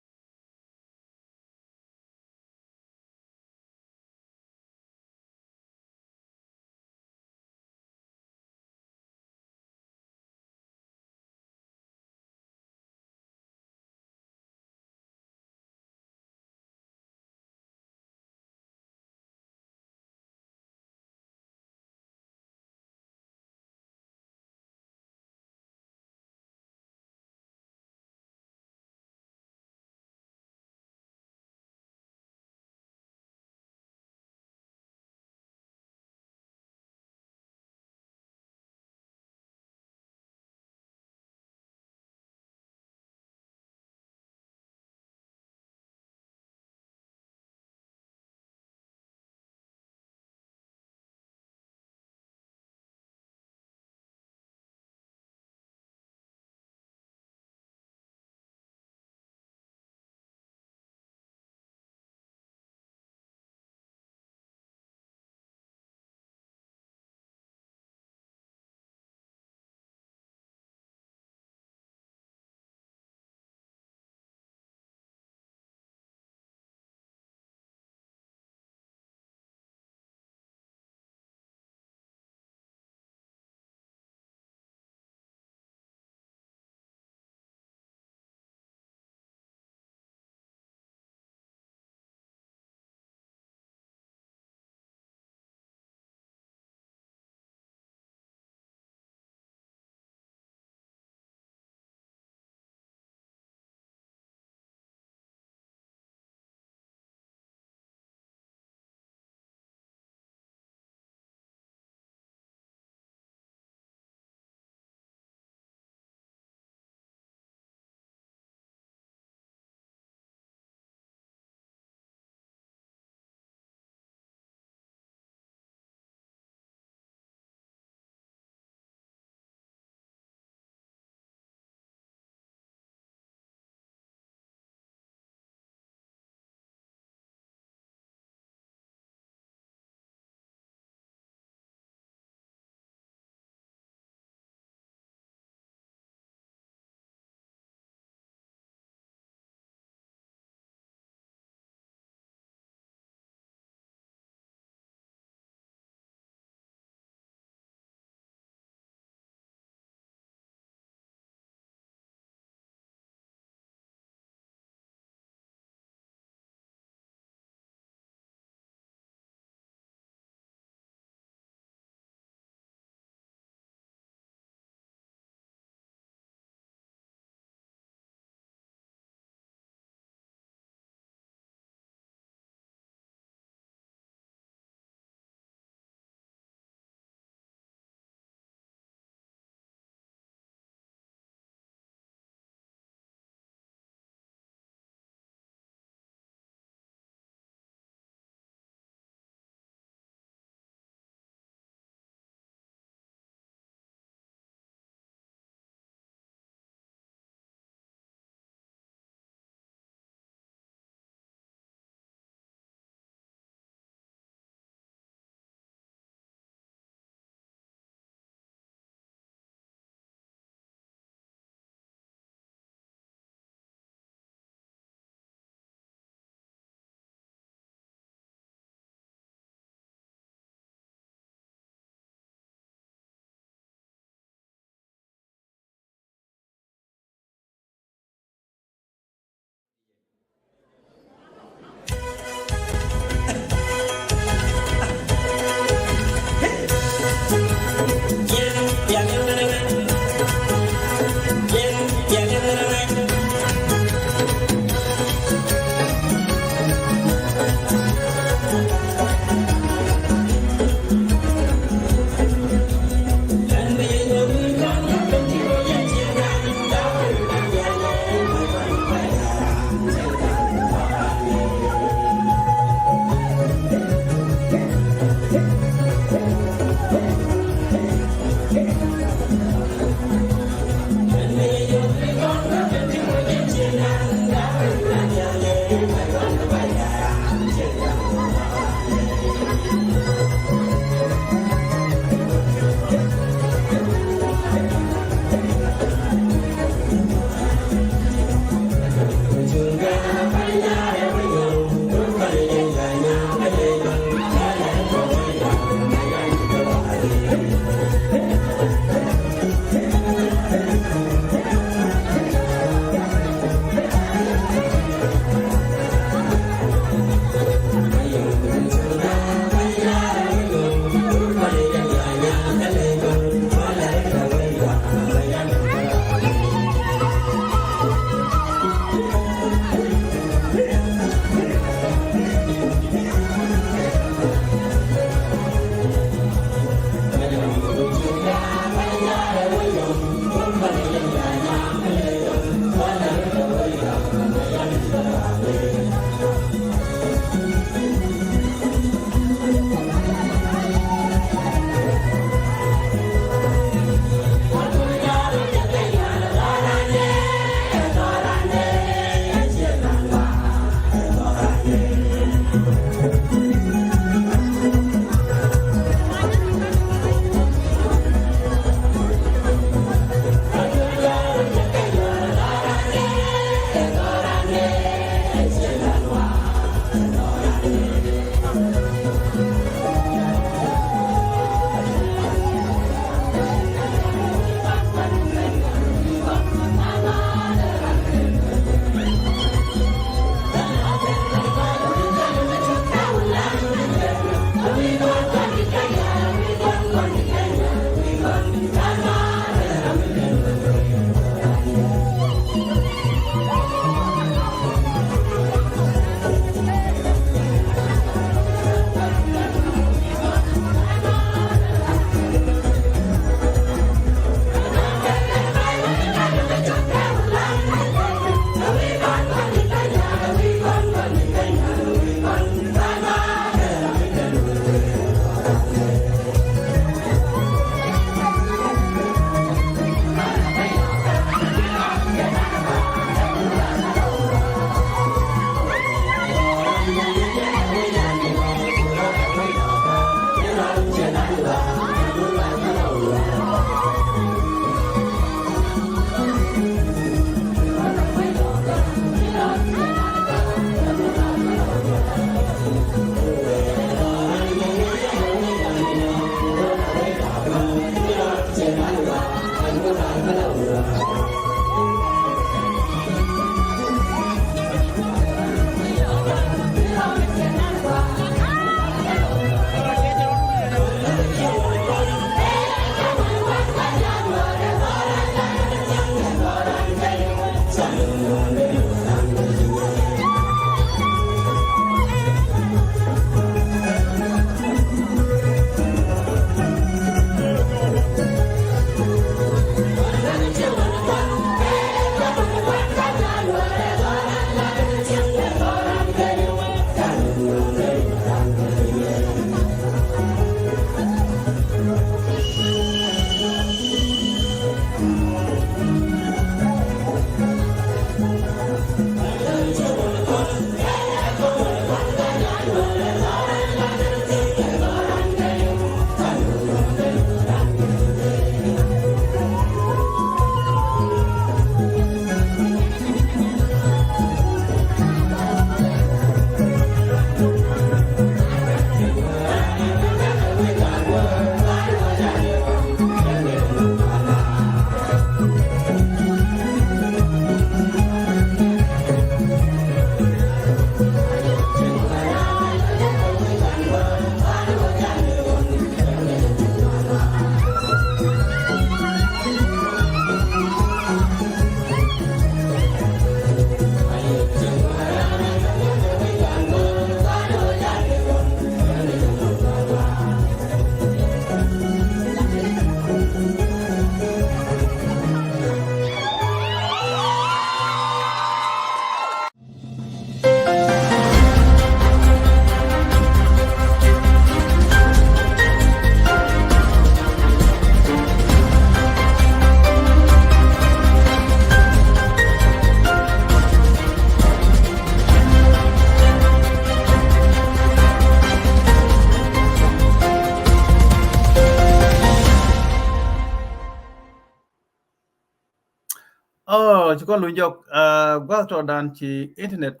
Oh, ci kɔn luny jɔk. Uh, gua̱th tɔ dan ci internet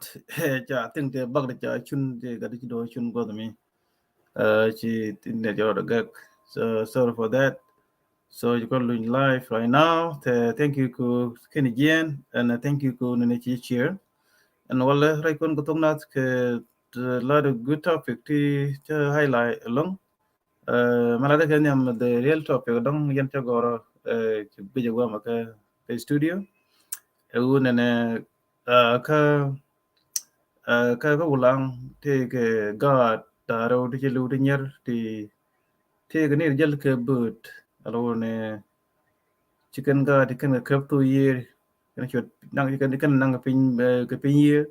ca thing te bak de ca cun te gat ci do cun gua̱th mi. Uh, ci internet jɔ rɔ gɛk. So sorry for that. So ci kɔn luny live right now. Te thank you ku keni jiɛn and, uh, thank you ku nene ci share. And wala rɛy kɔn ku thok nath ke, uh, lot of good topic ti ca highlight along. Uh, mala de kɛ nhiam the real topic dɔŋ yɛn ca gɔrɔ, uh, ci guic a guam kɛ, kɛ studio. Ɛ wu nɛnɛ, uh, kä, uh, kä, kä Wulaŋ ti kɛ gaat ta̱rɛ wu ti ci liw ti nyier ti, ti kɛ ni jɛl kɛ bööt. Alo wu nɛ ci kɛn gaat ti kɛn kɛ käp thu yier. Kɛn cuɔt naŋ, kɛn, kɛn naŋ kɛ piny, uh, kɛ piny yier.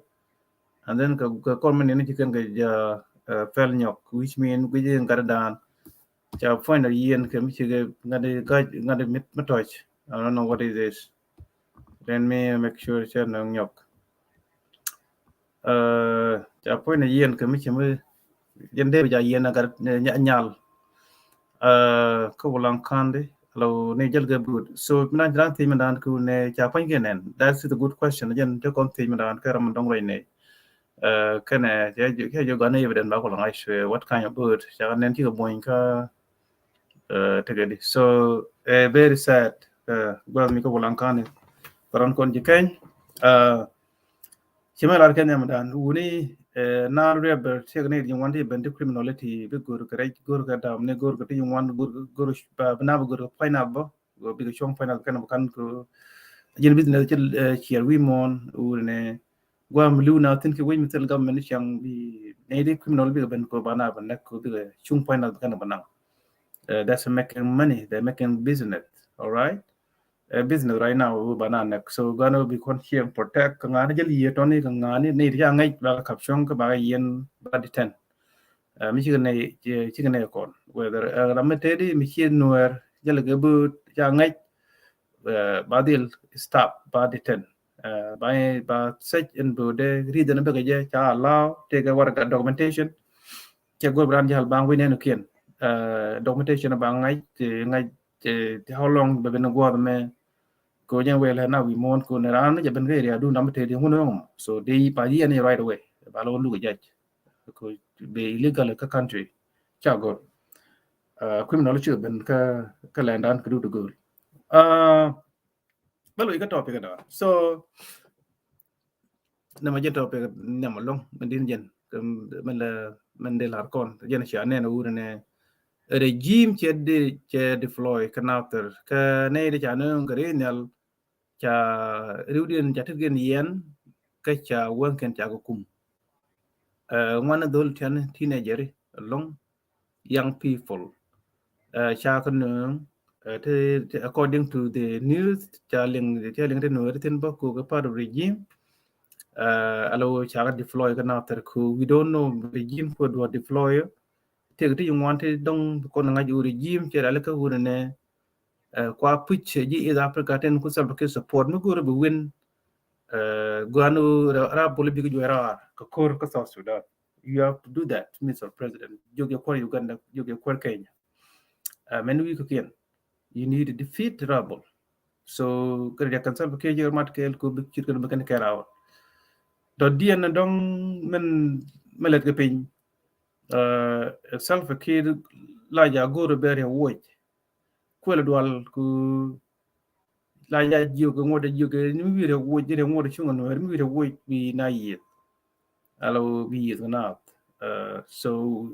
And then kɛ, kɛ kɔr mi nini ci kɛn kɛ ja, uh, pɛl nyɔk, which mean guic in gat dan. Ca puɔ̱ny dɔ yiɛn kɛ mi ci kɛ ŋa̱t, ŋa̱t mi, mi tɔc. I don't know what is this. Let me make sure cɛ nöŋ nyɔk. Uh, ca puɔ̱ny dɔ yiɛn kɛ mi ci mi yɛn dee bi ca yiɛn a gat nyal. Uh, kä Wulaŋ kandi lo ni jɛl kɛ bööt. So mi na jiran thiec mi dan ku ne ca puɔ̱ny kɛ nɛn. That's a good question. Jɛn te kɔn thiec mi dan kɛ ram dɔŋ rɛy ne. Uh, kɛnɛ kɛ jɔ gani evident ba Wulaŋ actually what kind of bööt ca nɛn ci kɛ buɔ̱ny kä, uh, tekɛ di. So, uh, very sad. Uh, gua̱th mi kä Wulaŋ kani paran kɔn ji̱ kɛny. Uh, ci mɛ lar kɛn yam dan wuni, uh, na rebel tiek ni ji̱ wan ti ben ti criminality bi gor kɛ rɛc gor kɛ dam ni gor kɛ ti ji̱ wan gor, gor ba bi na bi gor kɛ puɔ̱ny na bä. Gor bi kɛ cuɔ̱ŋ puɔ̱ny na kɛn bä kan kɛ ji̱n business ci, uh, ciɛr wi̱i̱ muɔ̱ɔ̱n wuni ne guam liw na thin kɛ wec mi thil government ciaŋ bi nɛy di criminal bikɛ ben ko ba na bɛ nɛk ko bikɛ cuŋ puɔ̱ny na bɛ kɛn bɛ naŋ. Uh, that's making money, they're making business, all right? Uh, business right now ba na nɛk. So gɔn bi kɔn ciɛŋ protect kɛ ŋa̱ni jɛl yiëë tɔni kɛ ŋa̱ni nɛy di ca ŋɛc ba kap cuɔ̱ŋ kɛ ba yɛn ba di ten. Uh, mi cikɛ nɛy, cikɛ nɛy kɔn. Whether, uh, ram mi tedi mi ciɛ nuɛɛr jɛl kɛ bi ca ŋɛc, uh, ba dhil stop ba di ten. Uh, ba, ba sec in bi wä dee ri̱th in bikɛ jɛ ca allow tekɛ warɛga documentation. Cɛ go̱r bi ran jal baŋ wi̱n ɛn kiɛn. Uh, documentation ba ŋa̱c ti ŋa̱c ti how long bɛ ben guɔth mɛ. Ko jɛn wɛl hɛ na wi̱i̱ muɔ̱ɔ̱n ko ni ran ni jɛ ben kɛ area dun dam te di ŋun ɛn ŋum. So dee ba yi ɛn right away ba lɔ luk jac. Ko be illegal kä country ca go̱r. Uh, criminal ci ben kä, kä lɛndan kä dut go̱r. Uh, Bä loc kä topic dɔ. So nɛ ma jɛ topic nɛ ma loŋ mɛ din jɛn mɛ lɛ mɛ din lar kɔn jɛn cia nɛn wur nɛ regime cɛ di cɛ deploy kä nathir kä nɛ di ca nɛ ŋɛ ri nhial ca riw din ca tit gen yɛn kä ca wäŋ kɛn ca kä kum. Ŋuan dhol tian teenager loŋ young people. Uh, ca kä nööŋ, uh, te, te, according to the news, ca liŋ, ca liŋ te nööŋ te thin bä ku kɛ part of regime. Uh, alo ca kä deploy kä nathir ku we don't know regime ku dua deploy. Tek ti yuŋ wan te dɔŋ kɔn ŋa̱c u regime cɛ rali kä wun nɛ. Uh, kua puc ji̱ East Africa ten ku Salva Kiir support mi go̱r bi win. Uh, guan u ra, ra bol bi kä juɛ ra ar kä kor kä South Sudan. You have to do that, Mister President. Jok yɛ kuɔr Uganda, jok yɛ kuɔr Kenya. Uh, mɛn wi̱i̱ kä kiɛn. You need to defeat rebel. So kɛ riɛk kɛn Salva Kiir jɛ mat kɛɛl ko bi cit kɛn bi kɛn kɛɛl awal. Dɔ diɛn dɔŋ mɛn mɛ lɛt kɛ piny. Uh, Salva Kiir la ja go̱r bɛ riɛk woc. Kuɛl dual ku la ja jiök kɛ ŋuɔt jiök kɛ ni wi̱i̱ rɛ woc ni rɛ ŋuɔt cuŋ nuɛɛr mi wi̱i̱ rɛ woc bi na yieth. Alo bi yieth kɛ naath. Uh, so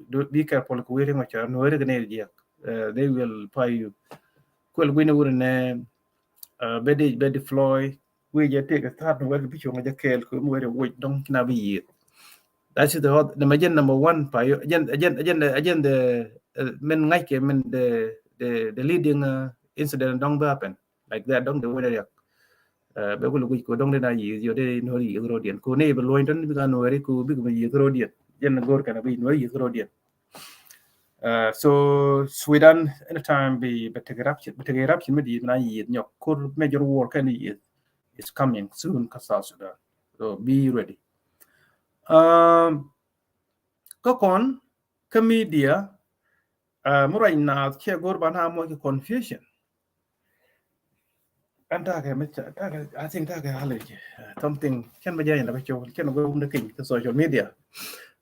do, be careful kɛ wi̱i̱ rɛ ŋuɔt ca nuɛɛr kɛ nɛy jiɛk. Uh, they will pay you. Kuɛl gui̱n wur nɛ, uh, bɛ di, bɛ deploy. Wi̱i̱ jɛ tëëk tha̱a̱t nuɛɛr kɛ bi cuŋ jɛ kɛɛl kɛ mi wɛr rɛ woc dɔŋ kina bi yieth. That's the hot, the agenda number one pa yo, agenda, agenda, agenda, agenda, uh, min ŋa̱c kɛ min the, the, the leading, uh, incident dɔŋ bi happen. Like that dɔŋ de wä riɛk. Uh, bɛ kul guic ko dɔŋ de na yieth yo de nuɔr yieth rodiɛn. Ko ne bɛ luɔny tɔn bi ka nuɔri ko bi ko yieth rodiɛn. Jɛn go̱r kɛn bi nuɔr yieth rodiɛn. Uh, so Sudan anytime bi bɛ tek eruption, bɛ tek eruption mi di na yieth nyɔk. Kor major war kɛn yieth is coming soon kä South Sudan. So be ready. Um, kä kɔn kä media, uh, mi ruac naath cɛ go̱r ba na muɔc kɛ confusion. An takɛ mi ca takɛ, I think takɛ allergy. Uh, something cɛn bɛ jɛ in la bɛ cɔl cɛn bɛ wum de kiny kɛ social media.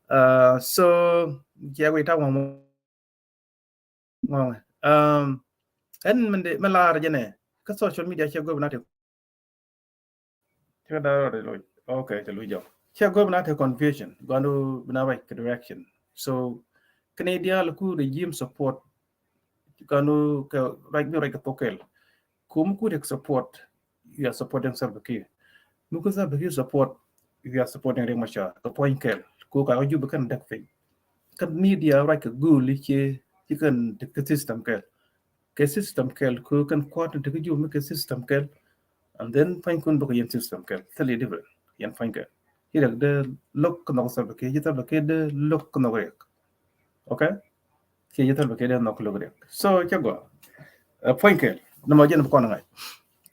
Uh, so cɛ wei ta wum ŋɔŋɛ. Um, ɛn mɛn de mɛ lar jɛ nɛ kɛ social media cɛ gɔb na te. Cɛ da rɔ de lo. Okay, cɛ lu jɔ. Cɛ gɔb na te confusion. Gɔndu bina right direction. So kɛn dial ku regime support. Kanu kɛ right, bi right kɛ thok kɛl. Ku mi ku Riek support, you are supporting Salva Kiir. Mi ku Salva Kiir support, you are supporting Riek Machar. Kɛ puɔ̱ny kɛl. Ku ka Juba kɛn dɛk piny. Kä media right kɛ gul i̱ cie, ci kɛn te kɛ system kɛl. Kɛ system kɛl, ku kɛn kuat te kɛ Juba mi kɛ system kɛl. And then puɔ̱ny kun bä kɛ yɛn system kɛl. Thil i̱ different. Yɛn puɔ̱ny kɛl. Ci Riek dee lo̱k kɛ nhɔk Salva Kiir, ci Salva Kiir dee lo̱k kɛ nhɔk Riek. Okay? Kiɛ jɛ thil bɛ kɛ dee nhɔk lo̱k Riek. So cɛ gɔaa. Uh, puɔ̱ny kɛl. Nɔmɔ jɛn bɛ kɔn ŋa̱c.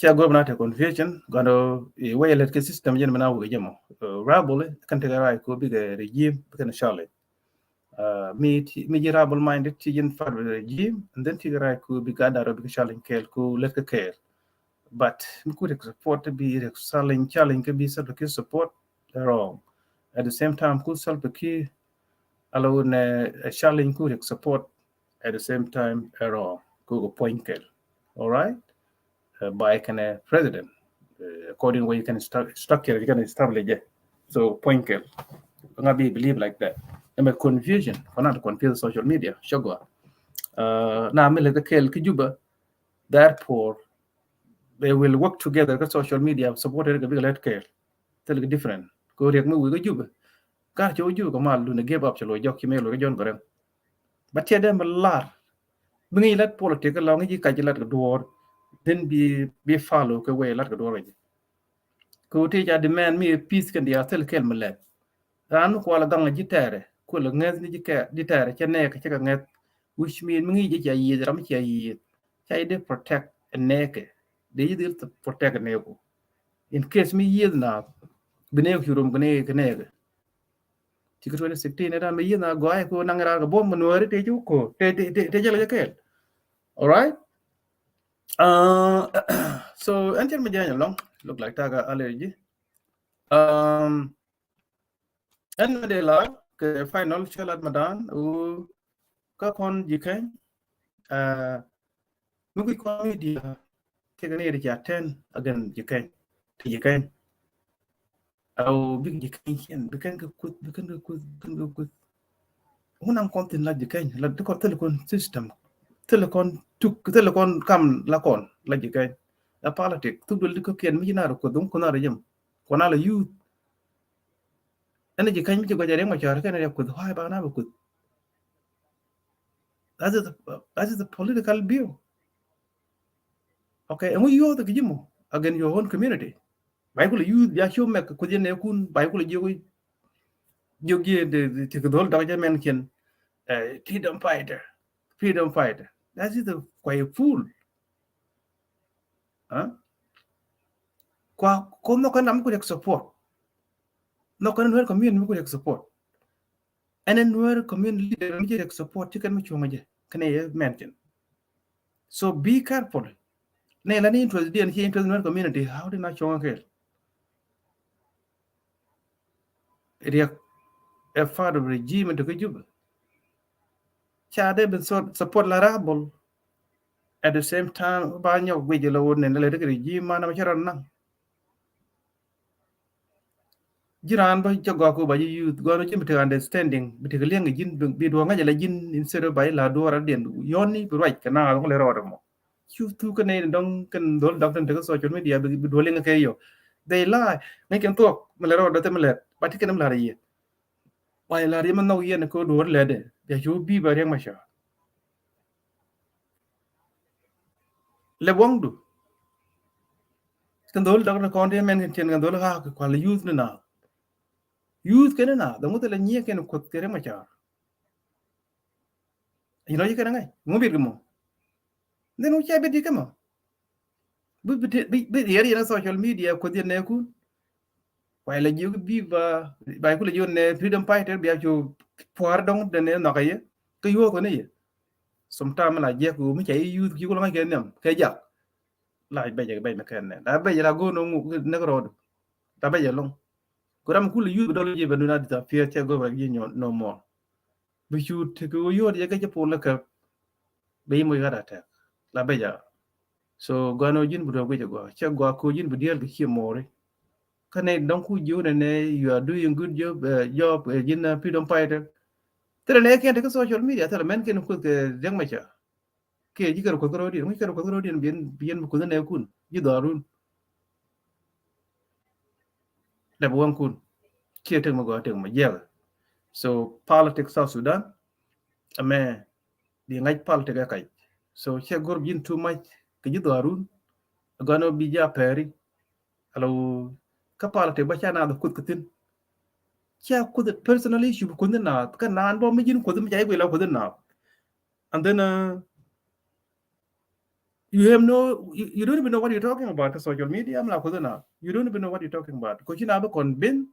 Cɛ gɔaa bɛ na te confusion. Gɔaa dɔ, eh, wee lɛt kɛ system jɛn bɛ na wee jɛ mɔ. Uh, rebel, eh, kɛn tekɛ right ku bikɛ regime, bikɛ ni challenge. Uh, mi ti, mi ji̱ rebel minded ti jɛn part of the regime, and then ti kɛ right ku bi gat da̱r bikɛ challenge kɛɛl ku lɛt kɛ kɛɛl. But mi ku Riek support bi Riek challenge, challenge kɛ bi Salva Kiir support, wrong. At the same time ku Salva Kiir Alo nɛ, eh, challenge ku Riek support at the same time, eh, wrong. Ku kɛ puɔ̱ny kɛl. All right? Eh, by kɛnɛ president. Eh, according where you can sta-, structure, you can establish it. So puɔ̱ny kɛl. Ŋa bi believe like that. Ɛmɛ confusion. Kɔn na confuse social media. Cɛ gɔaa. Uh, na mi lɛ kɛ kɛl ki Juba. Therefore, they will work together kɛ social media supported kɛ bikɛ lɛt kɛl. Thil kɛ different. Kɛ Riek mi wi̱i̱ kɛ Juba. Kar cɛ wä Juba kɛ mal duni give up cɛ lo̱c jɔk ci mëë lo̱c kɛ John Garang. But cɛ dee mi lar. Bi ŋi̱i̱c lat politic kɛ lɔŋ ŋi̱i̱c kac lat kɛ duɔ̱ɔ̱r. Then bi, bi follow kɛ wee lat kɛ duɔ̱ɔ̱r kɛ jɛ. Kɛ wä ti ca demand mi peace kɛn diaal thil kɛl mi lɛth. Raan mi kualɛ gaŋ ji̱ tɛɛrɛ, kualɛ ŋäth ni ji̱ kɛ, ji̱ tɛɛrɛ, cɛ nɛɛkɛ cɛ kɛ ŋäth, which mean mi ŋi̱i̱c jɛ cia yiëëth, ram cia yiëëth, ca ji̱ dee protect ɛ nɛɛkɛ, dee ji̱ dhil protect ɛ nɛɛku. In case mi yiëëth naath, bi nɛɛk cu rom kɛ nɛɛkɛ, kɛ nɛɛkɛ. Cikɛ twenty sixteen ɛ dan mi yiëëth naath gɔaa ɛ kɛ naŋ raar kɛ buɔ̱m mi nuääri tëë ci wä ko̱o̱r, tëë, tëë, tëë, tëë jɛ lɛ jɛ kɛɛl. All right? Uh, so ɛn cɛn mi jɛny alɔŋ, look like takä allergy. Um, Ɛn mi dee la kɛ final cɛ lat madan wu kä kɔn Ji̱ Keny. Uh, mi guic kɔn media kɛ kɛ ni ri ca tɛn again Ji̱ Keny ti Ji̱ Keny. Aw bik Ji̱ Keny cɛn, bi kɛn kɛ kuth, bi kɛn kɛ kuth, bi kɛn kɛ kuth. Ŋun naŋ kɔn thin la Ji̱ Keny, la ti kɔn thil kɔn system, thil kɔn tuk, thil kɔn kam la kɔn la Ji̱ Keny. La politic, thuk dol di kɔkiɛn mi ci na rɔ kuth, ŋun kɔn na rɔ jɛm. Kɔn na la youth. Ɛn Ji̱ Keny mi ci gɔc a Riek Machar kɛn Riek kuth, why ba na bɛ kuth? That is the, that is the political view. Okay, ɛŋu youth kɛ ji̱ mɔ against your own community? Ba kulɛ youth bia show mɛk kuth yɛn nɛ kun, ba kulɛ jiök, jiök ji̱ ti kɛ dhol dɔk jɛ mɛn kiɛn, eh, freedom fighter, freedom fighter. That is the quite a fool. Huh? Kua, kua nhɔk kɛn ram mi ku Riek support. Nhɔk kɛn Nuer community mi ku Riek support. Ɛn ɛ Nuer community leader mi ci Riek support ci kɛn mi cuɔ̱ŋ jɛ kɛn ɛ mention. So be careful. Nɛ la ni interest diɛn ci interest Nuer community, how did na cuɔ̱ŋ kɛl? Riek ɛ part of regime in te kä Juba. Ca dee bin support la rebel. At the same time ba nyɔk guic la wun ni la rik regime man ma cɛ rɔ naŋ. Ji̱ raan bä cä gɔak ku ba ji̱ youth gɔn ji̱ bi tek understanding, bi tek liɛŋ ji̱n, bi duɔ̱ŋ ŋäc ala ji̱n instead of ba ji̱ la duɔ̱ɔ̱r a diɛn yɔ̱n ni bi ruac kɛ na ŋa̱th ŋu lɛ rɔɔdɛ mɔ. Cu thuk kä nɛy ni dɔ̱ŋ kɛn dhol dɔk tin tek social media bi, bi duɔ̱ŋ liɛŋ kɛ yɔ. They lie. Ŋäc kɛn thuɔk mi lɛ rɔɔdɛ thil mi lɛt ba ti kɛn mi lar yiëë. Wa lar yiëë mi nhɔk yɛn kɛ duɔ̱ɔ̱r lɛtdɛ bia cu bi ba Riek Machar. Lɛ buɔ̱ŋdu. Kɛn dhol dɔk ni kɔn ti mɛn kɛn tiɛn kɛn dhol ɣaak kɛ kual youth ni naath. Youth kɛn ni naath, dhɔŋ thilɛ nyiɛ kɛn kuoth kɛ Riek Machar. Inɔ ji̱ kɛn ŋäc, ŋu bit kɛ mɔ. Then who cɛ bit ji̱ kɛ mɔ. Bi, bi, bi, bi yɛr yɛn social media kuoth yɛn nɛɛkun. Kuay la jiök bi ba, ba kulɛ jiök nɛ freedom fighter bia cu pua̱a̱r dɔŋ dɛn nɛ nhɔk a yɛ. Kä youth kɛn ni yɛ. Sometime la jiɛk mi ca i̱ youth ki kulɛ ŋa̱c kɛ nhiam kɛ jak. La bɛc bɛc mɛ kɛn nɛ la bɛc la go̱o̱n ŋu nɛ kɛ rɔɔdu. La bɛc ɛlɔŋ. Ku ram kul yuth bɛ dɔl ji̱ bɛ nu na disappear cɛ go̱o̱r bɛ ji̱ nyɔ no more. Bi cu tekɛ wä yuɔt yɛ kɛ cɛ pol lɛ kɛ. Bɛ yi moc ɣat a tɛk la bɛc a. So gɔanɔ ji̱n bi duɔk guic a gɔaa cɛ gɔaa ko ji̱n bi diɛl kɛ cie mɔɔri. Kä nɛ dɔŋ ku jiw nɛ nɛ you are doing good job, uh, job, uh, ji̱n, uh, freedom fighter. Thilɛ nɛ kɛn tekɛ social media thilɛ mɛn kɛn kuth kɛ riɛk mɛ ca. Kiɛ ji̱ kɛ rɛ kuoth kärɔɔdiɛn ŋuc kɛ rɛ kuoth kärɔɔdiɛn bien bien bi kuoth nɛ kun ji̱ dhɔarun. Lɛ bi waŋ kun. Kiɛ tek mɛ gɔaa tek mɛ jiɛk. So politics South Sudan ɛmɛ bi ŋa̱c politics ɛ kac. So cɛ go̱r bi ji̱n too much kɛ ji̱ dhɔarun. Gɔaa nɔ bi ji̱ a pɛri. Alo kä politics ba ca naath kuoth kä thin. Ca kuoth personal issue bi kuoth ni naath kä naan bɔ mi ji̱n kuoth mi ca i̱ guila kuoth ni naath. And then, uh, you have no, you, you don't even know what you're talking about kä social media. Am la kuoth na, you don't even know what you're talking about. Ko ci na bä convince.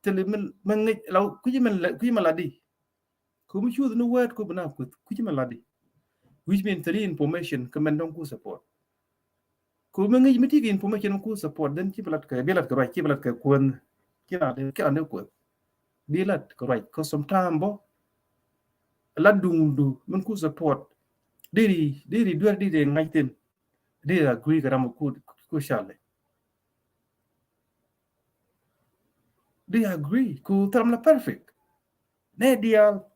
Thili min min ngi la kuji min la kuji min la di. Ko mi chuth ni word ko bina kuoth kuji min la di. Which means thili information kɛ min dɔŋ ku support. Ko mi ngi mi ti kɛ information ku support then ci bi lat kɛ bi lat kɛ ruac ci bi lat kɛ kuoth. Ci na de kɛ ande kuoth. Bi lat kɛ ruac ko sometime bɔ. Lat duŋdu min ku support. Diri diri duer diri ŋac thin. Diri agree kɛ ram ku ku chale. Diri agree ku tharam la perfect. Nɛ dial.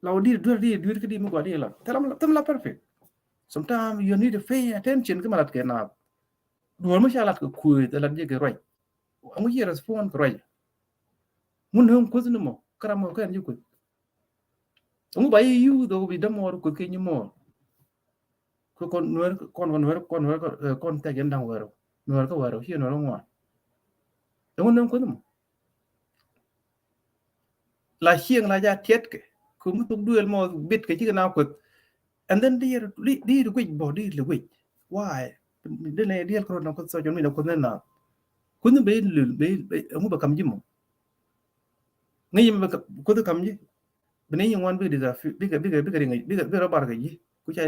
La wä diri duer diri duer kɛ di mi gua diri la tharam la tharam la perfect. Sometimes you need to pay attention kɛ ma lat kɛ na. Duer mi cha lat kɛ kuoth lat jɛ kɛ ruac. Aŋu yɛ respond kɛ ruac. Mun hum kuoth ni mɔ kɛ ram mɔ kɛ ni kuoth. Ŋu ba yi yu dho bi dämɔɔr kuoth kɛ nyi mɔɔr. Kɛ kɔn nuɛr kɔn kɔn nuɛr kɔn nuɛr kɔn tɛk jɛn daŋ wɛrɛ nuɛr kä wɛrɛ ciɛ nuɛr ŋuan. Ŋu nöŋ kuoth mɔ. La cieŋ la ja tiɛtkɛ kɛ mi thuk duël mɔ bit kɛ cikɛ na kuoth. And then di di guic bɔ di li guic. Why? Di nɛ diɛl kɛ rɔ na kuoth social media kuoth nɛ na. Kuoth ni ben lul ben ŋu ba kam ji̱ mɔ. Ŋäc mi kuoth kam ji̱. Bi ni nyi ŋuan bikɛ disa bikɛ bikɛ bikɛ riŋ bikɛ bikɛ rɔ bar kɛ ji̱. Ku ca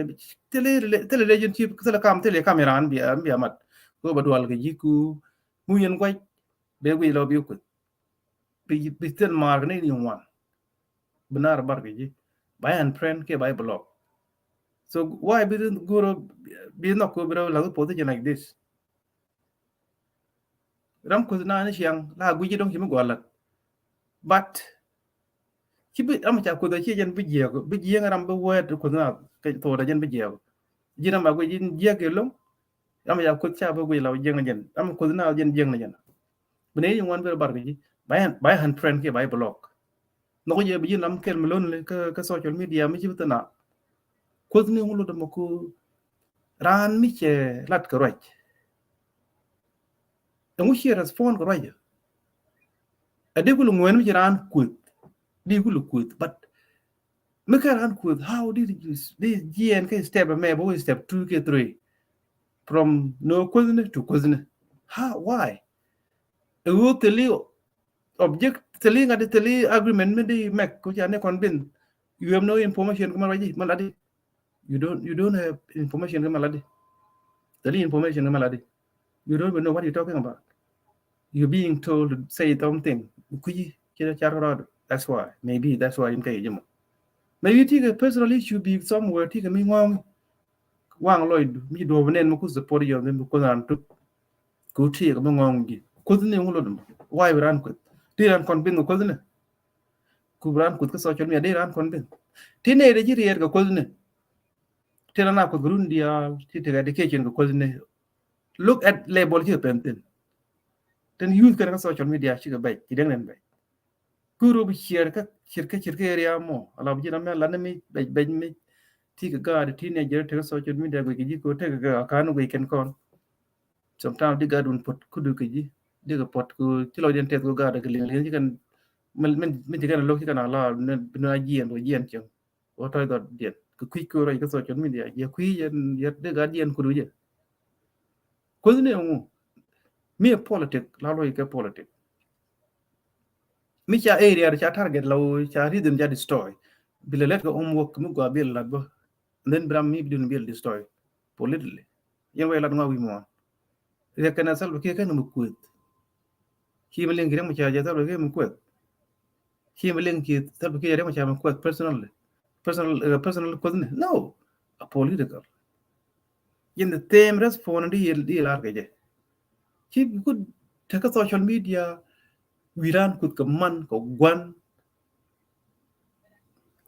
thilɛ thilɛ relationship thilɛ kam thilɛ kam iran bia bia mat. Ku ba dual kɛ ji̱ ku mu yɛn guac. Bɛ guic lɔ bi kuoth. Bi bi thil mar kɛ ni nyi ŋuan. Bi nar bar kɛ ji̱. Ba yan friend kɛ ba block. So why bi guro bi nok ko bi rɔ la position like this. Ram kuoth na ni ciaŋ la guic ji̱ dɔŋ ci mi gualat. But ci bi ram ca kuoth a ci jɛn bi jiɛk bi jiɛk ram bi wɛɛt kuoth na kɛ thok da jɛn bi jiɛk. Ji̱ ram a guic ji̱n jiɛk kɛ loŋ. Ram ca kuoth ca bi guic la jiɛk ni jɛn ram kuoth na jɛn jiɛk ni jɛn. Bi ni ji̱ ŋuan bi bar kɛ ji̱ ba yan ba yan friend kɛ ba block. Nhɔk jɛ bi ji̱ lam kɛl mi lonely kä kä social media mi ci bi thina. Kuoth ni ŋu lot mɔ ku raan mi cɛ lat kɛ ruac. Ɛŋu ciɛ respond kɛ ruac. Ɛ di kul ŋuɛn mi ci raan kuoth di kul kuoth but mi kɛ raan kuoth how did you did jiɛn kɛ step mɛ bä step two kɛ three from no kuoth ni to kuoth ni. How why? Ɛ ɣöö thili object thili ŋa̱t thili agreement mi di mɛk ku ca ni kɔn bin. You have no information kɛ ma ruac di ma lat di. You don't you don't have information kɛ ma lat di. Thili information kɛ ma lat di. You don't even know what you're talking about. You're being told to say something. Kuji ci car rɔɔdu. That's why maybe that's why in kɛ yɛ ji̱ mɔ. Maybe ti kɛ personal issue bi somewhere ti kɛ mi ŋɔŋ. Waŋ lɔcdu mi duɔ̱p nɛn mi ku support yɔ mi ku ran tuk. Ku ti kɛ mi ŋɔŋ ji̱ kuoth ni ŋu lot mɔ why bi ran kuoth ti ran kɔn bin kuoth ni. Ku bi ran kuoth kä social media di ran kɔn bin ti nɛ de ji̱ riɛt kɛ kuoth ni. Ti ran a kuoth run diaal ti tekɛ di kecin kɛ kuoth ni. Look at label ci kɛ pen thin. Tin youth kɛn kä social media ci kɛ bɛc ci deŋ nɛn bɛc. Kuru bi ciɛr kä ciɛr kä ciɛr kä area mɔ ala bi ji̱n amɛ lan mi bɛc bɛc mi. Ti kɛ gaat ti nɛ jɛr tekɛ social media guic kɛ ji̱ ko tekɛ kɛ akan guic kɛn kɔn. Sometimes di gaat wun pot kudu kɛ ji̱ di kɛ pot ku ci lɔcdiɛn tɛth ku gaat kɛ liŋ liŋ ci kɛn. Min min ci kɛn lo̱k ci kɛn ala bi nua jiɛn wä jiɛn cieŋ. Wä tɔc dhɔt diɛn kɛ kui̱c kɛ rɔc kä social media jɛ kui̱c yɛn yɛt di gaat jiɛn kudu jɛ. Kuoth ni ŋu mi politic la lo̱c kɛ politic. Mi ca area ca target la wä ca rhythm ca destroy. Bi lɛ lɛt kɛ homework mi gua bil lat bä. And then bi ram mi bi dun bil destroy politically. Yɛn wä yɛ lat ŋɔak wi̱i̱ muɔ̱ɔ̱n. Riɛk kɛn a Salva Kiir kɛn mi kueth. Ci mi liŋ ki Riek Machar jɛ Salva Kiir mi kueth. Ci mi liŋ ki Salva Kiir jɛ Riek Machar mi kueth personally. Personal, uh, personal kueth ni. No. A political. Yɛn the same response di yɛ, di yɛ lar kɛ jɛ. Ci bi kut tekɛ social media wi̱i̱ raan kuth kɛ man kɛ gua̱n.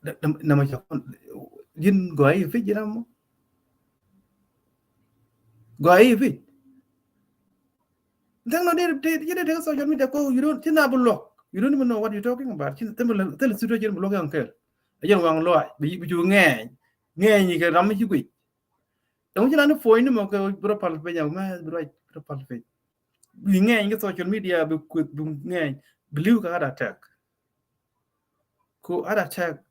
Nɛ mɛ cɛ kɔn ji̱n gɔaa i̱ fic ji̱n amɔ. Gɔaa i̱ fic. Thank no, ji̱n dee tekɛ social media kɔ, you don't, ci na bi luɔk. You don't even know what you talking about. Ci thil situation bi luɔk yɛn kɛɛl. A jɛn waŋ lɔac bi cu ŋɛɛny ŋɛɛny kɛ ram mi ci guic. Ɛŋu ci na ni puɔ̱ny ni mɔ kɛ bi rɔ pal piny a mɛ bi rɔ pal piny. Bi ŋɛɛny kɛ social media bi kueth bi ŋɛɛny bi li̱w kɛ heart attack. Ku heart attack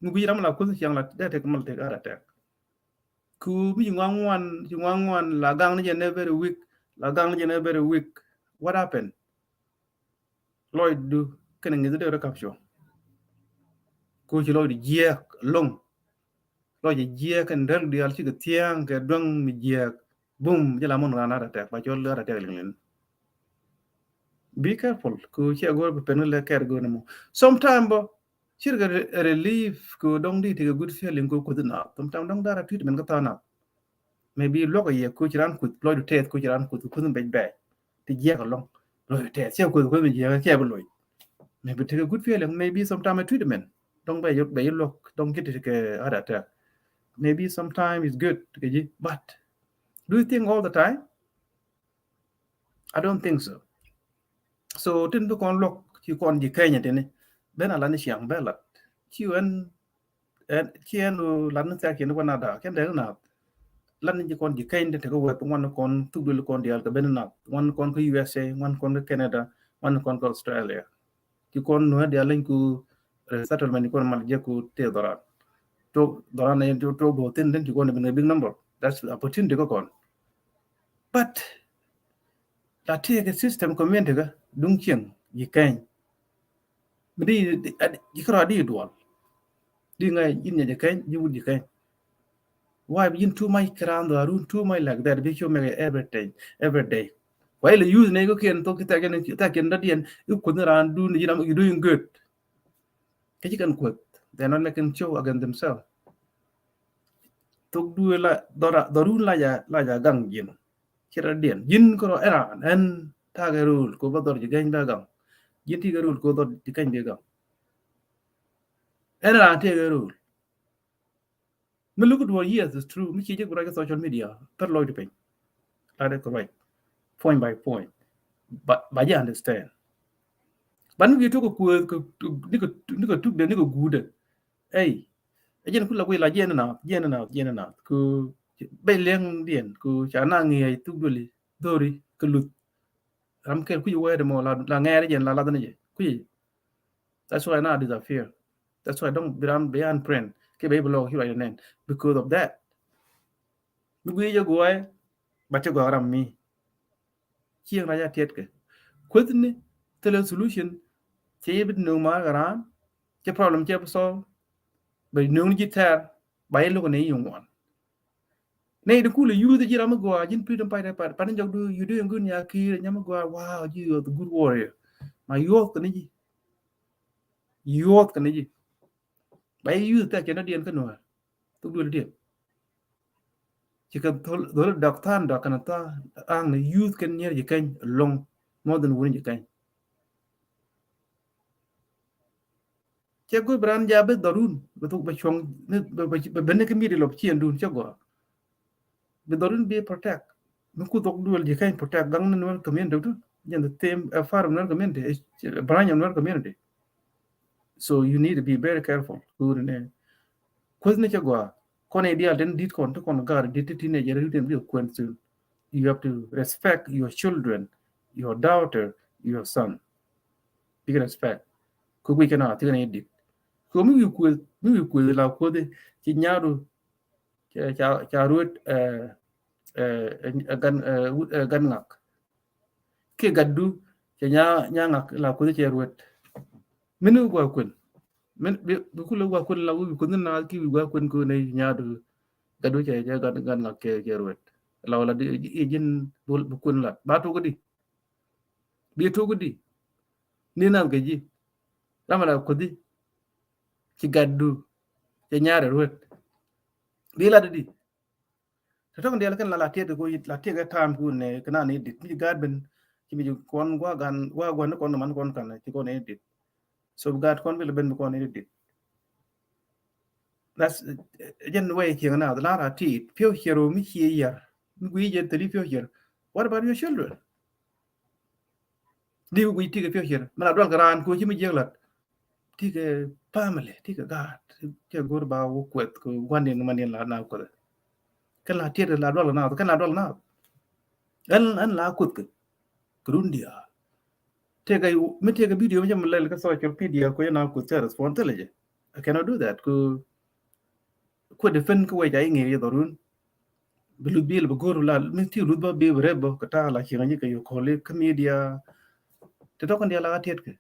mi guic ram la kueth ciaŋ la dee tek mal tek heart attack. Ku mi ci ŋuan ŋuan ci ŋuan ŋuan la gaŋ ni jɛ nɛ very weak, la gaŋ ni jɛ nɛ very weak. What happened? Lɔcdu kɛnɛ ŋi̱th dee rɔ capture. Ku ci lɔcdu jiɛɛk loŋ. Lɔc jiɛɛk kɛn däl diaal cikɛ thia̱a̱ŋ kɛ duäŋ mi jiɛɛk. Bum, jɛ la mun ran heart attack, ba cɔl heart attack liŋ liŋ. Be careful, ku ciɛ go̱r bi pen lɛ kɛɛr go̱r ni mɔ. Sometime bä, cirkɛ re-, relief ku dɔŋ di tekɛ good feeling ku kuth na. Sometime dɔŋ dara treatment kä tha̱a̱ŋ na. Maybe luɔk a yɛ ku ci ran kuth, lɔcdu tɛth ku ci ran kuth, kuth ni bec bɛc. Ti jiɛk alɔŋ. Lɔcdu tɛth, ciɛ kuth, kuth ni jiɛk, ciɛ bi loc. Maybe tekɛ good feeling, maybe sometime a treatment. Dɔŋ bɛ yɛ, bɛ yɛ luɔk, dɔŋ ci tekɛ heart attack. Maybe sometime it's good, kɛ ji̱, but do you think all the time? I don't think so. So tin bi kɔn luɔk ci kɔn ji̱ Kenya tini ben a lan ciaŋ bɛ lat ci ɛn, ɛn ci ɛn lat ni thiak ci ni wä na da kɛn dɛk na lan ni ci kɔn ji̱ Kenya tin te kä wɛth ŋuan kɔn thuk dul kɔn dial kɛ ben na ŋuan kɔn kä U S A, ŋuan kɔn kä Canada, ŋuan kɔn kä Australia. Ci kɔn nuɛ dial leny ku resettlement kɔn mal jɛ ku te dhɔran. Tok dhɔran ni tok tok do thin den ci kɔn bin a big number. That's opportunity kɔn. But la tekɛ system community kä duŋ cieŋ ji̱ Keny. Mi di ji̱ kärɔa di duɔl. Di ŋa̱ ji̱n nya ji̱ Keny, ji̱ wut ji̱ Keny. Why bi ji̱n too much kɛ raan dhɔaarun too much like that bi cu mɛk everything, every day. Why la use nɛ kä kiɛn thok ki thɛk kiɛn, thɛk kiɛn dɔ̱diɛn i̱ kuoth ni raan dun ji̱n am, you doing good. Kä ci kɛn kuoth, they're not making show against themselves. Thok duëë la dhɔra, dhɔrun la ja, la ja gaŋ ji̱n. Ci rɔ diɛn ji̱n kärɔ ɛn raan ɛn takɛ rööl ko bä dhɔr ji̱ Keny bɛ gaŋ. Ji̱n tikɛ rööl ko dhɔr ji̱ Keny bɛ gaŋ. Ɛn raan tekɛ rööl. Mi luk duɔr, yes, it's true. Mi ci jek bi ruac kä social media thär lɔcdu piny. La dee kɛ ruac point by point. Ba, ba jɛ understand. Ban mi bi tok kɛ kuëth kɛ, ni kɛ, ni kɛ tukdɛ, ni kɛ guudɛ. Ey, ɛ jɛn ku la guic la jiɛn na, jiɛn na, jiɛn na. Ku bɛ liɛŋ diɛn ku ca na ŋiɛc thuk dueli dhori kɛ luth. Ram kɛl kui̱ wɛɛt mɔ la, la ŋɛɛr jɛn la lath ni jɛ kui̱. That's why now disappear. That's why dɔ̱ŋ bi ram bi unfriend kɛ bɛ bi lɔk ci ruac nɛn because of that. Mi guic jɛ guɔɛ ba ti gɔak ram mi. Cieŋ rac a tiɛtkɛ kuethni thilɛ solution. Cɛ yɛ bi nööŋ maar kɛ raan, cɛ problem cɛ bi solve. Bɛ nööŋ ji̱ tɛr ba yɛ lo̱k ni yi ŋuan. Nɛy ti kulɛ youth ji̱ ram mi gɔaa, ji̱n freedom fighter, pan, pan jɔk du, you doing good, Nyakiir, nyam mi gɔaa, wow, ji̱, you are the good warrior. Ma youth kɛ ni ji̱. Youth kɛ ni ji̱. Ba yɛ youth tɛk kɛ ni diɛn kä nuäär. Thuk duel diɛn. Ci kɛ dhol, dhol dɔk than dɔk kɛn tha, aŋ ni youth kɛn nyier ji̱ Keny lɔŋ, more than wuni ji̱ Keny. Cɛ guic bi raan ja bi dhɔrun bi thuk bi cuɔ̱ŋ bi ben ni kä middle of ciɛn dun cɛ gɔaa. Bi dhɔrun bi protect. Mi ku thok duel ji̱ Keny protect gaŋ ni Nuer community tu. Jɛn the same, a part of Nuer community, a branch of Nuer community. So you need to be very careful. Kuth ni cɛ gɔaa. Kɔn idial den dit kɔn ti kɔn gar dit ti teenager ri den bi kuen soon. You have to respect your children, your daughter, your son. Big respect. Ku guic kɛn a thikɛ ni dit. Ku mi wi̱i̱ kueth, mi wi̱i̱ kueth la kuothi ci nyaadu ca, ca, ca ruet, eh, eh, eh, gan, eh, wut, eh, gan ŋak. Kiɛ gatdu cɛ nya, nya ŋak la kuothi cɛ ruet. Min wi̱i̱ gua kuen. Min bi, bi kulɛ gua kuen la wi̱i̱ kueth ni na ki wi̱i̱ gua kuen ku ni nyaadu. Gatdu cɛ, cɛ gan, gan ŋak cɛ, cɛ ruet. La wala di, i ji̱n bul, bukun lat. Ba tuku di. Bi tuku di. Ni nath kɛ ji̱. Ram la kuthi. Ci gatdu. Ci nyari ruet. Bi lat di. Tɔtɔk dial kɛn la la tiet ko la tiet kɛ tam ku ne kɛ na ni dit. Mi gat ben. Ci mi ji kɔn gua gan, gua gua ni kɔn man kɔn kan ci kɔn ni dit. So bi gaat kɔn bi lɛ ben bi kɔn ni dit. That's, uh, jɛn wɛy kiɛŋ na la ra tit piɔw ciɛ ro mi ciɛ yar mi gui jɛ thili piɔw ciɛ. What about your children? Di gui tikɛ piɔw ciɛ. Mɛ la dual kɛ raan ko ci mi jiɛk lat. Tikɛ family, tikɛ gaat. Cɛ go̱r ba wä kuɛth kɛ guandin man in la na kuɛth. Kɛn la tiet la dual na, kɛn la dual na. Ɛn, ɛn la kuɛth kɛ. Kɛ run diaal. Tëëkɛ, mi tëëkɛ video mi cä mi lɛl kä social media ku yɛn a ku thɛr responsibility. I cannot do that. Ku, ku defend kä wec a iŋi̱i̱r yɛ dhɔrun. Bi luth bil bi go̱r la, mi ti luth bä bi bi rep bä, kɛ ta̱a̱ la cieŋ a nyi kɛ yokoli kä media. Ti tɔkän diaal a kä tiɛt kɛ.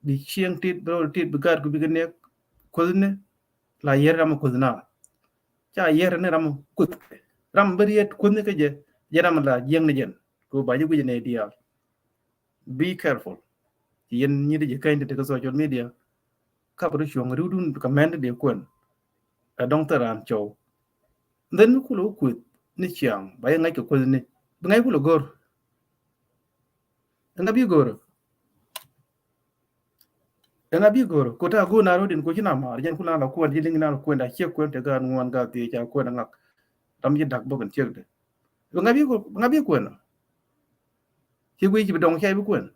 Bi cieŋ tit, bi rɔɔd tit, bi gaat ku bi kɛ nɛk, kuothni, la yɛr ram kuoth na. Ca yɛr ni ram kuoth. Ram bi riet kuothni kä jɛ, jɛ ram la jiɛŋ ni jɛn. Ku ba jɛ guic ni diaal. Be careful. Yɛn nyi di jɛ kɛny di tekɛ social media. Kap ri cuɔ̱ŋ riwdun kɛ mɛn di dee kuɛn. Ɛ dɔŋ thɛ raan cɔw. Then mi kulɛ wä kueth ni ciaŋ ba yɛ ŋa̱c kɛ kueth ni. Bi ŋa̱c kulɛ go̱r. Ɛŋa bi go̱r. Ɛŋa bi go̱r. Ko ta go̱r na rot in ko ci na mar jɛn kula na kuɛn ci liŋ na kuɛn da ciek kuɛn te gaat ŋuan gaat thiec ca kuɛn ŋak. Ram ci dak bok in ciek de. Bi ŋa bi kuɛn. Ŋa bi kuɛn. Ci guic ci bi dɔŋ cɛ bi kuɛn.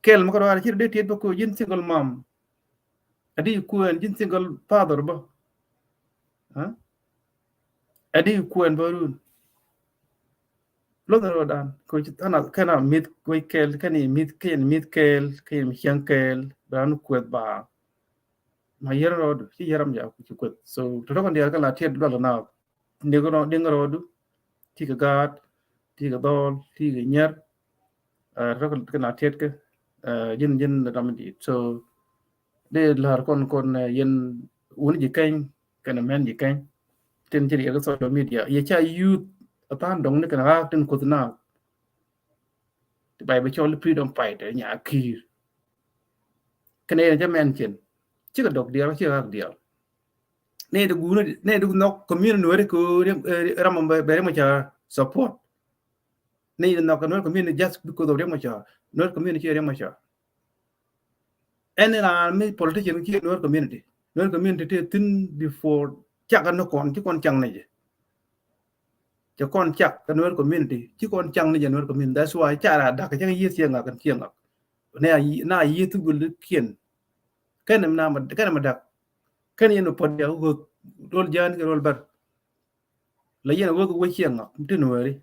Kɛl mi kɛ rɔɔd ci dee tiet bä ko ji̱n single mom. Adi kuɛn ji̱n single father bä. Adi kuɛn bä run. Loth rɔɔdan ko ci than a kɛn a mith kuec kɛl kɛn i mith kɛn mith kɛl kɛn i cieŋ kɛl ba nu kuɛth ba. Ma yɛr rɔɔdu ci yɛr ram ja ku ci kuɛth. So tɔtɔ kɛn diaal kɛn la tiɛt dual na. Diŋ rɔ, diŋ rɔɔdu, ti kɛ gaat, ti kɛ dhɔl, ti kɛ nyɛr. Rɔ kɛ na tiɛt kɛ ji̱n ji̱n ram di̱i̱t. So dee la̱r kɔn kɔn yɛn wun ji̱ kɛny kɛn mɛn ji̱ kɛny. Tin ci riɛk social media yɛ ca youth a than dɔŋ ni kɛn raak tin kuoth na. Ti bay bɛ cɔl freedom fighter nya ki̱i̱r. Kɛn yɛn jɛ mɛn cin cikɛ dɔk diaal cikɛ raak diaal. Ni di gun ni di nhɔk community Nuɛri ko ram bɛ ri ma ca support. Ni di nhɔk Nuɛri community just because of ri ma ca Nuɛri community ri ma ca. Ɛn ran mi politician ki Nuɛri community Nuɛri community ti thin before cak ni kɔn ci kɔn cak ni jɛ. Cɛ kɔn cak kɛ Nuɛri community ci kɔn cak ni jɛ Nuɛri community. That's why ca ra dak cɛ yieth ciɛ ŋak kɛn ciɛ ŋak. Na yieth gul kiɛn kɛn na ma kɛn ma dak kɛn yɛn pɔt ya ɣöth rol jan kɛ rol bɛr. La yɛn ɣöth wec ciɛ ŋak ti Nuɛri.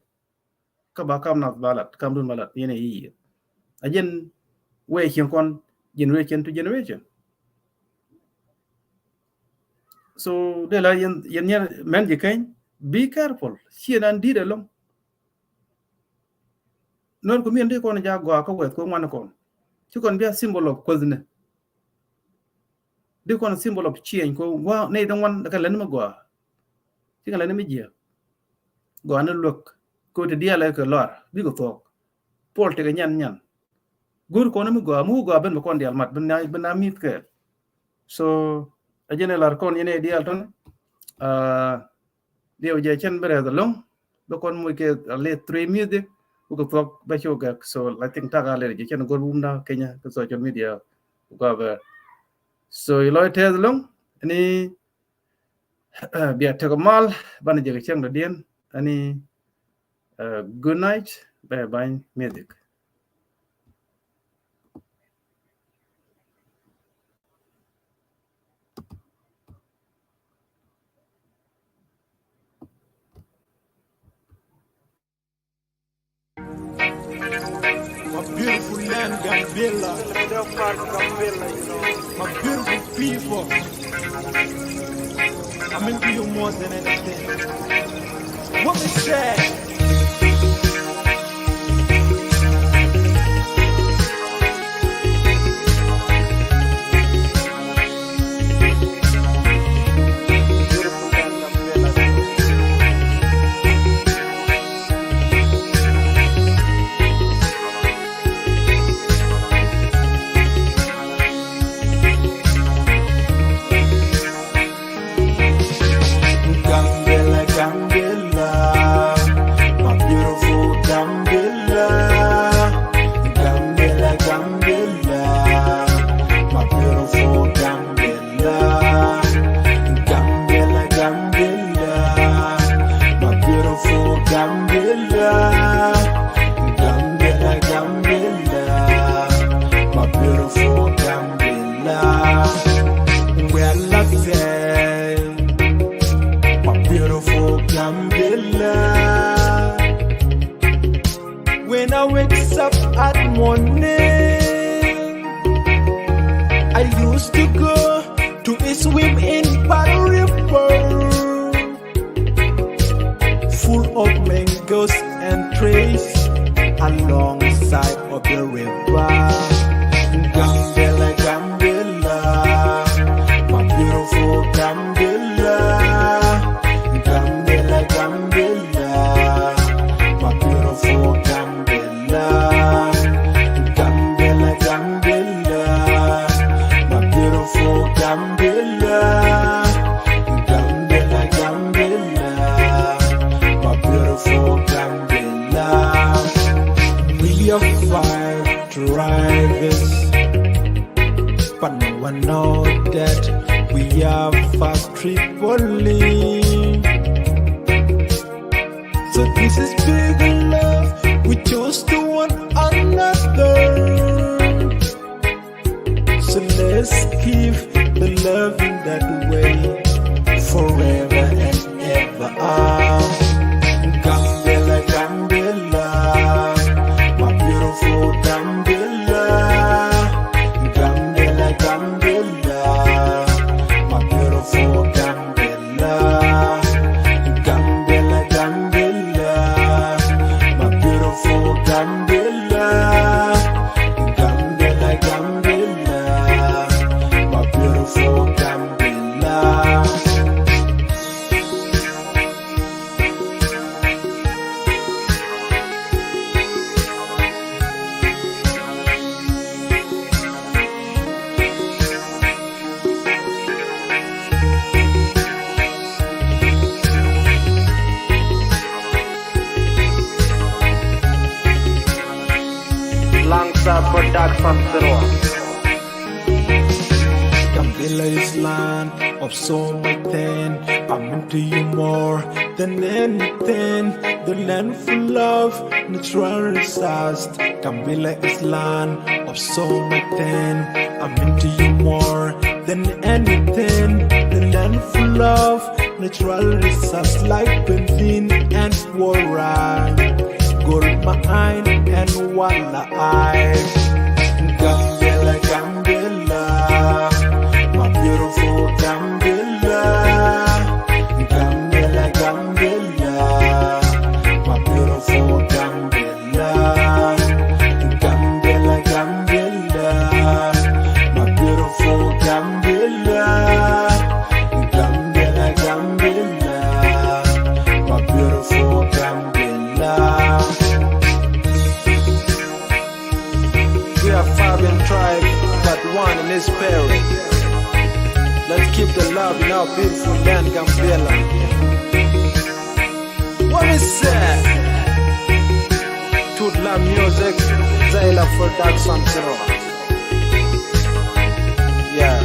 Kä ba kam nath ba lat kam dun ba lat yɛn yi. A jɛn wee cieŋ kɔn generation to generation. So de la yɛn yɛn yɛn mɛn ji̱ keny be careful. Ciɛ nan di̱t ɛlɔŋ. Nuɛr community kɔn ja gɔaa kä wɛth kɛ ŋuan kɔn ci kɔn bia symbol of kuothnɛ. Di kɔn symbol of change ko wa ne dɔŋ wan kɛ lɛn mi gɔaa. Ci kɛ lɛn mi jiɛ gɔaa ni luek ko ti dialɛ kɛ lɔr bi kɛ thuɔk. Pol tekɛ nyan nyan. Gur kɔn mi gɔaa mu gɔaa ben bɛ kɔn dial mat ben na ben na mith kɛ. So a jɛn lar kɔn yɛn dial tɔn. Diɛw jɛ cɛn bi rɛth alɔŋ bɛ kɔn muc kɛ a lɛ three music. Wukɛ thuɔk bɛ show gɛk. So I think tak a lɛ jɛ cɛn gor wum na Kenya kɛ social media. Wukɛ bɛ so ilɔy tɛth alɔŋ ni bia tek mal ban jɛ kɛ cɛn dɔdiɛn ani. Good night. Bye bye music. My beautiful land, Gambela. My beautiful people. I mean to you more than anything. What we say? When I wake up at morning, I used to go to a swim in Palu River, full of mangoes and trees alongside of the river. Gambela, Gambela, my beautiful Gambela. Gambela, Gambela, my beautiful Gambela. Gambela, Gambela, my beautiful Gambela. Gambela, Gambela, my beautiful Gambela. We are five drivers, but no one know that we are five Tripoli. So this is big love we chose to one another. So let's keep the love in that way forever and ever. Ah, Gambela, Gambela, my beautiful Gambela. Gambela, Gambela, my beautiful Gambela. Gambela, Gambela, my beautiful Gambela. Gambela, Gambela, my beautiful Gambela. Langsa Production Sirwa. Gambela is land of so much thing. I'm into you more than anything. The land full of natural resources. Gambela is land of so much thing. I'm into you more than anything. The land full of natural resources like benzene and water, gold mine and walleye. Gambela, Gambela, my beautiful Gambela. Gambela, Gambela, my beautiful Gambela. Gambela, Gambela, my beautiful Gambela. Gambela, Gambela, my beautiful Gambela. We are Fabian tribe, but one in his spirit. Let's keep the love in our beautiful land, Gambela. What is that? Tutla Music, Zaila Production, Sirwa. Yeah.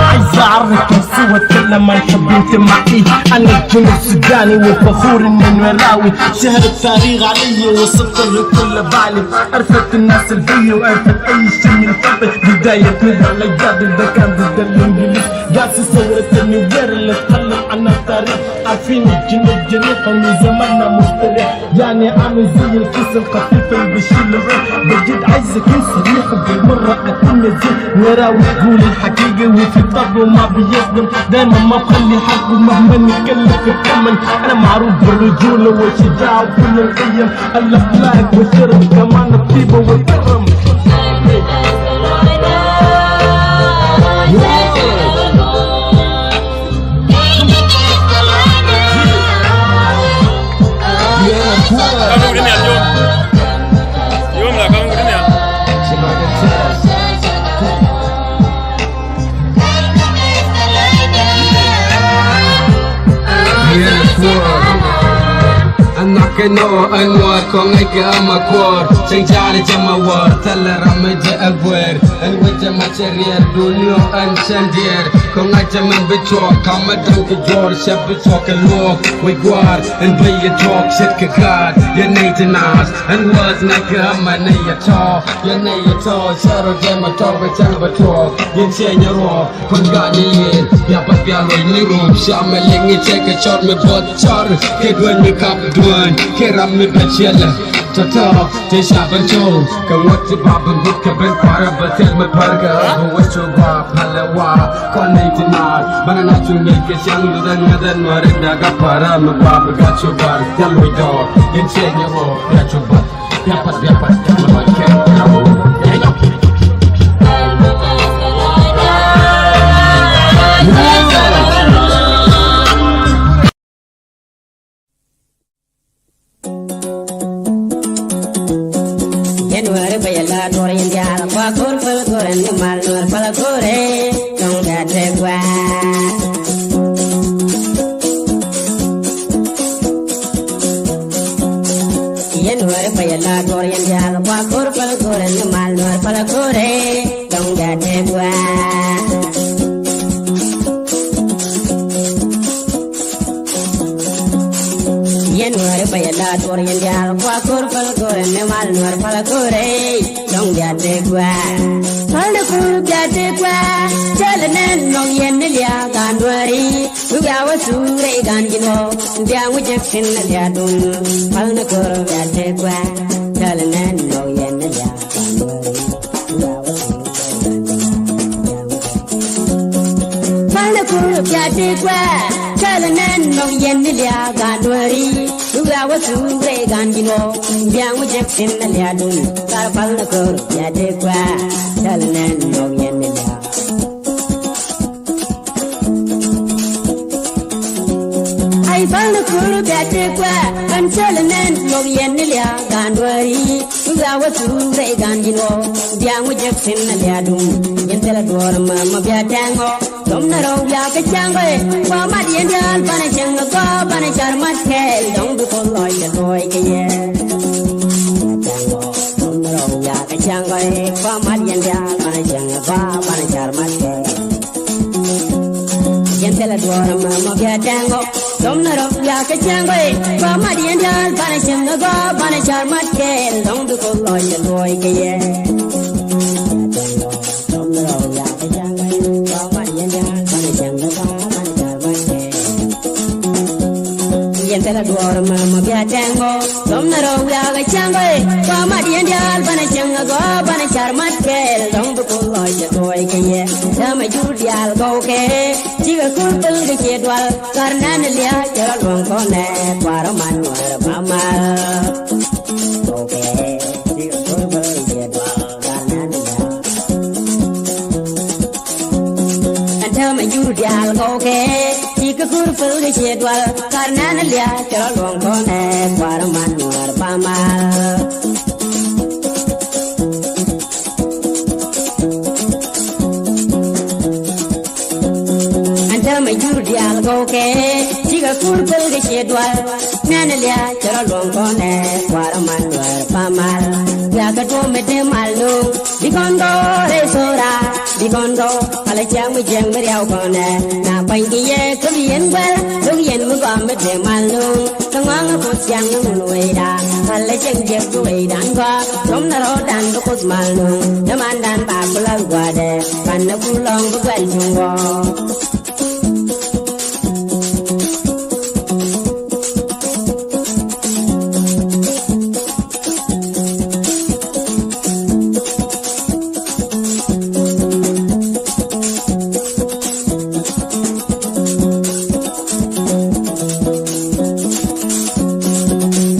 عايز أعرفك سوى لما نحب انت معي. أنا الجنوب السوداني وفخور إني نويراوي. شهر التاريخ علي وصلت لكل بالي. عرفت الناس البي وعرفت أي شيء من قبل. بداية من الأجداد إذا كان ضد الإنجليز. قاسي ثورة النوير اللي تكلم عن التاريخ. عارفين الجنوب جريح ومن زماننا مستريح. يعني عامل زي الكيس الخفيف اللي بيشيل الروح. بجد عايزك انت صريح وبالمرة أكون نزيه. نويراوي تقول الحقيقة وفي طبله ما بيصدم. دايما ما بخلي حقه مهما نتكلم في الثمن. أنا معروف بالرجولة والشجاعة وكل القيم. الأخلاق والشرف كمان الطيبة والكرم. Kɛ nɔ ɛn wäär kɔŋ ŋäc kɛ ama kuɔɔr. Cäŋ ja̱a̱n jɛ ma wäär thilɛ ram mi jɛ ɛ guɛɛr. Ɛn wec jɛ ma cɛ riɛɛr duun ni ɔ ɛn cɛn diɛɛr. Kɔŋ ŋa̱c jɛ mɛn bi cuɔɔk kamä da̱ŋ kɛ juɔ̱ɔ̱r cɛ bi cuɔɔk kɛ luɔɔk. Wec gua̱a̱r ɛn bey yɛ tuɔɔk ce̱tkɛ gaat yɛ nɛy ti naath. Ɛn wäär ŋäc kɛ ama nɛy yɛ tɔ̱ yɛ nɛy yɛ tɔ̱ cɛ rɔ jɛ ma tɔ̱ bɛ cäŋ bɛ tuɔɔk yɛn ciɛ nyɛ ruɔɔk. Kɔn gani yɛn bia bat bia luɔc ni rum. Cia mɛ liŋ i̱ cɛ kɛ cɔr mi buɔth cɔr. Kɛ dueny mi kap dueny kɛ ram mi bɛ ciɛlɛ. Tɔtɔ tɛ ca ben cɔl kɛ ŋuɔt ti ba ben gut kɛ ben kuarɛ bɛ thil mi pär kɛ ɣä bɛ wec cu gua pälɛ wa. Kɔn ni ti maar banɛ na cu ŋi̱i̱c kɛ ciaŋ luthɛ ŋäthɛ nuäri daga pärä mi gua bi gat cu bar thil wi̱c dɔɔr. Yɛn ciɛ nyɛ ruɔɔk bia cu bat. January bä yɛ la duɔr yɛn diaal kua kor päl kor ɛn ni mal nuɔr päl kor ɛ. Dɔŋ da te gua. Yɛn wɛr pɛyɛ la duɔr yɛn diaal kua kor päl kor ɛn ni mal nuɔr päl kor ɛ. Dɔŋ da te gua. Yɛn wɛr pɛyɛ la duɔr yɛn diaal kua kor päl kor ɛn ni mal nuɔr päl kor ɛ. Dɔŋ bia te gua. Pal ni kur bia te gua. Cɛl nɛn nɔŋ yɛn ni lia gan duari. Bia wa sure gan jino. Bia ŋu jek sin na lia dun. Pal ni kur bia te gua. Cɛl nɛn nɔŋ yɛn ni lia gan duari. Bia wa sure gan jino. Pal ni kur bia te gua. Cɛl nɛn nɔŋ yɛn ni lia gan duari. Duga wa sugre gan jino. Biang wa jek sin na lia dun. Kar pal na kor ya de kwa. Tal nen no yen ni lia. Ai pal na kor ya de kwa. Kan tal nen no yen ni lia gan duari. Duga wa sugre gan jino. Biang wa jek sin na lia dun. Yen tela duor ma ma bia tango. Dɔm na rɔw ya kɛ cäŋ gɔy kua mat yɛn diaal banɛ cäŋ gɔ banɛ car mat kɛɛl dɔŋ bi kɔn lɔc kɛ lɔc kɛ yɛ. Dɔm na rɔw ya kɛ cäŋ gɔy kua mat yɛn diaal banɛ cäŋ gɔ banɛ car mat kɛɛl. Yɛn thilɛ duɔr ma ma bia tɛŋ gɔ. Dɔm na rɔw ya kɛ cäŋ gɔy kua mat yɛn diaal banɛ cäŋ gɔ banɛ car mat kɛɛl dɔŋ bi kɔn lɔc kɛ lɔc kɛ yɛ. Yɛn thilɛ duɔr ma ma bia tɛŋ gɔ. Dɔm na rɔ wiak a cäŋ gɔ. Kua mat yɛn diaal banɛ cäŋ a gɔ banɛ car mat kɛɛl dɔŋ bi kul lɔc a tuɔc kɛ yɛ. Dämɛ jur diaal gɔw kɛ. Cikɛ kul pil kɛ cie dual. Kar nɛn lia cɛ rɔ luɔŋ kɔnɛ. Kuarɔ man nuɛr ba mal. Gɔw kɛ. Cikɛ kul pil kɛ cie dual. Kar nɛn lia. Ɛn täämɛ jur diaal gɔwkɛ. Cikɛ kur päl kɛ cie dual. Kar nɛn lia cɛ rɔ luɔŋ kɔnɛ. Kuarɔ man nuɔr pamal. Ɛn täämɛ jur diaal gɔwkɛ. Cikɛ kur päl kɛ cie dual. Nɛn lia cɛ rɔ luɔŋ kɔnɛ. Kuarɔ man nuɔr pamal. Bia kɛ tuɔm mi dee mal nuŋ. Bikɔn gɔw rɛy thora, bikɔn gɔw, pala ciaŋ mi jiɛŋ mi riaw kɔnɛ. Na kuany ki yɛ kä bi yɛn guɛl, duk yɛn mi gɔam mi dee mal nuŋ. Kä ŋɔaŋ a puɔth ciaŋ mi mun wecda, pala ciaŋ jiɛk bi wecdan gɔaa. Dɔm na rɔɔdan bi kuth mal nuŋ, dämandan ba ku lath gua̱dɛ, pan na ku lɔŋ bi guɛl cuŋ gɔɔ.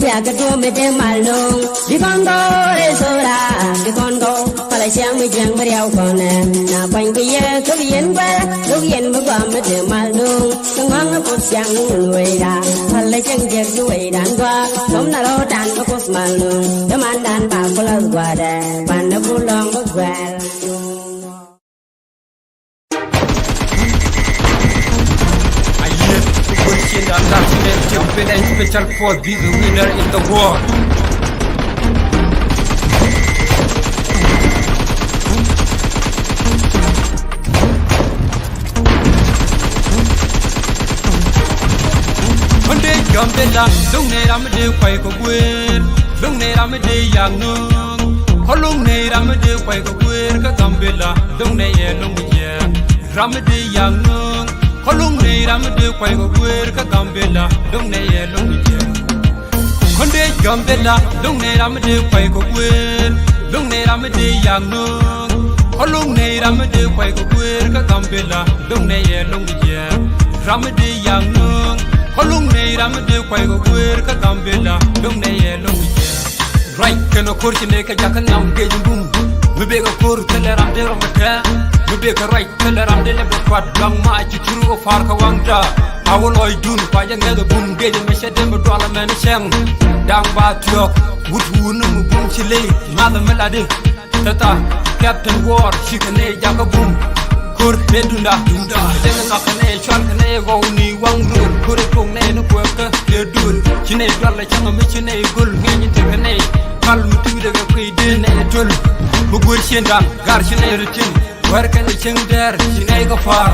Bia kɛ duɔ̱ɔ̱p mi dee mal no̱o̱ŋ, bi kɔn gɔw rɛy thora, bi kɔn gɔw. Pala ciaŋ mi jiäŋ bi riaw kɔnɛ. Na kuany bi yɛ kä bi yɛn guɛl, luk yɛn bi gɔam mi dee mal no̱o̱ŋ. Kä ŋɔaŋ a puɔth ciaŋ mi wecda. Pala ciaŋ jiäk bi wecdan gɔaa. Dɔm na rɔɔdan bi kuth mal no̱o̱ŋ. Dämandan ba ku lath gua̱dɛ. Pan na ku lɔŋ bi guɛl. A yieth ti guäth cin Special force, be the winner in the war. Kɔn dee Gambela, do̱ŋ nɛ ram mi dee kuay kɛ guer. Do̱ŋ nɛ ram mi dee yak no̱o̱ŋ. Kɔn lo̱ŋ nɛ ram mi dee kuay kɛ guer kä Gambela, do̱ŋ nɛ yɛ lo̱ŋ mi jiɛɛk. Ram mi dee yak no̱o̱ŋ. Kɔn lo̱ŋ nɛ ram mi dee kuay kɛ guer kä Gambela, do̱ŋ nɛ yɛ lo̱ŋ mi jiɛɛk. Kɔn dee Gambela, do̱ŋ nɛ ram mi dee kuay kɛ guer. Do̱ŋ nɛ ram mi dee yak no̱o̱ŋ. Kɔn lo̱ŋ nɛ ram mi dee kuay kɛ guer kä Gambela, do̱ŋ nɛ yɛ lo̱ŋ mi jiɛɛk. Ram mi dee yak no̱o̱ŋ. Kɔn lo̱ŋ nɛ ram mi dee kuay kɛ guer kä Gambela, do̱ŋ nɛ yɛ lo̱ŋ mi jiɛɛk. Ruac kɛnɛ ko̱r ci nɛ kɛ jakä nam gec bum. Mi bek kɛ ko̱r thilɛ ram dee rɔm kɛ kɛ. Mi bek kɛ ruac thilɛ ram dee lɛ bɛ kuat luaŋ ma ci tur kɛ par kɛ waŋda. A wä lɔcdun kua jɛ ŋɛth ɛ bum gec mɛ cɛ dee mi dual ɛmɛn cɛŋ. Da̱ŋ ba thiɔ̱k wut wun ni mi bum ci ley ŋa̱th ɛmɛ latdi. Tɛtha Captain War cikɛ nɛy jakä bum. Ko̱r ëë dunda dunda. Tɛkɛ ŋa̱kɛ nɛy cual kɛ nɛy gɔw ni waŋ duël. Ko̱r ëë tuɔ̱ŋ nɛy ni kuɛɛkä ëë duël. Ci nɛy dual ɛ cäŋ mi ci nɛy göl ŋi̱eec tekɛ nɛy. Kal mi tuucdɛ kɛ kui̱ dee nɛy töl. Mi guër ciëŋdan gar ci nɛy rɔ ti̱n. Wɛr kɛn ɛ cieŋ dɛɛr ci nɛy kɛ pa̱a̱r.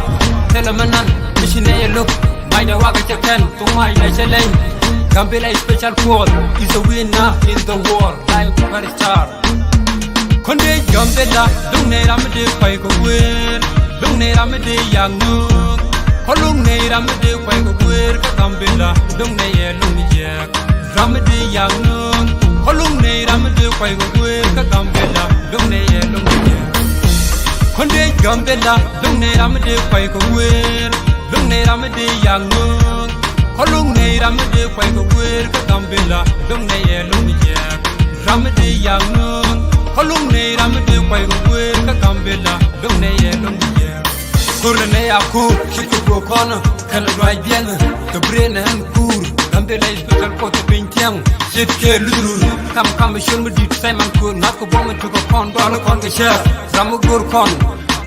Thilɛ mi nan mi ci nɛy ɛ lo̱k. Macdɛ wakɛ cɛ kɛn thok macdɛ cɛ leny. Gambela Special Force is a winner in the war like Superstar. Kɔn dee Gambela, do̱ŋ nɛ ram mi dee kuay kɛ guer. Do̱ŋ nɛ ram mi dee yak no̱o̱ŋ. Kɔn lo̱ŋ nɛ ram mi dee kuay kɛ guer kä Gambela, do̱ŋ nɛ yɛ lo̱ŋ jiɛɛk. Ram mi dee yak no̱o̱ŋ. Kɔn lo̱ŋ nɛ ram mi dee kuay kɛ guer kä Gambela, do̱ŋ nɛ yɛ lo̱ŋ jiɛɛk. Kɔn dee Gambela, do̱ŋ nɛ ram mi dee kuay kɛ guer. Do̱ŋ nɛ ram mi dee yak no̱o̱ŋ. Kɔn lo̱ŋ nɛ ram mi dee kuay kɛ guer kä Gambela, do̱ŋ nɛ yɛ lo̱ŋ jiɛɛk. Ram mi dee yak no̱o̱ŋ. Kɔn lo̱ŋ nɛ ram mi dee kuay kɛ guer kä Gambela, do̱ŋ nɛ yɛ lo̱ŋ jiɛɛk. Ko̱r nɛ a ko̱r ci kɛ duɔ̱ɔ̱k kɔn kɛn luaac biɛn kɛ Brain ɛn kuur. Gambela Special Force piny tiɛŋ ce̱tkɛ luthurur. Kam kam col mi di̱t Simon Ko̱r ŋa̱th kɛ buɔ̱m mi tukɛ kɔn dual kɔn kɛ cɛɛr. Ram mi go̱r kɔn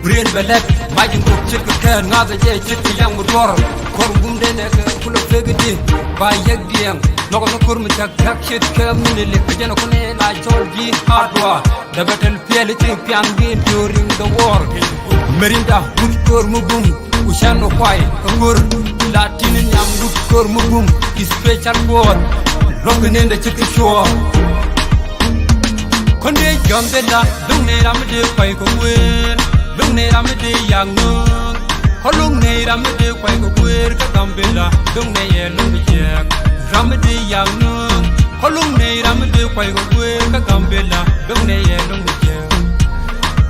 Brain bɛ lɛt mac in kok ce̱tkɛ kɛɛr ŋa̱th ɛ jɛ ce̱tkɛ yaŋ mi duɔ̱r. Kɔr wumdɛ nɛ kɛ kulɛ pek di ba yɛk diɛŋ. Nhɔkɛ ni ko̱r mi cak cak ce̱tkɛ mi ni lek kɛ jɛn kɔn ɛ la cɔl ji̱ hardware. Dɛ bɛ tɛl piɛl i̱ ci pian wi̱i̱ during the war. Merinda wut ko̱r mi bum ku cɛn ɔ kuay kɛ ko̱r. La tin nhiam wut ko̱r mi bum Special Force. Luɔ̱k kɛ nin dɛ ci kɛ cuɔɔr. Kɔn dee Gambela, do̱ŋ nɛ ram mi dee kuay kɛ guer. Do̱ŋ nɛ ram mi dee yak no̱o̱ŋ. Kɔn lo̱ŋ nɛ ram mi dee kuay kɛ guer kä Gambela, do̱ŋ nɛ yɛ lo̱ŋ jiɛɛk. Ram mi dee yak no̱o̱ŋ. Kɔn lo̱ŋ nɛ ram mi dee kuay kɛ guer kä Gambela, do̱ŋ nɛ yɛ lo̱ŋ jiɛɛk.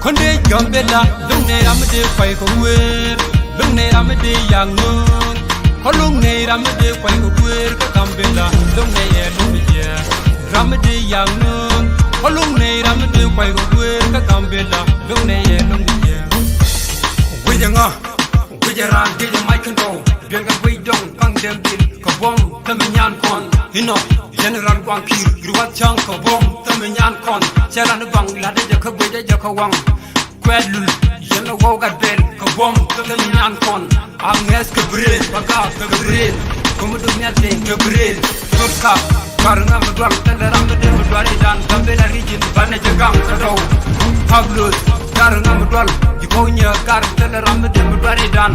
Kɔn dee Gambela, do̱ŋ nɛ ram mi dee kuay kɛ guer. Do̱ŋ nɛ ram mi dee yak no̱o̱ŋ. Kɔn lo̱ŋ nɛ ram mi dee kuay kɛ guer kä Gambela, do̱ŋ nɛ yɛ lo̱ŋ jiɛɛk. Ram mi dee yak no̱o̱ŋ. Kɔn lo̱ŋ nɛ ram mi dee kuay kɛ guer kä Gambela, do̱ŋ nɛ yɛ lo̱ŋ jiɛɛk. Guic ɛ ŋa? Guic ɛ raan guic ɛ mac kɛn tɔw. Duel kɛ guic dɔŋ kaŋ dɛm dhil kɛ buɔ̱m thämi nyan kɔn. Inɔ General Guaŋ Ki̱i̱r ruath cäŋ kɛ buɔ̱m thämi nyan kɔn. Cɛ ran i̱ baŋ la̱t ɛ jɛ kä guic ɛ jɛ kä waŋ. Kuɛt lul yɛn a wɔw gat bɛl kɛ buɔ̱m thämi nyan kɔn. A ŋɛth kɛ Brain ba gaak kɛ Brain. Kä mi duk nhial tëë kɛ Brain. Thot kap kar ŋa mi dual thilɛ ram mi dee mi dual idan Gambela region banɛ jɛ gaŋ kä dɔw. Pablos kar ŋa mi dual ji̱ kɔw nyɛ kar thilɛ ram mi dee mi dual idan.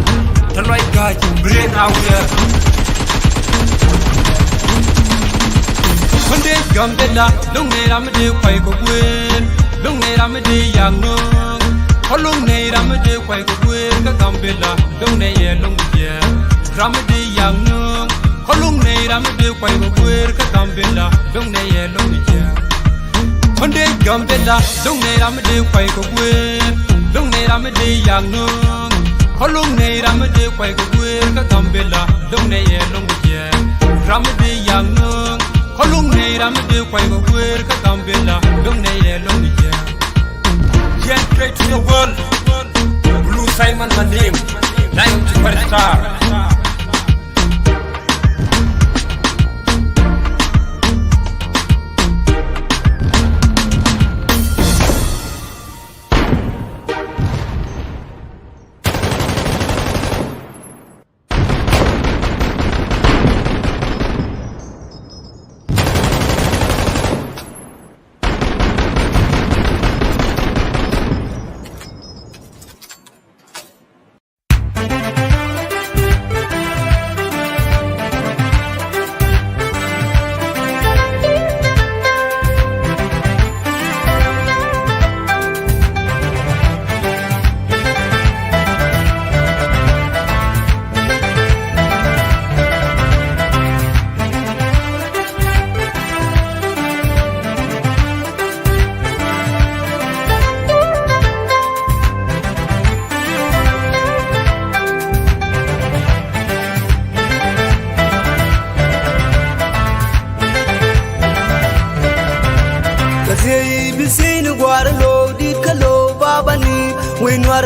Te lɔc ga̱a̱c Brain a wiɛɛr. Kɔn dee Gambela, do̱ŋ nɛ ram mi dee kuay kɛ guer. Do̱ŋ nɛ ram mi dee yak no̱o̱ŋ. Kɔn lo̱ŋ nɛ ram mi dee kuay kɛ guer kä Gambela, do̱ŋ nɛ yɛ lo̱ŋ jiɛɛk. Ram mi dee yak no̱o̱ŋ. Kɔn lo̱ŋ nɛ ram mi dee kuay kɛ guer kä Gambela, do̱ŋ nɛ yɛ lo̱ŋ jiɛɛk. Kɔn dee Gambela, do̱ŋ nɛ ram mi dee kuay kɛ guer. Do̱ŋ nɛ ram mi dee yak no̱o̱ŋ. Kɔn lo̱ŋ nɛ ram mi dee kuay kɛ guer kä Gambela, do̱ŋ nɛ yɛ lo̱ŋ jiɛɛk. Ram mi dee yak no̱o̱ŋ. Kɔn lo̱ŋ nɛ ram mi dee kuay kɛ guer kä Gambela, do̱ŋ nɛ yɛ lo̱ŋ jiɛɛk. Yɛn straight to the world. Blue Simon my name. Nine superstar.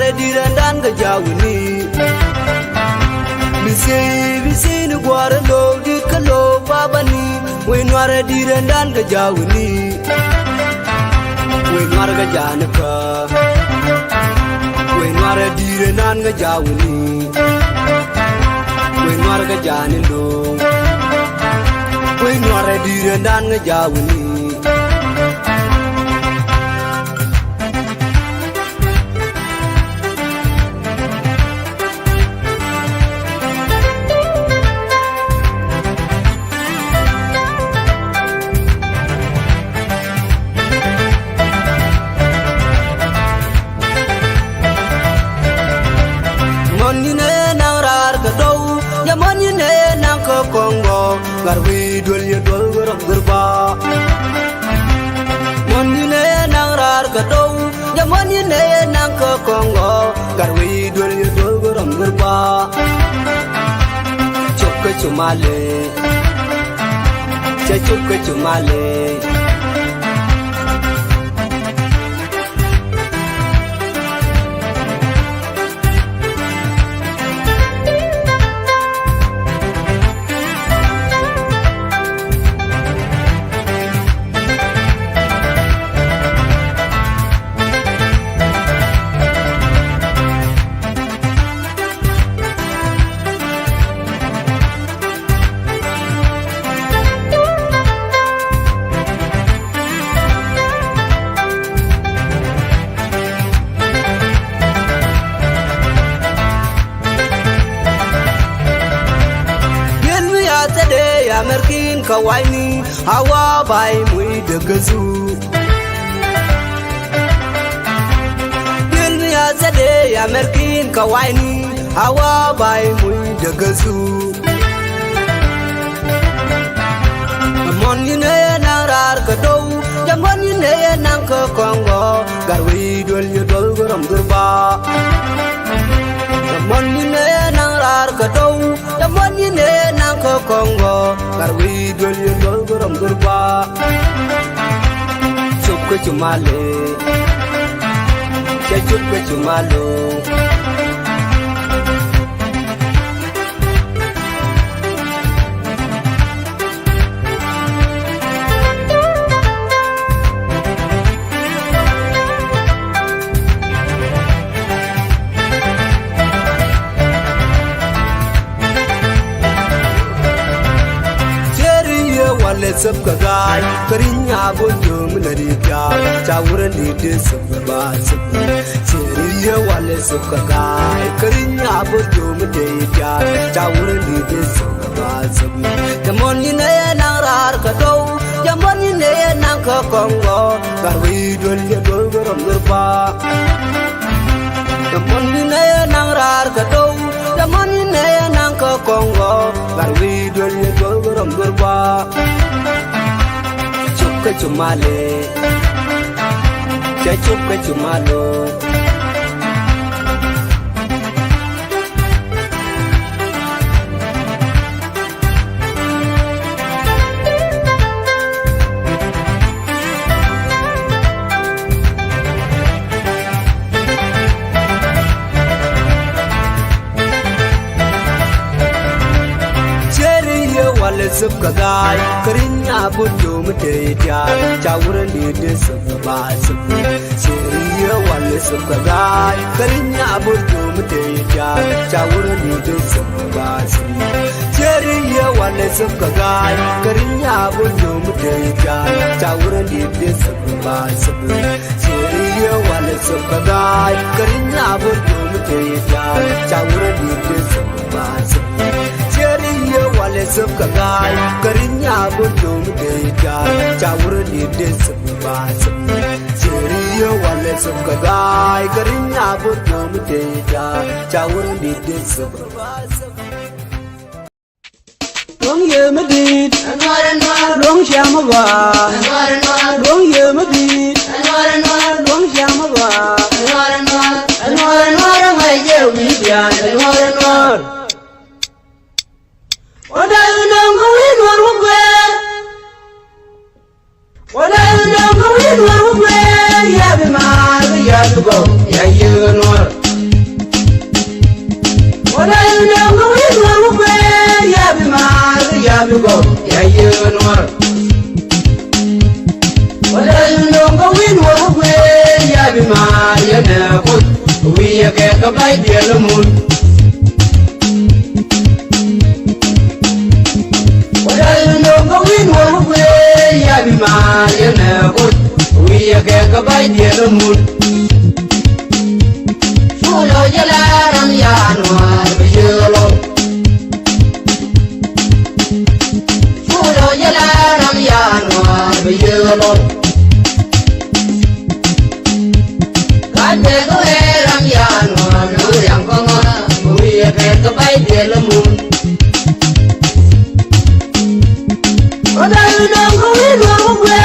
Rɛ dirɛ dan kɛ jawini. Bisi bisi ni guarɛ lo dit kɛ lo babani. Wei nuarɛ dirɛ dan kɛ jawini. Wei nuarɛ kɛ jani kɛ. Wei nuarɛ dirɛ nan kɛ jawini. Wei nuarɛ kɛ jani lo. Wei nuarɛ dirɛ dan kɛ jawini. Mɔn ni ne naŋ raar kɛ dɔw, ya mɔn ni ne naŋ kɛ kɔŋ gɔ, gat wi̱i̱ duel yɛ duel rɔm gör ba. Mɔn ni ne naŋ raar kɛ dɔw, ya mɔn ni ne naŋ kɛ kɔŋ gɔ, gat wi̱i̱ duel yɛ duel rɔm gör ba. Cop kɛ cu malɛ, cɛ cop kɛ cu malɛ. Yel mi ya tɛdɛ ya mɛrkin ka wayni, awa bay muy dɛ gäsu. Yel mi ya tɛdɛ ya mɛrkin ka wayni, awa bay muy dɛ gäsu. Mɔn ni ne naŋ raar kɛ dɔw, ya mɔn ni ne naŋ kɛ kɔŋ gɔ, gat wi̱i̱ duel yɛ duel gör rɔm gör ba. Mɔn ni ne naŋ raar kɛ dɔw, ya mɔn ni ne naŋ kɛ kɔŋ gɔ, gat wi̱i̱ duel yɛ duel gör rɔm gör ba. Cop kɛ cu malɛ, cɛ cop kɛ cu malɛ. Ceri yɛ walɛ sep kɛ ga̱a̱c, kä ri̱ny a bol jom lɛ ri ja̱a̱l, ca wurɛ ni dee sep kɛ ba sep. Ceri yɛ walɛ sep kɛ ga̱a̱c, kä ri̱ny a bol jom dee ja̱a̱l, ca wurɛ ni dee sep kɛ ba sep. Cɛ mɔn ni nɛ yɛ naŋ raar kɛ dɔw, cɛ mɔn ni nɛ yɛ naŋ kɛ kɔŋ gɔ, gat wi̱i̱ duel yɛ duel gör rɔm gör ba. Cɛ mɔn ni nɛ yɛ naŋ raar kɛ dɔw, cɛ mɔn ni nɛ yɛ naŋ kɛ kɔŋ gɔ, gat wi̱i̱ duel yɛ duel gör rɔm gör ba. Cop kɛ cu malɛ, cɛ cop kɛ cu malɛ. Ceri yɛ walɛ sep kɛ ga̱a̱c, kä ri̱ny a bot jom te diaal, ca wurɛ ni dee sep kɛ ba sep. Ceri yɛ walɛ sep kɛ ga̱a̱c, kä ri̱ny a bot jom te diaal, ca wurɛ ni dee sep kɛ ba sep. Ceri yɛ walɛ sep kɛ ga̱a̱c, kä ri̱ny a bot jom te diaal, ca wurɛ ni dee sep kɛ ba sep. Ceri yɛ walɛ sep kɛ ga̱a̱c, kä ri̱ny a bot jom te diaal, ca wurɛ ni dee sep kɛ ba sep. Ceri yɛ walɛ sep kɛ ga̱a̱c, kä ri̱ny a bot jom te diaal, ca wurɛ ni dee sep kɛ ba sep. Ceri yɛ walɛ sep kɛ ga̱a̱c, kä ri̱ny a bot jom te diaal, ca wurɛ ni dee sep kɛ ba sep. Luɔ̱ŋ yee mi di̱i̱t, luɔ̱ŋ ciam mi gɔaa, luɔ̱ŋ yee mi di̱i̱t, luɔ̱ŋ ciam mi gɔaa. Wä dee nöŋ kä wi̱i̱ nuɔr wä guɛɛr. Wä dee nöŋ kä wi̱i̱ nuɔr wä guɛɛr. Yɛ bi maar bi yɛ bi gɔw, yɛ yiëë nuɔr. Diɛl mun. Wä dal nöŋ kä wi̱n wä wä kuëë ya bi maar yɛn ɛ kut. Wi̱i̱ yɛ kɛ kä ba̱c diɛl mun. Cu lɔ jɛ la ram ya nuaar bi yee lɔ. Cu lɔ jɛ la ram ya nuaar bi yee lɔ. Gat kɛ kä wee ram ya nuaar ni wee ram kɔŋä. Wi̱i̱ yɛ kɛ kä ba̱c diɛl mun. Wä dal nöŋ kä wi̱n wä wä kuëë.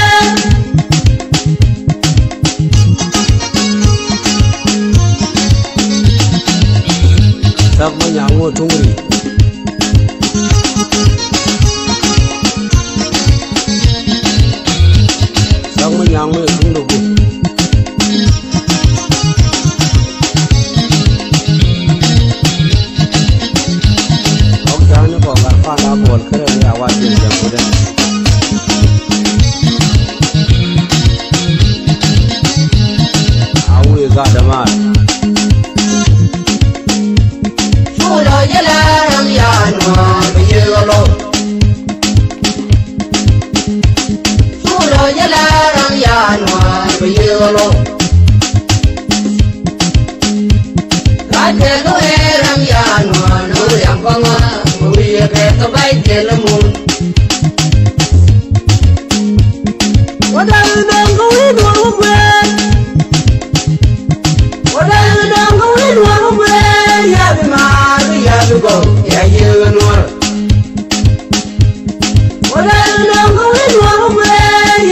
Thap ma nyaŋ wä tuŋ ri. Thap ma nyaŋ wä tuŋ ri. Ɔk ja̱a̱n ni kɔ gat pan la buɔl kärɛ ni a wa jiɛn jiɛn kudɛ. A wee gat dämaar. Cu lɔ jɛ la ram ya nuaar bi yee lɔ. Cu lɔ jɛ la ram ya nuaar bi yee lɔ. Gat kɛ kä wee ram ya nuaar ni wee ram kɔŋä. Wi̱i̱ yɛ kɛ kä ba̱c diɛl mun. Wä dal nöŋ kä wi̱n wä wä kuëë. Wä dal nöŋ kä wi̱n wä wä kuëë. Ya bi maar bi ya bi gɔw ya yee nuaar. Wä dal nöŋ kä wi̱n wä wä kuëë.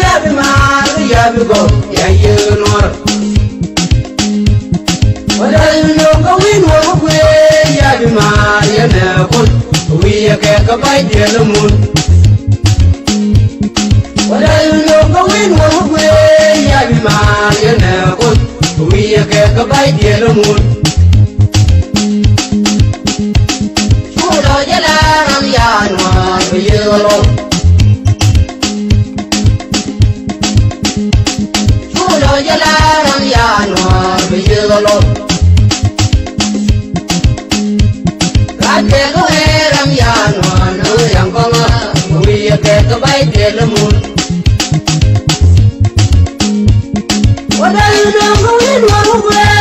Ya bi maar bi ya bi gɔw ya yee nuaar. Wä dal nöŋ kä wi̱n wä wä kuëë. Ya bi maar yɛn ɛ kut. Wi̱i̱ yɛ kɛ kä ba̱c diɛl mun. Wä dal nöŋ kä wi̱n wä wä kuëë. Ya bi maar yɛn ɛ kut. Wi̱i̱ yɛ kɛ kä ba̱c diɛl mun. Cu lɔ jɛ la ram ya nuaar bi yee lɔ. Cu lɔ jɛ la ram ya nuaar bi yee lɔ. Gat kɛ kä wee ram ya nuaar ni wee ram kɔŋä. Wi̱i̱ yɛ kɛ kä ba̱c diɛl mun. Wä dal nöŋ kä wi̱n wä wä kuëë.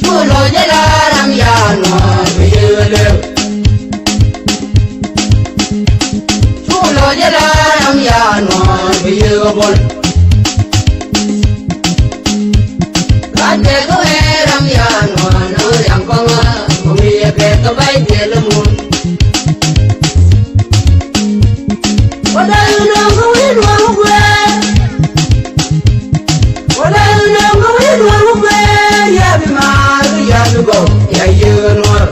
Cu lɔ jɛ la ram ya nuaar bi yee lɛw. Cu lɔ jɛ la ram ya nuaar bi yee bol. Gat kɛ kä wee ram ya nuaar ni wee ram kɔŋä. Wi̱i̱ yɛ kɛ kä ba̱c diɛl mun. Wä dal nöŋ kä wi̱n wä wä kuëë. Wä dal nöŋ kä wi̱n wä wä kuëë. Ya bi maar bi ya bi gɔw ya yee nuaar.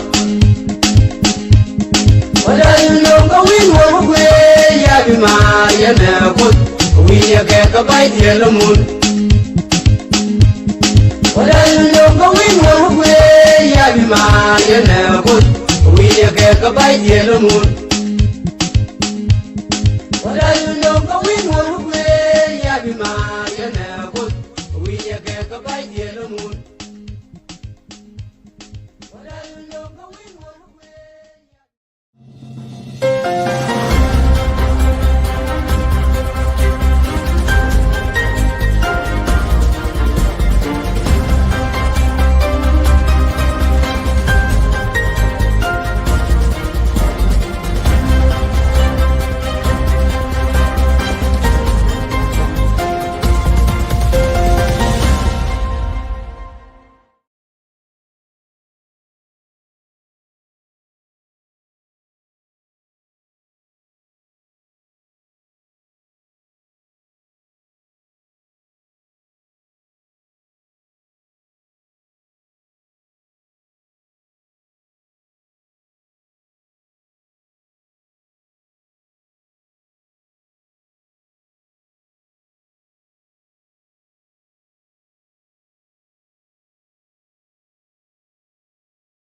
Wä dal nöŋ kä wi̱n wä wä kuëë. Ya bi maar yɛn ɛ kut. Wi̱i̱ yɛ kɛ kä ba̱c diɛl mun. Wä dal nöŋ kä wi̱n wä wä kuëë. Ya bi maar yɛn ɛ kut. Wi̱i̱ yɛ kɛ kä ba̱c diɛl mun.